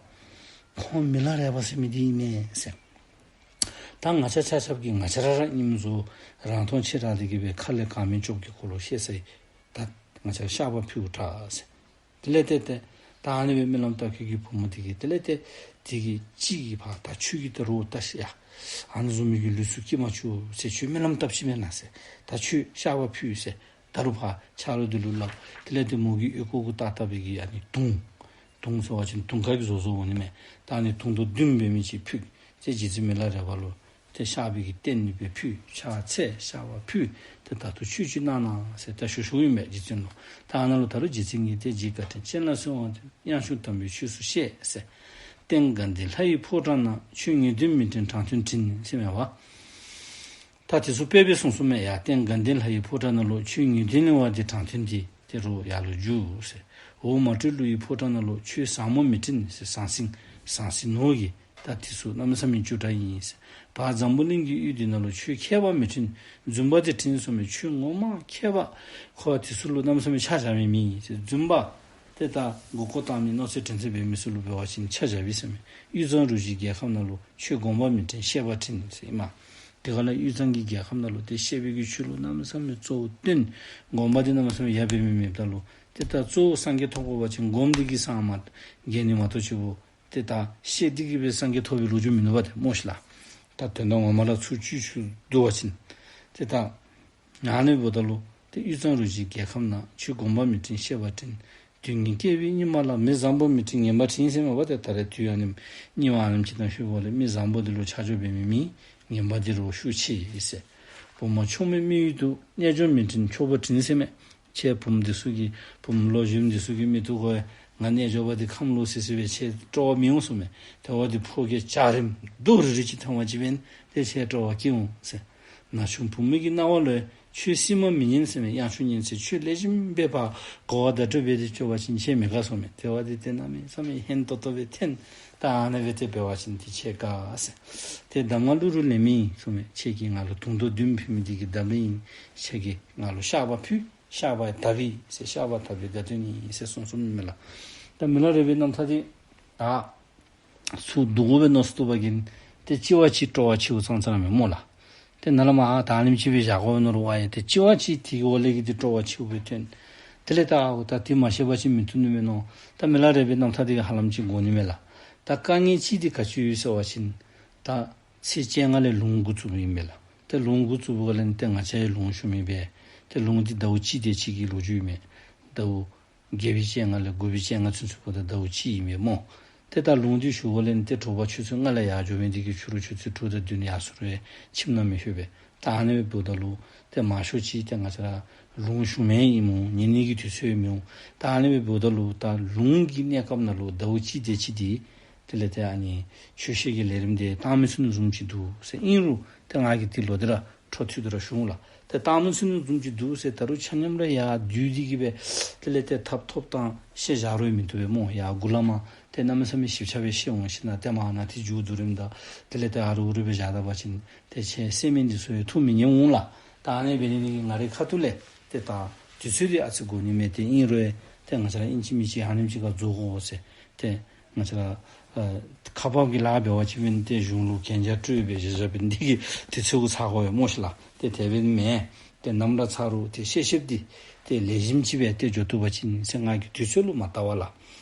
ཁོང་མི་ལ་རས་པ་ཟེར་མི་འདི་ཨིན་མས་ཟེར། ད་ང་བཅས་ཆ་ཁྱབ་ཀྱིས་ང་བཅས་ར་ར་ཨིནམ་བཟོ་རང་མཐོང་ཆེ་དྲགས་ཏེ་གི་སྦེ་ཁ་ལས་གང་མིན་ཅོག་གི་གོ་ལོ་བཤད་ས་ཡི། ད་ང་བཅས་བཤགས་པ་ཕུལཝ་དྲག་ཟེར། དེ་ལས་ཏེ་ཏེ་ད་ཨ་ནི་སྦེ་སྨོན་ལམ་བཏབ་མཁན་གྱི་བུམོ་དེ་གིས་དེ་ལས་ཏེ་དེ་གི་གཅིག་གིས་ཕར་ད་ཁྱོད་ཀྱིས་ད་རོགས་བལྟ་ཤིག་ཡ། ཨ་ནི་བཟུམ་མའི་གི་ལུས་སུ་སྐྱེ་མ་བཅུག་ཟེར། ཁྱོད་སྨོན་ལམ་བཏབ་ཅི་མེན་ན་ཟེར། ད་ཁྱོད་བཤགས་པ་ཕུལ་ཟེར། ད་རུང་ཕར་ཆ་རོགས་དེ་ལུ་སླབ། དེ་ལས་ཏེ་མོ་གི་ཨོལ་ལྐོག་གུ་བཏགས་བཏགས་པའི་གི་ཨ་ནི་དུང་། དུང་ཟེར་བ་ཅིན་དུང་དཀར་གྱི་བཟོ་བཟོཝ་འོང་ནི་མས། ད་ཨ་ནི་དུང་དུང་བདུན་འབད་མི་ཅིག་ཕུལ། ཏེ་རྗེ་བཙུན་མི་ལ་རས་པ་ལུ་ཏེ་བཤགས་པའི་གི་རྟེན་ནི་སྦེ་ཕུལ། ཕྱག་འཚལ་བཤགས་པ་ཕུལ། ཏེ་ད་ལྟོ་ཆོས་ཅིག་གནང་གནང་ཟེར་ད་ཞུ་ཞུཝ་ཨིན་པས་རྗེ་བཙུན་ལུ། ད་ཨ་ནཱ་ལུ་ད་རུང་རྗེ་བཙུན་གྱིས་ཏེ་རྗེ་བཀའ་དྲིན་ཅན་ལ་གསོལ་བ་འདེབས། དབྱངས་ཆུང་དམ་པའི་ཆོས་སུ་བཤད་ཟེར། རྟེན་དགའ་ལྡན་ལྷ་ཡི་ཕོ་བྲང་ན། ཆོས་ངེས་དོན་མི་དྲན་དྲང་དོན་དྲན་ཟེར་མས་པ། ད་དེ་ཚུ་དཔེ་སྦེ་གསུངས་གསུངསམ་མས་ཡ། རྟེན་དགའ་ལྡན་ལྷ་ཡི་ཕོ་བྲང་ན་ལུ། ཆོས་ངེས་དོན་གླེང་བ་འདི་དྲང་དོན་འདི། དེ་རུ་ཡར་ལུ་འཇུག་ཟེར། འོག་མ་སྤྲོས་ཀླུ་ཡི་ཕོ་བྲང་ན་ལུ། ཆོས་ཟབ་མོ་མི་དྲན་ཟེར། ཟང་ཟིང་ཟང་ཟིང་ནོར་གྱི་ད་དེ་ཚུ་གནམ་མེད་ས་མེད་བཅུ་ཕྲག་ཨིན་ཟེར། བར་འཛམ་བུ་གླིང་གི་ཡུལ་འདི་ན་ལུ། ཆོས་མཁས་པ་མི་དྲན་རྫུན་པ་འདི་དྲན་གསུངས་མས། ཆོས་ངོ་མ་མཁས་པ་ཁོ་དེ་ཚུ་ལུ་གནམ་མེད་ས་མེད་ཆ་བཞག་མི་མེད་ཟེར། རྫུན་པ་ཏེ་ད་མགུ་སྐོར་བཏང་མི་མནོ་ཚད་དྲན་ཚད་འབད་མི་ཚུ་ལུ་འབད་བ་ཅིན་ཆ་བཞག་པས་ཟེར་མས། དབུས་གཙང་རུ་བཞིའི་རྒྱལ་ཁམས་ན་ལུ། ཆོས་དགོངས་པ་མི་དྲན་བཤད་པ་དྲན་ཟེར་ཨིན་མས། དེ་ག་ལས་དབུས་གཙང་གི་རྒྱལ་ཁམས་ན་ལུ་ཏེ་བཤད་པའི་གི་ཆོས་ལུ་གནམ་མེད་ས་མེད་གཙོ་བོ་བཏོན། དགོངས་པ་འདི་གནམ་མེད་ས་མེད་ཡར་འབད་མི་མེདཔ་ད་ལུ་ཏེ་ད་གཙོ་བོ་སངས་རྒྱས་ཐོབ་དགོ་པ་ཅིན་སྒོམ་འདི་གིས་སངས་མ་རྒྱས་ནི་མ་གཏོགས་ཆུ་བོ་ཏེ་ད་བཤད་འདི་གིས་སྦེ་སངས་རྒྱས་ཐོབ་པའི་ལོ་རྒྱུས་མིན་ནུག་པ་ཏེ་སྨོ་ཤིག་ལགས། ད་དོན་དག་ངོ་མ་ལ་ཚུར་བཅུད་ཚུར་བསྡུ་བ་ཅིན་ཏེ་ད་ཨ་ནི་འབདཝ་ད་ལུ་ཏེ་དབུས་གཙང་རུ་བཞིའི་རྒྱལ་ཁམས་ན། ཆོས་དགོངས་པ་མི་དྲན་བཤད་པ་དྲན། དུས་ངན་བསྐལ་པའི་སྙིགས་མ་ལ། མི་བཟང་པོ་མི་དྲན་ངན་པ་དྲན་ཟེར་མས་པ། ཏེ་ད་རེས་དུས་ཨ་ནེམ་སྙིགས་མ་ཨ་ནེམ་ཅིག་དང་ཤུལ་བ་ལས་མི་བཟང་པོ་འདི་ལུ་ཆ་འཇོག་འབད་མི་མེད། ངན་པ་འདི་རུ་ཤུགས་ཆེ་ཟེར། བུ་མོ་ཆུང་མའི་མི་ཡུལ་དུ། རྣལ་འབྱོར་མི་དྲན་ཁྱོ་བོ་དྲན་ཟེར་མས། ཁྱེད་བུམོ་འདི་ཚུ་གིས་བུམོ་ལོ་གཞོནམ་འདི་ཚུ་གིས་མི་བཏུབ་གོ་ཡ། ང་རྣལ་འབྱོར་པ་འདི་ཁམས་ལོག་སི་སི་སྦེ་ཁྱེད་སྤྲོ་བ་མི་འོང་གསུངས་མས། དེ་བ་འདི་ཕོ་སྐྱེས་འཇའ་རིསམོ་རྡོག་རིལ་རི་ཅིག་མཐོང་བ་ཅིན་འབདན་ཏེ་ཁྱེད་སྤྲོ་བ་སྐྱེ་འོང་ཟེར། ན་ཆུང་བུ་མོ་གི་རྣ་བ་ལུ་ཡང་ ཆོས་སྲིད་མ་མི་ཉན་ཟེར་མས། དབྱངས་ཆོས་ཉན་ཟེར། ཆོས་ལེགས་ཤོམ་སྦེ་ཕར་གོ་བ་བརྡ་སྤྲོད་འབད་དེ་སྤྱོད་པ་ཅིན་ཁྱོད་མི་དགའ་ཟེར་མས། དེ་བ་འདི་ཏེ་གནམ་མེད་ས་མེད་ཧན་ཏོང་ཏོ་སྦེ་འཐེན། ད་ཨ་ནི་སྦེ་ཏེ་འབད་བ་ཅིན་ཏེ་ཁྱོད་དགའ་ཟེར། ཏེ་གདམས་ངག་གླུ་རུ་ལེན་མི་ཨིན་ཟེར་མས། ཁྱོད་ཀྱིས་ང་ལུ་དུང་དུང་བདུན་ཕུལ་མི་འདི་གིས་གདམས་ཨིན། ཁྱོད་ཀྱིས་ང་ལུ་བཤགས་པ་ཕུལ། བཤགས་པ་དག་པའི་ཟེར། བཤགས་པ་དག་པའི་དགའ་སྟོན་ཨིན་ཟེར་གསུངས་གསུངསམ་ཨིན་མས་ལགས། ད་མི་ལ་རས་པའི་རྣམ་ཐར་འདི་ད་ཚུར་བསྡུ་དགོ་པས་མནོ་སྟེ་འདུག་པ་ཅིན་ཏེ་གཅིག་བ་གཅིག་སྤྲོ་བ་ཆེཝ་ཙང་ཙང་ར་མས་སྨོ་ལགས། ཏེ་ནཱ་ལས་མར་ད་ཨ་ནེམ་ཅིག་སྦེ་བཞག་དགོ་པས་མནོ་རུང་ཨ་ཡེ་ཏེ་གཅིག་བ་གཅིག་དེ་གི་འོག་ལས་ཀྱི་འདི་སྤྲོ་བ་ཆེཝ་སྦེ་ཐོན། དེ་ལས་ད་ཨའོ་ད་འདི་མ་ཤེས་པ་ཅིན་མི་བཏུབ་ནི་མས་མནོ། ད་མི་ལ་རས་པའི་རྣམ་ཐར་འདི་གིས་ཧ་ལམ་ཅིག་གོ་ནི་མས་ལགས། ད་དཀའ་ངལ་གཅིག་འདི་ག་ཅི་ཡོད་ཟེར་བ་ཅིན་ད་ཚེས་བཅོ་ལྔ་ལས་ལུང་འགོ་བཙུགསཔ་ཨིན་པས་ལགས། ཏེ་ལུང་འགོ་བཙུགས་པའི་སྒང་ལས་ཏེ་ང་བཅས་ཡང་ལུང་ཞུ་མི་འབད། ཏེ་ལུང་འདི་ཟླཝ་གཅིག་དེ་ཅིག་གི་ལོ་རྒྱུས་མས། ཟླཝ་བརྒྱད་པའི་བཅོ་ལྔ་ལས་དགུ་པའི་བཅོ་ལྔ་ཚུན་ཚོད་འབདཝ་ད་ཟླཝ་གཅིག་ཨིན་པས་སྨོ། ཏེ་ད་ལུང་འདི་ཞུ་བའི་སྒང་ལས་ཏེ་དྲོ་པ་ཆུ་ཚོད་ལྔ་ལས་ཡར་འགྱོ་མི་འདི་གིས་ཕྱི་རུ་ཆུ་ཚོད་དྲུག་དང་བདུན་ཡར་སོང་རུང་ཁྱིམ་ནང་མི་ལྷོད་པས། ད་ཨ་ནི་སྦེ་འབདཝ་ད་ལུ་ཏེ་མང་ཤོས་ཅིག་ཏེ་ང་བཅས་ར་ལུང་ཞུ་མི་ཨིནམ་འོང་། ཉན་ནི་གི་དུས་ཚོད་མི་འོང་། ད་ཨ་ནི་སྦེ་འབདཝ་ད་ལུ་ད་ལུང་གི་གནས་སྐབས་ནང་ལུ་ཟླཝ་གཅིག་དེ་ཅིག་འདི་དེ་ལས་ཏེ་ཨ་ནི་ཆོས་བཤད་ཀྱི་ལས་རིམ་འདི་བཏང་མི་ཚུགས་ནི་བཟུམ་ཅིག་འདུག་ཟེར། ཨིན་རུང་ཏེ་ང་གིས་འདི་ལོག་སྟེ་ར་འཕྲོ་མཐུད་དེ་ར་ཞུ་འོང་ལགས། ཏེ་བཏང་མི་ཚུགས་ནི་བཟུམ་ཅིག་འདུག་ཟེར། ད་རུང་ཆ་མཉམ་ར་ཡར་བསྡུས་ཏེ་གི་སྦེ་དེ་ལས་ཏེ་ཐབ་ཐོབ་དང་བཤད་བཞག་རུང་མི་བཏུབ་པས་སྨོ། ཡར་མགུ་ལས་མར་ཏེ་གནམ་མེད་ས་མེད་ཞིབ་ཆ་སྦེ་བཤད་འོང་ཞིནམ་ཏེ་མར་ནཱ་ཏེ་མཇུག་བསྡུ་རིམ་དང་དེ་ལས་ཏེ་ཨ་རུ་ཨུ་རུ་སྦེ་བཞག་ད་པ་ཅིན་ཏེ་ཁྱེད་གསན་མི་འདི་ཚུ་ཡང་ཐུགས་མི་མཉེས་འོང་ལགས། ད་ཨ་ནི་འབད་ནི་འདི་གིས་ང་རའི་ཁ་ཐུག་ལས་ཏེ་ད་དུས་ཚོད་འདི་ཨ་ཙི་འགོར་ནི་མས། ཏེ་ཨིན་རུང་ཏེ་ང་བཅས་ར་ཨིན་ཅི་མིན་ཅི་ཨ་ནེམ་ཅིག་ཁར་རྫོགས་དགོ་ཟེར། ཏེ་ང་བཅས་ར་ཨ་ཁག་འབག་གི་ལཱ་འབད་བ་ཅིན་མེན་ཏེ་གཞུང་ལུ་གན་རྒྱ་སྤྲོད་སྦེ་བཞག་བཞགཔ་འདི་གིས་དུས་ཚོད་གུ་ཚར་དགོ་པས་སྨོ་ཤེ་ལགས། ཏེ་དེ་སྦེ་མེན། ཏེ་ནམ་ར་ཚར་རུང་ཏེ་བཤད་བཤདཔ་འདི་ཏེ་ལེགས་ཤོམ་ཅིག་སྦེ་ཏེ་འགྱོ་བཏུབ་པ་ཅིན་ཟེར་ང་གིས་དུས་ཚོད་ལུ་མ་བལྟ་བར་ལགས།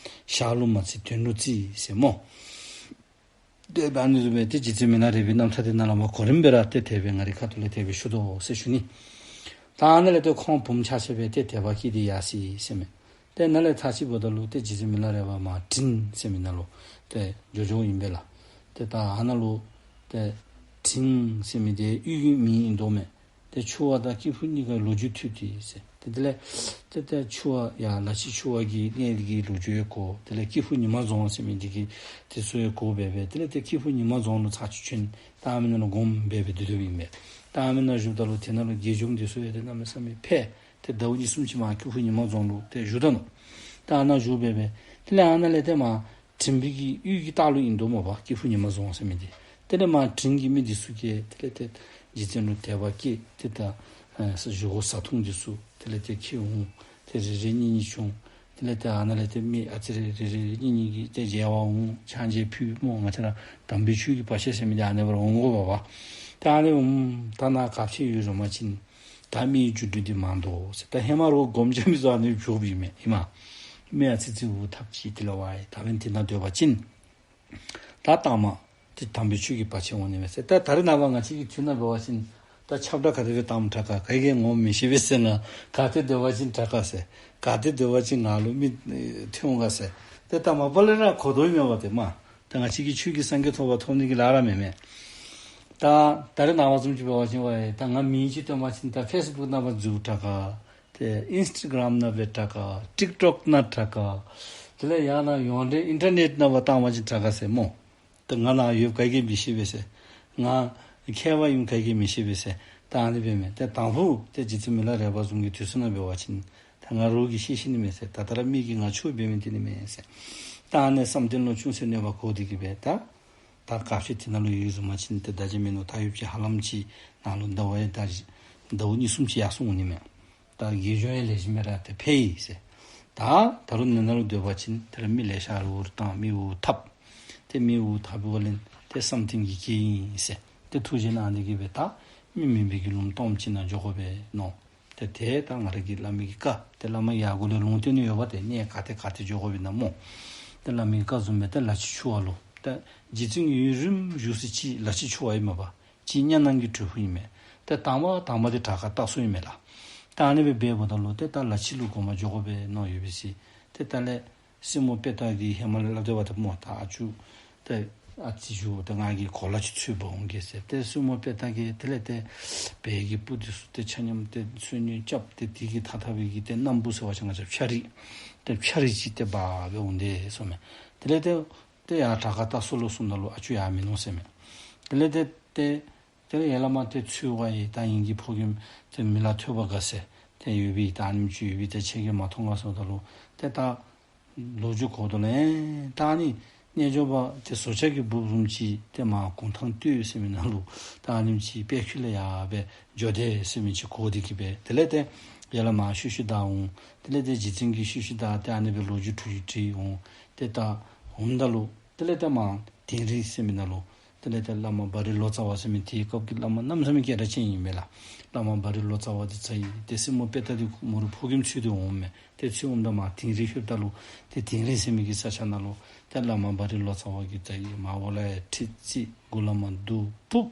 ཞག་ལུ་མ་བརྩི་དོན་ལུ་བརྩི་ཟེར་སྨོ། དེ་སྦེ་ཨ་ནི་བཟུམ་སྦེ་ཏེ་རྗེ་བཙུན་མི་ལ་རས་པའི་རྣམ་ཐར་འདི་ནཱ་ལས་མར་གོ་རིམ་སྦེ་ར་ཏེ་དེ་སྦེ་ང་རའི་ཁ་ཐུག་ལས་དེ་སྦེ་ཞུ་དོ་ཟེར་ཞུ་ནི། ད་ཨ་ནཱ་ལས་ཏེ་ཁོང་བུམོ་ཆ་ཁྱབ་སྦེ་ཏེ་དད་པ་སྐྱེས་ཏེ་ཡར་སོ་ཡི་ཟེར་མས། ཏེ་ནཱ་ལས་ཚར་ཅིག་འབདཝ་ད་ལུ་ཏེ་རྗེ་བཙུན་མི་ལ་རས་པ་མར་དྲིན་ཟེར་མི་ནང་ལུ་ཏེ་འགྱོ་འགྱོཝ་ཨིན་པས་ལགས། ཏེ་ད་ཨ་ནཱ་ལུ་ཏེ་དྲིན་ཟེར་མི་འདི་གཡུས་ཀྱི་མིང་ཨིན་དོ་མས། ཏེ་ཆུ་བ་དང་སྐྱེས་བུ་གཉིས་ཀ་ལོ་རྒྱུས་ཐོས་ཏེ་ཟེར། ཏེ་དེ་ལས་ཏེ་ཏེ་ཆུ་བ་ཡར་ལ་ཕྱི་ཆུ་བ་གི་གནས་ཀྱི་ལོ་རྒྱུས་ཡང་གོ། དེ་ལས་སྐྱེས་བུ་ཉི་མ་རྫོང་ཟེར་མི་འདི་གི་དེ་ཚུ་ཡང་གོ་སྦེ་སྦེ་དེ་ལས་ཏེ་སྐྱེས་བུ་ཉི་མ་རྫོང་ལུ་ཚར་ཅིག་བྱོན། ད་ཨ་མི་ནང་ལུ་སྒོམ་སྦེ་སྦེ་སྡོད་སྡོདཔ་ཨིན་པས། ད་ཨ་མི་ནང་བཞུགསཔ་ད་ལུ་དེ་ནང་ལུ་དགེ་སྦྱོང་འདི་ཚུ་ཡང་ཏེ་གནམ་མེད་ས་མེད་འཕེལ། ཏེ་ཟླཝ་གཉིས་གསུམ་ཅིག་མར་སྐྱེས་བུ་ཉི་མ་རྫོང་ལུ་ཏེ་བཞུགས་ད་ནུག། ད་ཨ་ནཱ་བཞུགས་སྦེ་སྦེ་དེ་ལས་ཨ་ནཱ་ལས་ཏེ་མར་དྲིན་པའི་གི་གཡུས་ཀྱི་ལྟག་ལུ་ཨིན་དོ་མས་པ། སྐྱེས་བུ་ཉི་མ་རྫོང་ཟེར་མི་འདི། དེ་ལས་མར་དྲིན་གྱི་མི་འདི་ཚུ་གིས་དེ་ལས་ཏེ་རྗེ་བཙུན་ལུ་དད་པ་སྐྱེས། ཏེ་ད་ཨ་ས་བཞེས་སྒོ་བཟའ་འཐུང་འདི་ཚུ་དེ་ལས་ཏེ་ཁྱེར་འོང་། ཏེ་རེ་རེ་གཉིས་གཉིས་བྱུང་། དེ་ལས་ཏེ་ཨ་ནཱ་ལས་ཏེ་མི་ཨ་ཙི་རེ་རེ་རེ་གཉིས་གཉིས་ཀྱིས་ཏེ་མཇལ་བར་འོང་། ཕྱག་མཇལ་ཕུལ་སྨོ། ང་བཅས་ར་དམ་པའི་ཆོས་ཀྱི་བར་ཆད་ཟེར་མི་འདི་ཨ་ནི་སྦེ་ར་འོང་དགོ་པས་པ། ད་ཨ་ནི་འོང་ད་ནཱ་ག་ཅི་ཡོད་རུང་མ་ཅིན་ད་མིའི་རྒྱུ་འགྲུལ་འདི་མང་དོ་ཟེར། ད་ཧེ་མ་ར་སྒོམ་རྐྱབ་མི་ཚུ་ཨ་ནི་བཞུགསཔ་ཨིན་མས་ཨིན་མས། མི་ཨ་ཙི་ཙི་འུ་ཐབས་ཅིག་དེ་ལས་བ་ཡི་ད་འབདན་དེ་ནང་སྡོད་པ་ཅིན་ད་དང་པ་ཏེ་དམ་པའི་ཆོས་ཀྱི་བར་ཆད་འོང་ནི་མས་ཟེར། ད་ད་རེས་ནངས་པ་ང་བཅས་ཀྱི་དུས་ནང་འབད་བ་ཅིན་ད་ཁྱབ་བསྒྲགས་ག་དེ་སྦེ་བཏངམ་དྲག་ག་ག་གིས་ངོ་མི་ཤེས་པས་ཟེར་ན། ག་ཏེ་སྡོད་པ་ཅིན་དྲག་ག་ཟེར། ག་ཏེ་སྡོད་པ་ཅིན་ང་ལུ་མི་ཨེ་ཐོན་འོང་ག་ཟེར། ཏེ་ད་མ་པ་ལས་ར་གོ་དོ་ཨིན་མས་པ་ཏེ་མ། ད་ང་བཅས་ཀྱིས་ཆོས་ཀྱི་སངས་རྒྱས་ཐོབ་པ་ཐོབ་ནི་གི་ལཱ་ར་མེན་མས། ད་ད་རེས་ནངས་པ་བཟུམ་ཅིག་འབད་བ་ཅིན་ཝའི་ད་ང་མིང་ཅིག་བཏོན་པ་ཅིན་ད་ཕེསི་བུཀ་ནང་སྦེ་འཛུལ་དྲག་ག། ཏེ་ཨིནསི་ཊ་གརམ་ནང་སྦེ་དྲག་ག། ཊིཀ་ཊོཀ་ནང་དྲག་ག། དེ་ལས་ཡང་ན་ཡོངས་འབྲེལ་ཨིན་ཊར་ནེཊ་ནང་སྦེ་བཏང་པ་ཅིན་དྲག་ག་ཟེར་སྨོ། ད་ང་ནཱ་ཡོདཔ་ག་གིས་མི་ཤེས་པས་ཟེར། ང་མཁས་པ་ཨིནམ་ག་གིས་མི་ཤེས་པས་ཟེར། ད་ཨ་ནི་སྦེ་མས། ད་དང་ཕུ་ཏེ་རྗེ་བཙུན་མི་ལ་རས་པ་བཟུམ་གྱི་དུས་ཚོད་ནང་འབད་བ་ཅིན་ད་ང་རོགས་ཀྱིས་ཤེས་ཤེས་ནི་མས་ཟེར། ད་ད་ར་མི་གིས་ང་ཆོས་འབད་མི་འདི་ནི་མས་ཟེར། ད་ཨ་ནི་བསམ་གཏན་ལུ་ཅུང་ཟད་གནོད་པ་གོ་སྟེ་གི་སྦེ་ད་ད་སྐབས་ཅིག་དེ་ནང་ལུ་ཡོད་རུང་མ་ཅིན་ཏེ་ད་ཅི་མིན་ནུག། ད་ཡོདཔ་ཅིག་ཧ་ལམ་ཅིག་ནང་ལུ་ཟླཝ་ཡང་ད་ཟླཝ་གཉིས་གསུམ་ཅིག་ཡར་སོང་འོང་ནི་མས། ད་དགེ་སྦྱོང་ཡང་ལེགས་ཤོམ་སྦེ་ར་ཏེ་འཕེལ་ཡི་ཟེར། ད་ད་རུང་ནཱ་ནང་ལུ་སྡོད་པ་ཅིན་ཏེ་ར་མི་ལེ་ཤ་ར་འུར་བཏང་མི་འུ་འཐབ། ཏེ་མི་འུ་འཐབ་པའི་སྒང་ལས་ཏེ་བསམ་གཏན་གྱི་གེགས་ཨིན་ཟེར། ཏེ་ཐུགས་རྗེ་གནང་སྟེ་གི་སྦེ་ད་མི་མེན་པའི་གི་ལུང་སྟོངམ་ཅིག་ནང་འགྱོ་དགོ་པས་མནོ། ཏེ་ཏེ་ད་ང་ར་གི་བླ་མའི་གི་བཀའ་ཏེ་བླ་མ་ཡར་སྒོ་ལས་ལུང་བསྟན་ནི་ཡོདཔ་ཏེ་གནས་ག་ཏེ་ག་ཏེ་འགྱོ་དགོ་པས་ན་སྨོ། ཏེ་བླ་མའི་བཀའ་བཟུམ་སྦེ་ཏེ་ལ་ཕྱི་ཆུ་བ་ལུ་ཏེ་རྗེ་བཙུན་ཡུན་རིངམོ་བཞུགས་ས་ཅིག་ལ་ཕྱི་ཆུ་བ་ཨིན་མས་པ། ཅིག་གཉའ་ནང་གི་གྲུ་ཧུ་ཨིན་མས། ཏེ་དང་པ་དང་པ་འདི་དྲག་ཁ་བཏགས་སྲོལ་ཨིན་མས་ལགས། ད་ཨ་ནི་སྦེ་འབདཝ་ད་ལུ་ཏེ་ད་ལ་ཕྱི་ལུ་དགོངམ་འགྱོ་དགོ་པས་མནོ་ཡོད་པས་ཟེར། ཏེ་ད་ལས་སྲས་མོ་དཔེ་སྟག་གིས་ཧེ་མ་ལས་སླབ་སྡོདཔ་ད་སྨོ། ད་ཨ་ཅུ་ཏེ་ཨ་ཙི་ཞུ་ཏེ་ང་གིས་གོ་ལ་ཅིག་འཚོལ་འབག་འོང་གེ་ཟེར། ཏེ་སྲས་མོ་དཔེ་སྟག་གིས་དེ་ལས་ཏེ་བལ་གྱི་སྤུ་འདི་ཚུ་ཏེ་ཆ་མཉམ་ཏེ་འཚོལ་ནི་རྐྱབ་སྟེ་དེ་གི་ཐ་ཐ་བའི་གི་ཏེ་སྣམ་བུ་ཟེར་བ་ཅིན་ང་བཅས་ཕྱ་རིག་ཏེ་ཕྱ་རིག་ཅིག་ཏེ་འབག་སྦེ་འོང་དེས་ཟེར་མས། དེ་ལས་ཏེ་ཏེ་ཡར་དྲག་ཁ་བཏགས་སྲོལ་ལུ་སོངམ་ད་ལུ་ཨ་ཅུ་ཡར་མིན་ནུག་ཟེར་མས། དེ་ལས་ཏེ་ཏེ་ ཏེ་ཡ་བླ་མ་ཏེ་ཚུར་ཝའི་ད་ཨིང་གི་ཕོ་རྒནམ་ཏེ་མི་ལ་ཐོས་པ་དགའ་ཟེར་ཏེ་ཡོད་པའི་ད་ཨ་ནེམ་ཅིག་ཡོད་པའི་ཏེ་ཁྱེད་ཀྱིས་མ་མཐོང་ག་ཟེརཝ་ད་ལུ་ཏེ་ད་ལོ་རྒྱུས་གོ་དོ་ལས། ད་ཨ་ནི་རྣལ་འབྱོར་པ་ཏེ་ཟོ་ཆ་གི་སྦུབ་བཟུམ་ཅིག་ཏེ་མར་གུང་ཐང་སྟོད་ཟེར་མི་ནང་ལུ་ད་ཨ་ནེམ་ཅིག་དཔལ་ཁྱུ་ལས་ཡར་སྦེ་འགྱོ་དེས་ཟེར་མི་ཅིག་གོ་སྟེ་གི་སྦེ་དེ་ལས་ཏེ་ཡ་བླ་མ་ཤུལ་ཤུལ་བདའ་འོང་། དེ་ལས་ཏེ་རྗེ་བཙུན་གྱིས་ཤུལ་ཤུལ་བདའ་ཏེ་ཨ་ནི་སྦེ་ལོ་རྒྱུས་འཕྲོ་མཐུད་དེ་འོང་། ཏེ་ད་འོངམ་ད་ལུ་དེ་ལས་ཏེ་མར་དིང་རི་ཟེར་མི་ནང་ལུ་དེ་ལས་ཏེ་བླ་མ་བ་རི་ལོ་ཙཱ་བ་ཟེར་མི་དེའི་སྐབས་ཀྱི་བླ་མ་གནམ་མེད་ས་མེད་སྐད་གྲགས་ཅན་ཨིན་མས་ལགས། བླ་མ་བ་རི་ལོ་ཙཱ་བ་དེ་བཙའ་ཡི། ཏེ་སྲིང་མོ་དཔེ་ལྟ་དེ་མོ་ར་ཕོ་རྒནམ་འཚོལ་ཏེ་འོངམ་མས། ཏེ་འཚོལ་འོངམ་ད་མར་དིང་རི་ལྷོདཔ་ད་ལུ་ཏེ་དིང་རི་ཟེར་མི་གི་ས་ཆ་ནང་ལུ་ཏེ་བླ་མ་བ་རི་ལོ་ཙཱ་བ་གིས་བཙའ་ཡི། མར་འོག་ལས་ཡར་ཁྲི་བརྩིགས། མགུ་ལས་མར་གདུགས་ཕུབ།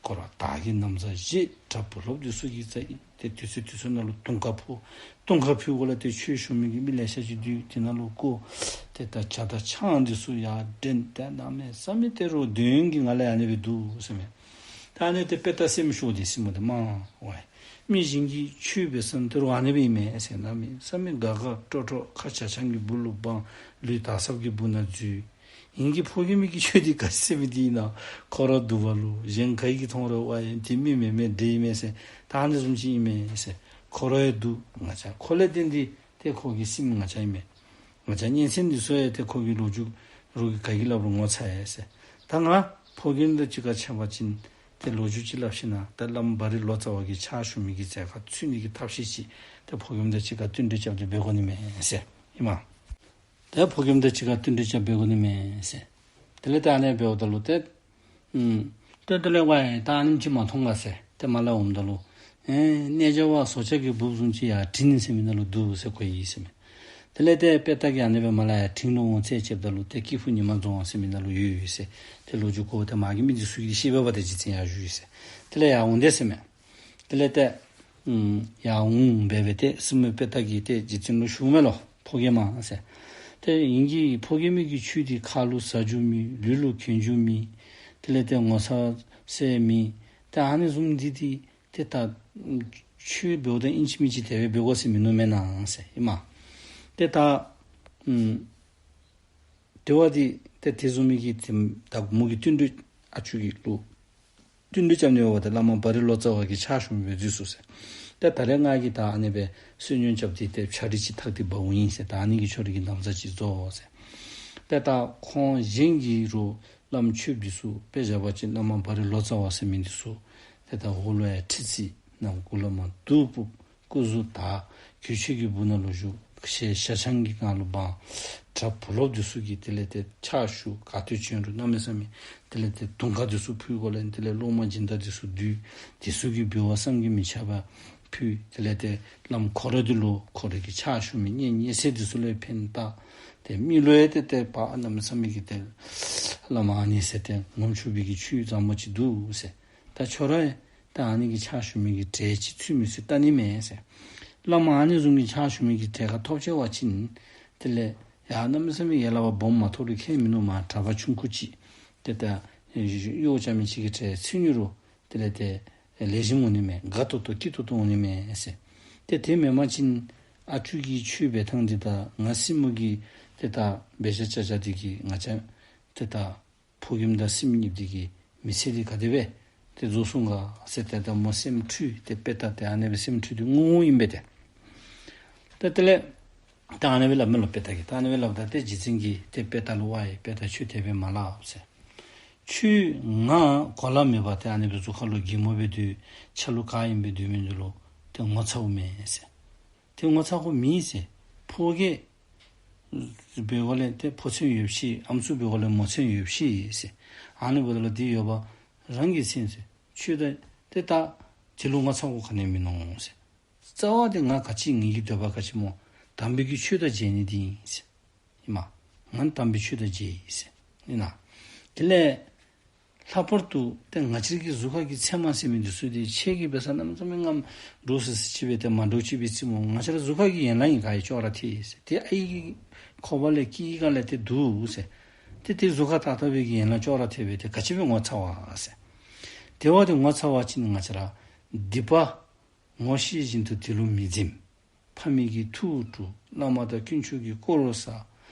ཁོ་ར་དར་གྱི་ན་བཟའ་བཞེས། གྲྭ་བུ་སློབ་དེ་ཚུ་གིས་བཙའ་ཡི། ཏེ་དུས་ཚོད་དུས་ཚོད་ནང་ལུ་དུང་དཀར་ཕུ། དུང་དཀར་ཕུ་འགོ་ལས་ཏེ་ཆོས་ཞུ་མི་གི་མི་ལེ་ཤ་ཅིག་འདུས། དེ་ནང་ལུ་བཀོ། ཏེ་ད་ཇ་དང་ཆང་དེ་ཚུ་ཡར་འདྲེན། ཏེ་གནམ་མེད་ས་མེད་ཏེ་རོགས་འདོད་ཡོན་གྱི་ངང་ལས་ཨ་ནི་སྦེ་འདུག་ཟེར་མས། ད་ཨ་ནི་ཏེ་དཔེ་ལྟ་སེམས་ཤོར་ཏེ་སྲིང་མོ་དེ་མ་ཝའི་མི་གཞན་གྱིས་ཆོས་འབད་ས་ཏེ་རོགས་ཨ་ནི་སྦེ་ཨིན་མས་ཟེར། གནམ་མེད་ས་མེད་དགའ་དགའ་སྤྲོ་སྤྲོ་ཁ་ཇ་ཆང་གི་སྦུག་ལུ་སྦང་། ལུས་དར་ཟབ་ཀྱི་སྦུག་ནང་འཛུལ། ཨིང་གི་ཕོ་རྒནམ་གྱི་ཆོས་འདི་ག་ཅི་ཟེར་མི་འདི་ཨིན་ན། ཁོ་ར་འདུག་པ་ལུ་གཞན་ག་གིས་མཐོང་རུང་ཝའི་འདི་མི་མེན་མས་འདྲེ་ཨིན་མས་ཟེར། ད་ཨ་ནི་བཟུམ་ཅིག་ཨིན་མས་ཟེར། ཁོ་ར་ཡང་འདུག། ང་བཅས་ཁོ་ལས་བརྟེན་ཏེ་ཏེ་ཁོ་གི་སྲིངམོ་ང་བཅས་ཨིན་མས། ང་བཅས་གཉེན་ཚན་འདི་ཚུ་ཡང་ཏེ་ཁོ་གི་ལོ་རྒྱུས་རོགས་ཀྱིས་ག་གིས་སླབ་རུང་ངོ་ཚ་ཡི་ཟེར། ད་ང་ཕོ་རྒནམ་དང་གཅིག་ཁར་ཕྱད་པ་ཅིན་ཏེ་ལོ་རྒྱུས་ཅིག་སླབ་ཞིན་ན་ད་བླམ་བ་རི་ལོ་ཙཱ་བ་གི་ཕྱག་ཞུ་མི་གི་མཛད་ཁར་ཚུད་ནི་གི་ཐབས་ཤེས་ཅིག་ཏེ་ཕོ་རྒནམ་དང་གཅིག་ཁར་བསྟུན་གྲོས་རྐྱབ་སྟེ་འབད་དགོ་ནི་མས་ཟེར་ཨིན་མས། ཏེ་ཕོ་རྒནམ་དང་གཅིག་ཁར་བསྟུན་གྲོས་རྐྱབ་འབད་དགོ་ནི་མས་ཟེར། དེ་ལས་ད་ཨ་ནི་འབདཝ་ད་ལུ་ཏེ་ཨུམ་ཏེ་དེ་ལས་ཝའི་ད་ཨ་ནེམ་ཅིག་མ་མཐོང་ག་ཟེར་ཏེ་མར་ལས་འོངམ་ད་ལུ་ཨེ་རྣལ་འབྱོར་པ་ཟོ་ཆ་གི་སྦུབ་བཟུམ་ཅིག་ཡར་དྲིན་ཟེར་མི་ནང་ལུ་འདུག་ཟེར་གོ་ཡི་ཟེར་མས། དེ་ལས་ཏེ་དཔེ་ལྟ་གིས་ཨ་ནི་སྦེ་མར་ལས་ཡར་དྲིན་ལུ་འོང་ཚད་ཅིག་འབདཝ་ད་ལུ་ཏེ་སྐྱེས་ཕོ་ཉི་མ་རྫོང་ཟེར་མི་ནང་ལུ་ཡོད་ཡོད་ཟེར། ཏེ་ལོ་རྒྱུས་གོཝ་ཏེ་མ་གི་མི་འདི་ཚུ་གིས་ཤེས་པས་པ། ཏེ་རྗེ་བཙུན་ཡར་བཞུགས་ཡི་ཟེར། དེ་ལས་ཡར་འོང་དེས་ཟེར་མས། དེ་ལས་ཏེ་ཨུམ་ཡར་འོང་སྦེ་སྦེ་ཏེ་སྲིང་མོ་དཔེ་ལྟ་གིས་ཏེ་རྗེ་བཙུན་ལུ་ཞུཝ་མས་ལོ། ཕོ་རྒནམ་ཟེར། ཏེ་ཨིང་གི་ཕོ་རྒནམ་གི་ཆོས་འདི་ཁ་ལུ་ཟ་རྒྱུ་མེད། ལུས་ལུ་གྱོན་རྒྱུ་མེད། དེ་ལས་ཏེ་ངོ་ཚ་ཟེར་མེད། ཏེ་ཨ་ནི་བཟུམ་འདི་འདི་ཏེ་ད་ཆོས་འབདཝ་ད་ཨིན་ཅི་མིན་ཅི་དེ་སྦེ་འབད་དགོ་ཟེར་མིན་ནུག་མེན་ན་ཟེར་ཨིན་མས། ཏེ་ད་ཨུམ་དེ་བ་འདི་ཏེ་དེ་བཟུམ་མའི་གི་ཏེ་ད་མོ་གིས་བསྟུན་གྲོས་ཨ་ཅུ་གི་ལུ་བསྟུན་གྲོས་རྐྱབ་ནི་འབདཝ་ད་བླ་མ་བ་རི་ལོ་ཙཱ་བ་གི་ཕྱག་ཞུ་མི་སྦེ་འཛུལ་སོང་ཟེར། ཏེ་ད་རེས་ང་གིས་ད་ཨ་ནི་སྦེ་བསོད་སྙོམས་རྐྱབ་སྟེ་ཏེ་ཕྱག་རིས་ཅིག་འཐག་སྟེ་འབག་འོང་ཡི་ཟེར། ད་ཨ་ནི་གི་ཕྱོགས་རིས་ཀྱི་ན་བཟའ་ཅིག་བཟོ་ཟེར། ཏེ་ད་ཁོང་གཞན་གྱི་རུང་བླམ་ཆོསཔ་འདི་ཚུ་དཔེ་བཞག་པ་ཅིན་བླ་མ་བ་རི་ལོ་ཙཱ་བ་ཟེར་མི་འདི་ཚུ་ཏེ་ད་འོག་ལུ་ཡར་ཁྲི་བརྩིགས། ནམ་མགུ་ལས་མར་གདུགས་ཕུབ། སྐུ་གཟུགས་དར། གོས་ཆེན་གྱི་སྦུག་ནང་ལུ་བཞུགས། ཞལ་ཞལ་ཆང་གི་གང་ལུ་སྦང་། གྲྭ་བུ་སློབ་འདི་ཚུ་གིས་དེ་ལས་ཏེ་ཕྱག་ཞུ། ག་ཏེ་བྱོན་རུང་གནམ་མེད་ས་མེད་དེ་ལས་ཏེ་དུང་དཀར་འདི་ཚུ་ཕུལ་དགོ་ལས། དེ་ལས་སློབ་མ་སྦྱིན་བདག་འདི་ཚུ་འདུས། དེ་ཚུ་གིས་འབུལ་བ་བསམ་གྱིས་མི་ཁྱབ་པ་ཕུལ། དེ་ལས་ཏེ་བླམ་ཁོ་ར་འདི་ལུ་ཁོ་ར་གི་ཕྱག་ཞུ་མི་གཉེན་ཉེ་སྲས་འདི་ཚུ་ལུ་ཕན་བཏགས། ཏེ་མི་ལུ་ཡང་ཏེ་ཏེ་ཕར་གནམ་མེད་ས་མེད་ཀྱི་ཏེ་བླ་མ་ཨ་ནི་ཟེར་ཏེ་ངོམ་ཆོག་པའི་གི་ཆོས་བཟང་པོ་ཅིག་འདུག་ཟེར། ད་ཁྱོད་ར་ཡང་ད་ཨ་ནི་གི་ཕྱག་ཞུ་མི་གི་གྲལ་ཅིག་ཚུད་མི་ཚུད་བལྟ་ནི་མས་ཟེར། བླ་མ་ཨ་ནི་བཟུམ་གྱི་ཕྱག་ཞུ་མི་གི་གྲལ་ཁར་ཐོབ་ཆི་བ་ཅིན་དེ་ལས་ཡར་གནམ་མེད་ས་མེད་ཡར་ལས་ཕར་སྦོམ་མ་ཐོབ་རུང་ཁྱད་མིན་ནུག་མས། གྲྭ་པ་ཆུང་ཀུ་ཅིག་ཏེ་ད་གཡོག་རྐྱབ་མི་ཅིག་གི་གྲལ་ཚུད་ནི་རུང་དེ་ལས་ཏེ་ལེགས་ཤོམ་འོང་ནི་མས། དགའ་ཏོག་ཏོ་སྐྱིད་ཏོག་ཏོ་འོང་ནི་མས་ཟེར། ཏེ་དེ་མེན་པ་ཅིན་ཨ་ཅུ་གི་ཆོས་འབད་ཐངས་འདི་དང་ང་སྲིང་མོ་གི་ཏེ་ད་འབད་བཞག་བྱ་བྱ་འདི་གིས་ང་བཅས་ཏེ་ད་ཕོ་རྒནམ་དང་སྲིངམོ་གཉིས་འདི་གི་མི་ཚེ་འདི་ག་དེ་སྦེ་ཏེ་རྫོགས་སོང་ག་ཟེར་ཏེ་ད་མོ་སེམས་འཁྲུལ་ཏེ་དཔེ་ལྟ་ཏེ་ཨ་ནི་སྦེ་སེམས་འཁྲུལ་ཏེ་ངུ་ངུ་ཨིན་པས་ཏེ། ཏེ་དེ་ལས་ད་ཨ་ནི་སྦེ་སླབ་མས་ལོ་དཔེ་ལྟ་གིས། ད་ཨ་ནི་སྦེ་སླབ་ད་ཏེ་རྗེ་བཙུན་གྱིས་ཏེ་དཔེ་ལྟ་ལུ་ཝའི་དཔེ་ལྟ་ཁྱོད་དེ་སྦེ་མ་སླབ་ཟེར། ཁྱོད་ང་གོ་ལ་མེད་པར་ཏེ་ཨ་ནི་སྦེ་གཟུགས་ཁ་ལུ་སྒྱེ་མོ་སྦེ་སྡོད། ཆ་ལུགས་ག་ཨིན་སྦེ་སྡོད་མི་འདི་ལུ་ཏེ་ངོ་ཚཝ་མས་ཟེར། ཏེ་ངོ་ཚ་དགོཔ་མེད་ཟེར། ཕོ་རྒས་འབད་དགོ་ལས་ཏེ་ཕོ་མཚན་ཡོད་ཤེས། ཨམ་སྲུ་འབད་དགོ་ལས་མོ་མཚན་ཡོད་ཤེས་ཟེར། ཨ་ནི་འབདཝ་ད་ལུ་འདི་ཡོད་པ་རང་གི་མཚན་ཟེར། ཁྱོད་ད་ཏེ་ད་འདི་ལུ་ངོ་ཚ་དགོཔ་ག་ནི་མིན་ནུག་ཟེར། རྩ་བ་འདི་ང་ག་ཅི་ངེ་གི་འདོད་པ་ག་ཅི་སྨོ། དམ་པའི་གི་ཆོས་དང་མཇལ་ནི་འདི་ཨིན་ཟེར། ཨིན་མས། ང་དམ་པའི་ཆོས་དང་མཇལ་ཡི་ཟེར། ཨིན་ན། དེ་ལས་ལྷག་པར་དུ་ཏེ་ང་བཅས་ཀྱི་གཟུགས་ཁ་གི་མཚན་མ་ཟེར་མི་འདི་ཚུ་འདི་ཁྱེད་ཀྱིས་འབད་ས་གནམ་མེད་ས་མེད་ངམ་འདྲོག་སི་སི་ཅིག་སྦེ་ཏེ་མ་འདྲོག་ཅིག་སྦེ་རྩིས་སྨོ། ང་བཅས་ར་གཟུགས་ཁ་གི་ཡན་ལག་ཨིན་ག་ཡི་ཅོག་ར་འཐད་ཟེར། ཏེ་ཨའི་གི་ཁོག་པ་ལས་སྐྱེས་ཡི་ག་ལས་ཏེ་འདུག་ཟེར། ཏེ་ཏེ་གཟུགས་ཁ་ཏག་ཏག་པའི་གི་ཡན་ལག་ཅོག་ར་འཐད་པས། ཏེ་ག་ཅི་སྦེ་ངོ་ཚ་བ་ཟེར། དེ་བ་ཏེ་ངོ་ཚ་བ་ཅིན་ང་བཅས་ར་སྡིག་པ་ངོ་ཤེས་བཞིན་དུ་དེ་ལུ་མི་འཛེམ། ཕ་མའི་གི་ཐུགས་དཀྲུགས། བླ་མ་དང་དཀོན་མཆོག་གི་དཀོར་བཟའ།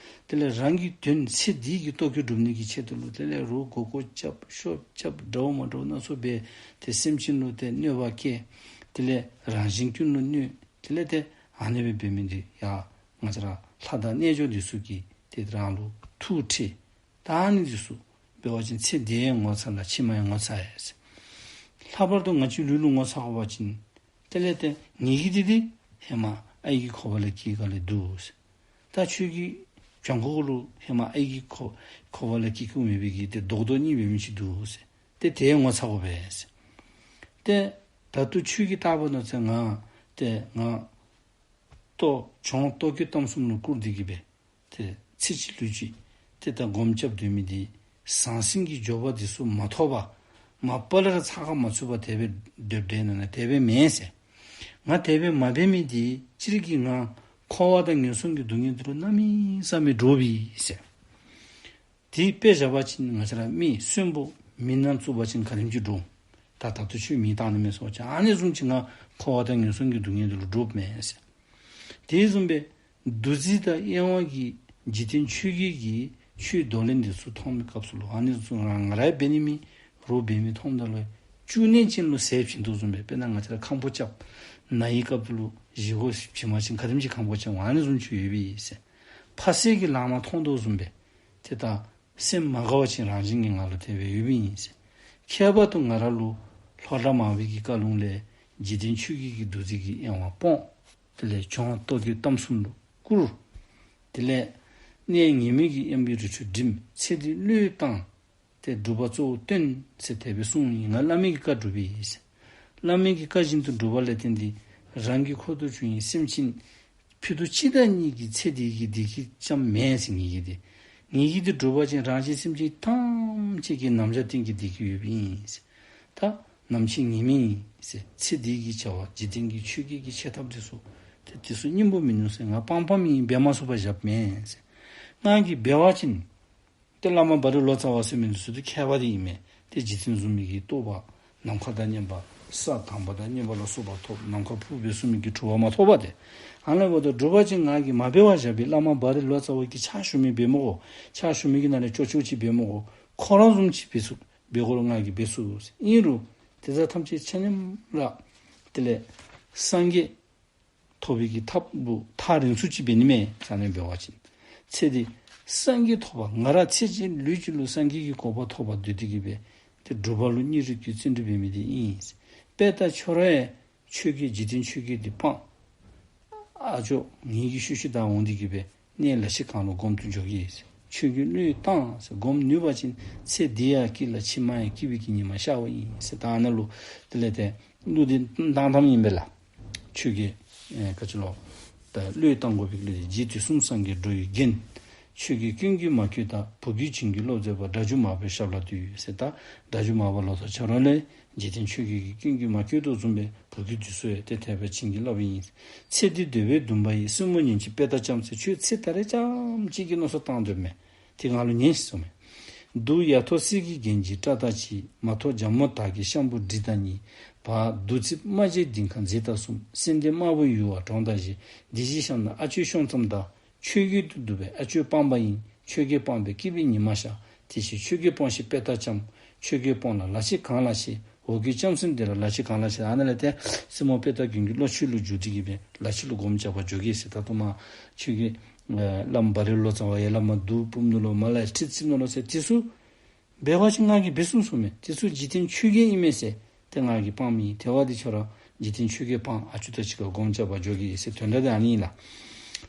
དེ་ལས་རང་གི་དོན་ཚེ་འདི་གི་ལྟོ་གོས་སྒྲུབ་ནི་གི་ཆེད་དུ་ལུ་དེ་ལས་རོགས་མགུ་སྐོར་རྐྱབ་ཤོབ་རྐྱབ་འདྲཝ་མ་འདྲཝ་སྣ་ཚོགས་འབད་དེ་སེམས་ཅན་ལུ་ཏེ་གནོད་པ་བཀལ། དེ་ལས་རང་གཞན་ཀུན་ལུ་གནོད། དེ་ལས་ཏེ་ཨ་ནི་སྦེ་འབད་མི་འདི་ཡང་ང་བཅས་ར་ལྷ་དང་རྣལ་འབྱོར་འདི་ཚུ་གིས་ཏེ་རང་ལུ་ཐུགས་ཁྲལ། ད་ཨ་ནི་འདི་ཚུ་འབད་བ་ཅིན་ཚེ་འདི་ཡང་ངོ་ཚ་ལ་ཕྱི་མ་ཡང་ངོ་ཚ་ཡི་ཟེར། ལྷག་པར་དུ་ང་བཅས་ལུས་ལུ་ངོ་ཚ་དགོ་པ་ཅིན་དེ་ལས་ཏེ་ངེ་གི་འདི་འདི་ཧེ་མ་ཨའི་གི་ཁོག་པ་ལས་སྐྱེས་སྐབས་ལས་འདུག་ཟེར། ད་ཁྱོད་ཀྱི་བྱང་ཁོག་ལུ་ཧེ་མ་ཨའི་གི་ཁོག་ཁོག་པ་ལས་སྐྱེས་སྐྱེསཝ་མེད་པའི་གི་ཏེ་རྡོག་རྡོག་གཉིས་འབད་མི་ཅིག་འདུག་ཟེར། ཏེ་དེ་ངོ་ཚ་དགོ་པས་ཟེར། ཏེ་ད་ལྟོ་ཁྱོད་ཀྱིས་བལྟ་བ་ནང་ཚེ་ང་ཏེ་ང་ལྟོ་གྱོང་ལྟོ་གོས་གཏམ་གསུམ་ལུ་བཀུར་ཏེ་གི་སྦེ་ཏེ་ཚེ་གཅིག་ལུས་གཅིག་ཏེ་ད་སྒོམ་རྐྱབ་སྡོད་མི་འདི་ཟང་ཟིང་གི་འབྱོར་པ་འདི་ཚུ་མ་ཐོབ་པར་མ་པ་ལས་ར་ཚགས་ཁར་མ་ཚུད་པར་དེ་སྦེ་སྡོདཔ་འདྲས་ན་ན་དེ་སྦེ་མེན་ཟེར། ང་དེ་སྦེ་མ་འབད་མི་འདི་སྤྱིར་གྱིས་ང་འཁོར་བ་དང་ངན་སོང་གི་སྡུག་བསྔལ་འདི་ལུ་གནམ་མེད་ས་མེད་འདྲོག་པས་ཟེར། དེ་དཔེ་བཞག་པ་ཅིན་ང་བཅས་ར་མི་གསོན་པོ་མི་ནང་བཙུགས་པ་ཅིན་ག་དེམ་ཅིག་འདྲོག། ད་ད་ལྟོ་ཁྱོད་མེ་བཏང་ནི་མས་ཟེར་བ་ཅིན་ཨ་ནི་བཟུམ་ཅིག་ང་འཁོར་བ་དང་ངན་སོང་གི་སྡུག་བསྔལ་འདི་ལུ་འདྲོགཔ་མས་ཟེར། དེ་བཟུམ་སྦེ་བདུད་རྩི་དང་གཡེང་བ་གིས་འཇིག་རྟེན་ཆོས་བརྒྱད་ཀྱི་ཆོས་འདོར་ལེན་འདི་ཚུ་མཐོང་མི་སྐབས་སུ་ལུ་ཨ་ནི་བཟུམ་རང་ང་ར་འབད་ནི་མེད་རོགས་འབད་མི་མཐོངམ་ད་ལུ་བཅུད་ནད་ཅན་ལུ་ཟས་བྱིན་དོ་བཟུམ་སྦེ། དཔེར་ན་ང་བཅས་ར་ཁམ་ཕོ་རྐྱབ་ན་ཡི་སྐབས་སུ་ལུ་བཞེས་སྒོ་བྱིན་པ་ཅིན་ག་དེམ་ཅིག་ཁམ་ཕོ་རྐྱབ་འོང་། ཨ་ནི་བཟུམ་ཅིག་ཡོདཔ་ཨིན་ཟེར། ཕ་སྲེད་ཀྱི་ལཱ་མ་མཐོང་དོ་བཟུམ་སྦེ་ཏེ་ད་སེམས་མ་དགའ་བ་ཅིན་རང་བཞིན་གྱིས་ང་ལུ་དེ་སྦེ་ཡོདཔ་ཨིན་ཟེར། ཁྱད་པར་དུ་ང་ར་ལུ་ལྷོ་བྲག་མར་པའི་གི་བཀའ་ལུང་ལས་འཇིག་རྟེན་ཆོས་བརྒྱད་ཀྱི་བདུད་རྩི་གིས་གཡེང་བ་སྤོང་། དེ་ལས་གྱོང་ལྟོ་གོས་གཏམ་གསུམ་ལུ་བཀུར། དེ་ལས་གནས་ངེས་མེད་ཀྱི་གཡམ་པའི་རི་ཁྲོད་འགྲིམ། ཚེ་འདི་བློས་བཏང་། ཏེ་སྒྲུབ་པ་གཙོ་བོ་བསྟེན་ཟེར་དེ་སྦེ་གསུངས་ཡི། ང་བླ་མའི་གི་བཀའ་སྒྲུབ་པས་ཟེར། བླ་མའི་གི་བཀའ་བཞིན་དུ་སྒྲུབ་པ་ལས་བརྟེན་ཏེ་རང་གི་ཁོག་ཏུ་བྱུང་བའི་སེམས་ཅན་ཕུད་རྡོག་གཅིག་དང་གཉིས་ཀྱི་ཚེ་འདི་གི་བདེ་སྐྱིད་ཙམ་མེན་ཟེར། ངེ་གི་འདི་ངེ་གི་འདི་སྒྲུབ་པ་ཅིན་རང་གཞན་སེམས་ཅན་ཐམས་ཅད་ཀྱི་ནམ་ཞག་གཏན་གྱི་བདེ་སྐྱིད་ཡོདཔ་ཨིན་ཟེར། ད་ནམ་འཆི་ངེས་མེད་ཨིན་ཟེར། ཚེ་འདི་གི་བྱ་བ་འཇིག་རྟེན་གྱི་ཆོས་བརྒྱད་ཀྱི་ཆེ་ཐབས་འདི་ཚུ་ཏེ་འདི་ཚུ་སྙིང་པོ་མིན་ནུག་ཟེར། ང་སྤང་སྤང་མི་ཨིན། འབད་མ་ཚུགས་པར་བཞགཔ་མེན་ཟེར། ང་གིས་འབད་བ་ཅིན་ཏེ་བླ་མ་བ་རི་ལོ་ཙཱ་བ་ཟེར་མི་འདི་ཚུ་ཏེ་མཁས་པ་འདི་ཨིན་མས། ཏེ་འཇིག་རྟེན་གཟུགས་མེད་ཀྱི་རྟོགས་པ་ནམ་མཁའ་དང་མཉམ་པ་ས་དང་པ་དང་མཉམ་པ་ལ་སོགས་པ་ཐོབ། ནམ་མཁའ་ཕུབ་པའི་གཟུགས་མེད་ཀྱི་གྲུབ་པ་མ་ཐོབ་པ་ཏེ། ཨ་ནི་འབདཝ་ད་སྒྲུབ་པ་ཅིན་ང་གིས་མ་འབད་བར་བཞག་པའི་བླ་མ་བ་རི་ལོ་ཙཱ་བ་གིས་ཕྱག་ཞུ་མི་འབད་མི་དགོ། ཕྱག་ཞུ་མི་གི་ནང་ལས་ཅོག་ཅོག་ཅིག་འབད་མི་དགོ། ཁོ་ར་བཟུམ་ཅིག་འབད་ཚུགས། འབད་དགོ་རུང་ང་གིས་འབད་ཚུགས། ཨིན་རུང་དེ་དག་ཐམས་ཅད་ཆ་མཉམ་ར་དེ་ལས་སངས་རྒྱས་ཐོབ་པའི་གི་ཐབས་ལུ་ཐག་རིང་སུ་ཅིག་འབད་ནི་མས། ས་ནས་འབད་བ་ཅིན་ཚེ་འདི་སངས་རྒྱས་ཐོབ་པ་ང་ར་ཚེ་གཅིག་ལུས་གཅིག་ལུ་སངས་རྒྱས་ཀྱི་གོ་འཕང་ཐོབ་པར་འདོད་དེ་གི་སྦེ་ཏེ་སྒྲུབ་པ་ལུ་སྙིང་རུས་ཀྱིས་བརྩོན་འགྲུས་འབད་མི་འདི་ཨིན། དཔེ་ལྟ་ཁྱོད་ར་ཡང་ཆོས་བརྒྱད་འཇིག་རྟེན་ཆོས་བརྒྱད་འདི་སྤང་། ཨ་ཅོ་ངེ་གི་ཤུལ་ཤུལ་བདའ་འོང་སྟེ་གི་སྦེ་གནས་ལ་ཕྱི་གང་ལུ་སྒོམ་དུ་འཇུག་གེ་ཟེར། ཆོས་ཀྱི་བློས་བཏང་ཟེར། སྒོམ་ནུས་པ་ཅིན་ཚེ་འདི་ཡང་སྐྱིད་ལ་ཕྱི་མ་ཡང་སྐྱིད་པའི་གི་ཉི་མ་ཤརཝ་ཨིན་ཟེར། ད་ཨ་ནཱ་ལུ་དེ་ལས་ཏེ་གླུ་འདི་བཏང་བཏངམ་ཨིན་པས་ལགས། ཆོས་ཀྱི་ཨེ་ག་ཅི་ལོ། ད་བློས་བཏང་དགོ་པའི་གླུ་འདི། རྗེ་དུས་གསུམ་སངས་རྒྱས་འགྲོ་བའི་རྒྱན། ཆོས་ཀྱི་ཀུན་གྱིས་མ་བསྐྱོད་ལྟ། བུ་གུའི་བྱིན་གྱིས་རློབ་མཛད་པ། སྒྲ་སྒྱུར་མར་པའི་ཞབས་ལ་འདུད་ཟེར། ད་སྒྲ་སྒྱུར་མར་པ་ལོ་ཙཱ་ཁྱོད་ར་ལས་འཇིག་རྟེན་ཆོས་བརྒྱད་ཀྱི་ཀུན་གྱིས་མ་བསྐྱོད་དོ་བཟུམ་སྦེ་བུ་གུ་འདི་ཚུ་ཡང་ཏེ་དེ་སྦེ་བྱིན་གྱིས་བརླབས་ཨིན། ཚེ་འདི་འདོད་པའི་འདུན་པ་ཡིས། བཙུན་མོ་ཉིད་ཀྱི་དཔེ་ལྟ་ཙམ་ཟེར། ཁྱོད་ཚེ་ད་རེས་ཙམ་ཅིག་གི་མནོ་བསམ་བཏང་སྡོདཔ་མས། དེ་ང་ལུ་ཉན་ཟེར་གསུངམ་མས། གདུགས་ཡ་ཐོག་གསེར་གྱི་རྒྱན་གྱིས་སྤྲས་ལྟ་ཅི། མ་ཐོགས་འཇམ་མོ་དག་གི་ཤམ་བུ་དྲི་ལྟ་ཉིད། བར་བདུད་རྩིས་རྨ་བྱའི་ལྡིང་ཁ་མཛེས་ལྟ་གསུམ། སེང་ལྡེང་དམར་པོ་ཡུ་བ་འདྲོངས་ལྟ་བཞི། འདི་བཞི་བཤམས་ན་ཨ་ཅོའི་ཤོམ་ཙམ་གདའ། ཆོས་བརྒྱད་དུ་འདུ་བའི་ཨ་ཅོ་སྤངས་པ་ཡིན། ཆོས་བརྒྱད་སྤངས་པས་སྐྱིད་པའི་ཉི་མ་ཤར། དེ་ཕྱིར་ཆོས་བརྒྱད་སྤོངས་ཤིག་དཔེ་ལྟ་ཙམ། ཆོས་བརྒྱད་སྤོངས་ལ་ལ་ཕྱི་གང་ལ་ཕྱི། འོག་གི་ལྕམ་སྲིང་འདི་ལ་ལ་ཕྱི་གང་ལ་ཕྱི། ཨ་ནཱ་ལས་ཏེ་སྲིང་མོ་དཔལ་རྟ་དགུན་གྱི་བློ་ཆོས་ལུ་འཇུག་སྟེ་གི་སྦེ་ལ་ཕྱི་ལུ་སྒོམ་རྐྱབ་པར་འགྱོ་གེ་ཟེར། ད་ལྟོ་མ་ཆོས་ཀྱི་ཨེ་བླམ་བ་རི་ལོ་ཙཱ་བ་ཡར་ལས་མར་གདུགས་སྤུབ་ནུག་ལོ་མར་ལས་ཁྲི་བརྩིགས་ནུག་ལོ་ཟེར། དེ་ཚུ་འབད་བ་ཅིན་ང་གིས་འབད་ཚུགས་གསུངམ་མས། དེ་ཚུ་འཇིག་རྟེན་ཆོས་བརྒྱད་ཨིན་མས་ཟེར། ཏེ་ང་གིས་སྤང་མི་ཨིན། དེ་བ་འདི་ཁྱོད་ར་འཇིག་རྟེན་ཆོས་བརྒྱད་སྤང་། ཨ་ཅོ་དང་གཅིག་ཁར་སྒོམ་རྐྱབ་པར་འགྱོ་གེ་ཟེར། དོན་དག་འདི་ཨ་ནི་ཨིན་ལགས།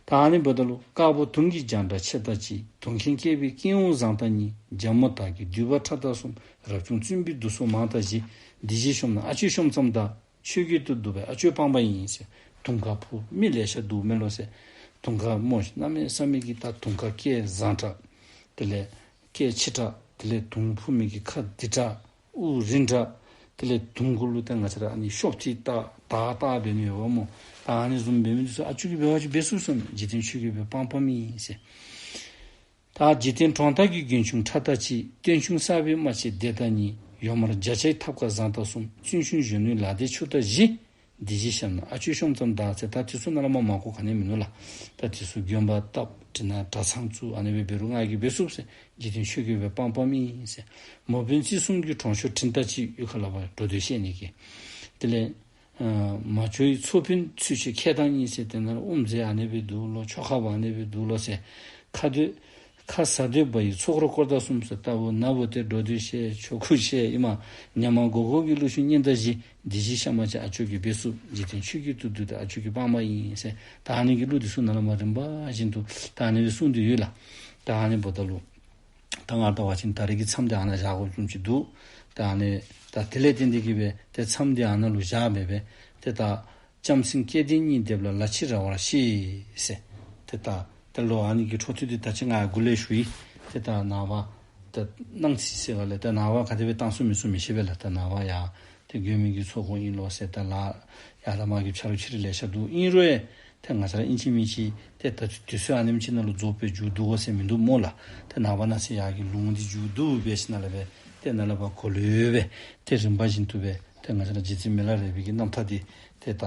ད་ཨ་ནི་འབདཝ་ད་ལུ་དཀར་པོ་དུང་གི་རྒྱང་གྲགས་ཆེ་ལྟ་ཅི། དུང་ཁྱིམ་སྐྱེ་བོའི་སྐྱེ་བོ་བཟང་ལྟ་ཉིད། འཇམ་མོ་དག་གི་མདུད་པ་ཕྲ་ལྟ་གསུམ། རབ་བྱུང་བཙུན་པོའི་བདུད་སོགས་མང་ལྟ་བཞི། འདི་བཞི་བཤམས་ན་ཨ་ཅོའི་ཤོམ་ཙམ་གདའ། ཆོས་བརྒྱད་དུ་འདུ་བའི་ཨ་ཅོ་སྤངས་པ་ཡིན་ཟེར། དུང་དཀར་ཕུ་མི་ལེ་ཤ་འདུག་མེན་ལོ་ཟེར། དུང་དཀར་མོ་གནམ་མེད་ས་མེད་ཀྱི་ད་དུང་དཀར་སྐད་བཟང་དྲགས། དེ་ལས་སྐད་ཆེ་དྲགས། དེ་ལས་དུང་ཕུ་མི་གི་ཁ་བདེ་དྲགས། དབུགས་རིང་དྲགས། དེ་ལས་དུང་གུ་ལུ་ཏེ་ང་བཅས་ར་ཨ་ནི་ཤོབ་ཏི་ཏ་ཏ་ཏ་འབད་ནི་ཡོདཔ་སྨོ། ད་ཨ་ནི་བཟུམ་འབད་མི་འདི་ཚུ་ཨ་ཅོ་གིས་འབད་བ་ཅིན་འབད་ཚུགས་གསུངམ་མས། འཇིག་རྟེན་ཆོས་བརྒྱད་སྤངས་པ་མེན་ཟེར། ད་འཇིག་རྟེན་གྲོང་རྟགས་ཀྱི་རྒྱན་ཆུང་ཕྲ་ལྟ་ཅི། སྟོན་ཆུང་གསར་པའི་རྨ་བྱའི་སྡེར་ལྟ་ཉིད། ཡོག་མར་རྒྱ་བྱའི་ཐབ་ཁ་བཟང་ལྟ་གསུམ། བཙུན་ཆུང་གཞོན་ནུའི་ལ་སྡེར་ཆུ་ལྟ་བཞི། སྡིག་བཞི་བཤགས་ན་ཨ་ཅོ་ཤོམ་ཙམ་དག་ཟེར། ད་དེ་ཚུ་ནང་ལས་མར་མ་གོ་ག་ནི་མིན་ནུག་ལགས། ད་དེ་ཚུ་དགོན་པ་བཏབ་དེ་ནང་གྲྭ་ཚང་བཙུགས་ཨ་ནི་སྦེ་འབད་རུང་ང་གིས་འབད་ཚུགས་ཟེར། འཇིག་རྟེན་ཆོས་བརྒྱད་པའི་དཔང་པ་མེད་ཟེར། མོ་དཔོན་རྩིས་གསུམ་གྱི་གྲོང་ཆོག་དྲིན་ལྟ་ཅིག་གཡུས་ཁ་ལས་ཕར་འགྲོ་འདོད་བཤད་ནི་གི། དེ་ལས་ཨ་མ་ཇོ་ཡི་ཚོགས་དཔོན་ཚུལ་འཆོས་ཁྱད་དང་གཉིས་ཟེར། དེ་ནང་ལས་དབུ་མཛད་ཨ་ནི་སྦེ་འདུག་ལོ། ཆོ་གཔ་ཨ་ནི་སྦེ་འདུག་ལོ་ཟེར། ཁ་འདོད་ཁ་ཟ་འདོད་པ་ཡི་ཚོགས་རོགས་དཀོར་དང་གསུམ་ཟེར། ལྟ་བུ་ན་བུ་སྟེ་འགྲོ་འདོད་བཤད། ཆོ་གུ་བཤད། ཨིན་མས། ཉ་མ་སྒོར་སྒོར་གྱི་ལུགས་ཤུལ་གཉེན་དང་བཞི། སྡིག་བཞི་བཤགས་མ་བྱས་ཨ་ཅོ་གིས་འབད་ཚུགས། འཇིག་རྟེན་ཆོས་བརྒྱད་དུ་འདུས་ཏེ་ཨ་ཅོ་གི་དཔང་པ་ཨིན་ཟེར། ད་ཨ་ནི་གི་གླུ་འདི་ཚུ་ནང་ལས་མར་རིམ་པ་བཞིན་དུ་ད་ཨ་ནི་སྦེ་གསུངས་ཏེ་ཡོད་ལགས། ད་ཨ་ནི་འབདཝ་ད་ལུ་ད་ང་ལྟ་བ་ཅིན་ད་རེས་ཀྱི་མཚམས་འདི་ཨ་ནཱ་བཞག་དགོཔ་བཟུམ་ཅིག་འདུག། ད་ཨ་ནི་ད་དེ་ལས་བརྟེན་ཏེ་གིས་སྦེ་ཏེ་མཚམས་འདི་ཨ་ནཱ་ལུ་བཞག་སྦེ་སྦེ་ཏེ་ད་ལྕམ་སྲིང་སྐལ་ལྡན་གཉིས་སྡེབ་ལ་ལ་ཕྱི་ར་བར་གཤེགས་ཟེར། ཏེ་ད་ཏེ་ལོག་ཨ་ནི་གི་འཕྲོ་མཐུད་དེ་ད་ཅི་ང་འགོ་ལས་ཞུ་ཡི། ཏེ་ད་ནངས་པ་ད་གནངས་ཚེ་ཟེར་ག་ལས་ད་ནངས་པ་ག་དེ་སྦེ་བཏང་ཚུགས་མི་ཚུགས་མི་ཤེས་པས་ལགས། ད་ནངས་པ་ཡང་ཏེ་མགོན་པོའི་གི་ཚོགས་འཁོར་ཨིན་ལོ་ཟེར། ད་ལཱ་ཡར་ལས་མར་གྱི་ཆ་རོགས་ཕྱི་རོལ་ལེ་ཤ་འདུག། ཨིན་རུང་ཡང་ཏེ་ང་བཅས་ར་ཨིན་ཅི་མིན་ཅི་ཏེ་ད་དུས་ཚོད་ཨ་ནེམ་ཅིག་ནང་ལུ་རྫོགས་སྦེ་མཇུག་བསྡུ་དགོ་ཟེར་མིན་འདུག་སྨོ་ལགས། ཏེ་ནངས་པ་གནངས་ཚེ་ཡར་གྱི་ལུང་འདི་མཇུག་བསྡུ་འབད་ཞིནམ་ལས་སྦེ་ཏེ་ནཱ་ལས་ཕར་གོ་ལེ་སྦེ་ཏེ་རིམ་པ་བཞིན་དུ་སྦེ་ཏེ་ང་བཅས་ར་རྗེ་བཙུན་མི་ལ་རས་པའི་གི་རྣམ་ཐར་འདི་ཏེ་ད་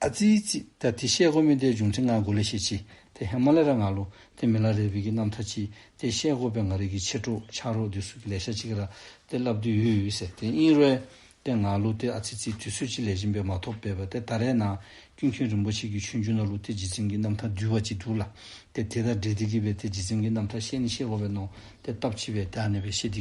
ཨ་ཙི་ཙི་ད་དེ་བཤད་དགོ་མི་འདི་རྒྱུ་མཚན་ང་འགོ་ལས་བཤད་ཅི། ཏེ་ཧེ་མ་ལས་ར་ང་ལུ་ཏེ་མི་ལ་རས་པའི་གི་རྣམ་ཐར་ཅིག་ཏེ་བཤད་དགོ་པའི་ང་རའི་གི་མཆེད་གྲོགས་ཆ་རོགས་འདི་ཚུ་གིས་ལེ་ཤ་ཅིག་ར་ཏེ་སླབ་སྟེ་ཡོད་ཡོད་ཟེར། ཏེ་ཨིན་རུང་ཏེ་ང་ལུ་ཏེ་ཨ་ཙི་ཙི་དུས་ཚོད་ཅིག་ལེགས་ཤོམ་སྦེ་མ་ཐོབ་པས་པ། ཏེ་ད་རེས་ནཱ་ཀུན་མཁྱེན་རིན་པོ་ཆེ་གི་ཆོས་འབྱུང་ནང་ལུ་ཏེ་རྗེ་བཙུན་གྱི་རྣམ་ཐར་བསྡུས་པ་ཅིག་འདུག་ལགས། ཏེ་དེ་དང་འབྲེལ་ཏེ་གིས་སྦེ་ཏེ་རྗེ་བཙུན་གྱི་རྣམ་ཐར་བཤད་ནི་བཤད་དགོ་པས་མནོ། ཏེ་སྟབས་ཅིག་སྦེ་ཏེ་ཨ་ནི་སྦེ་བཤད་དེ་གིས་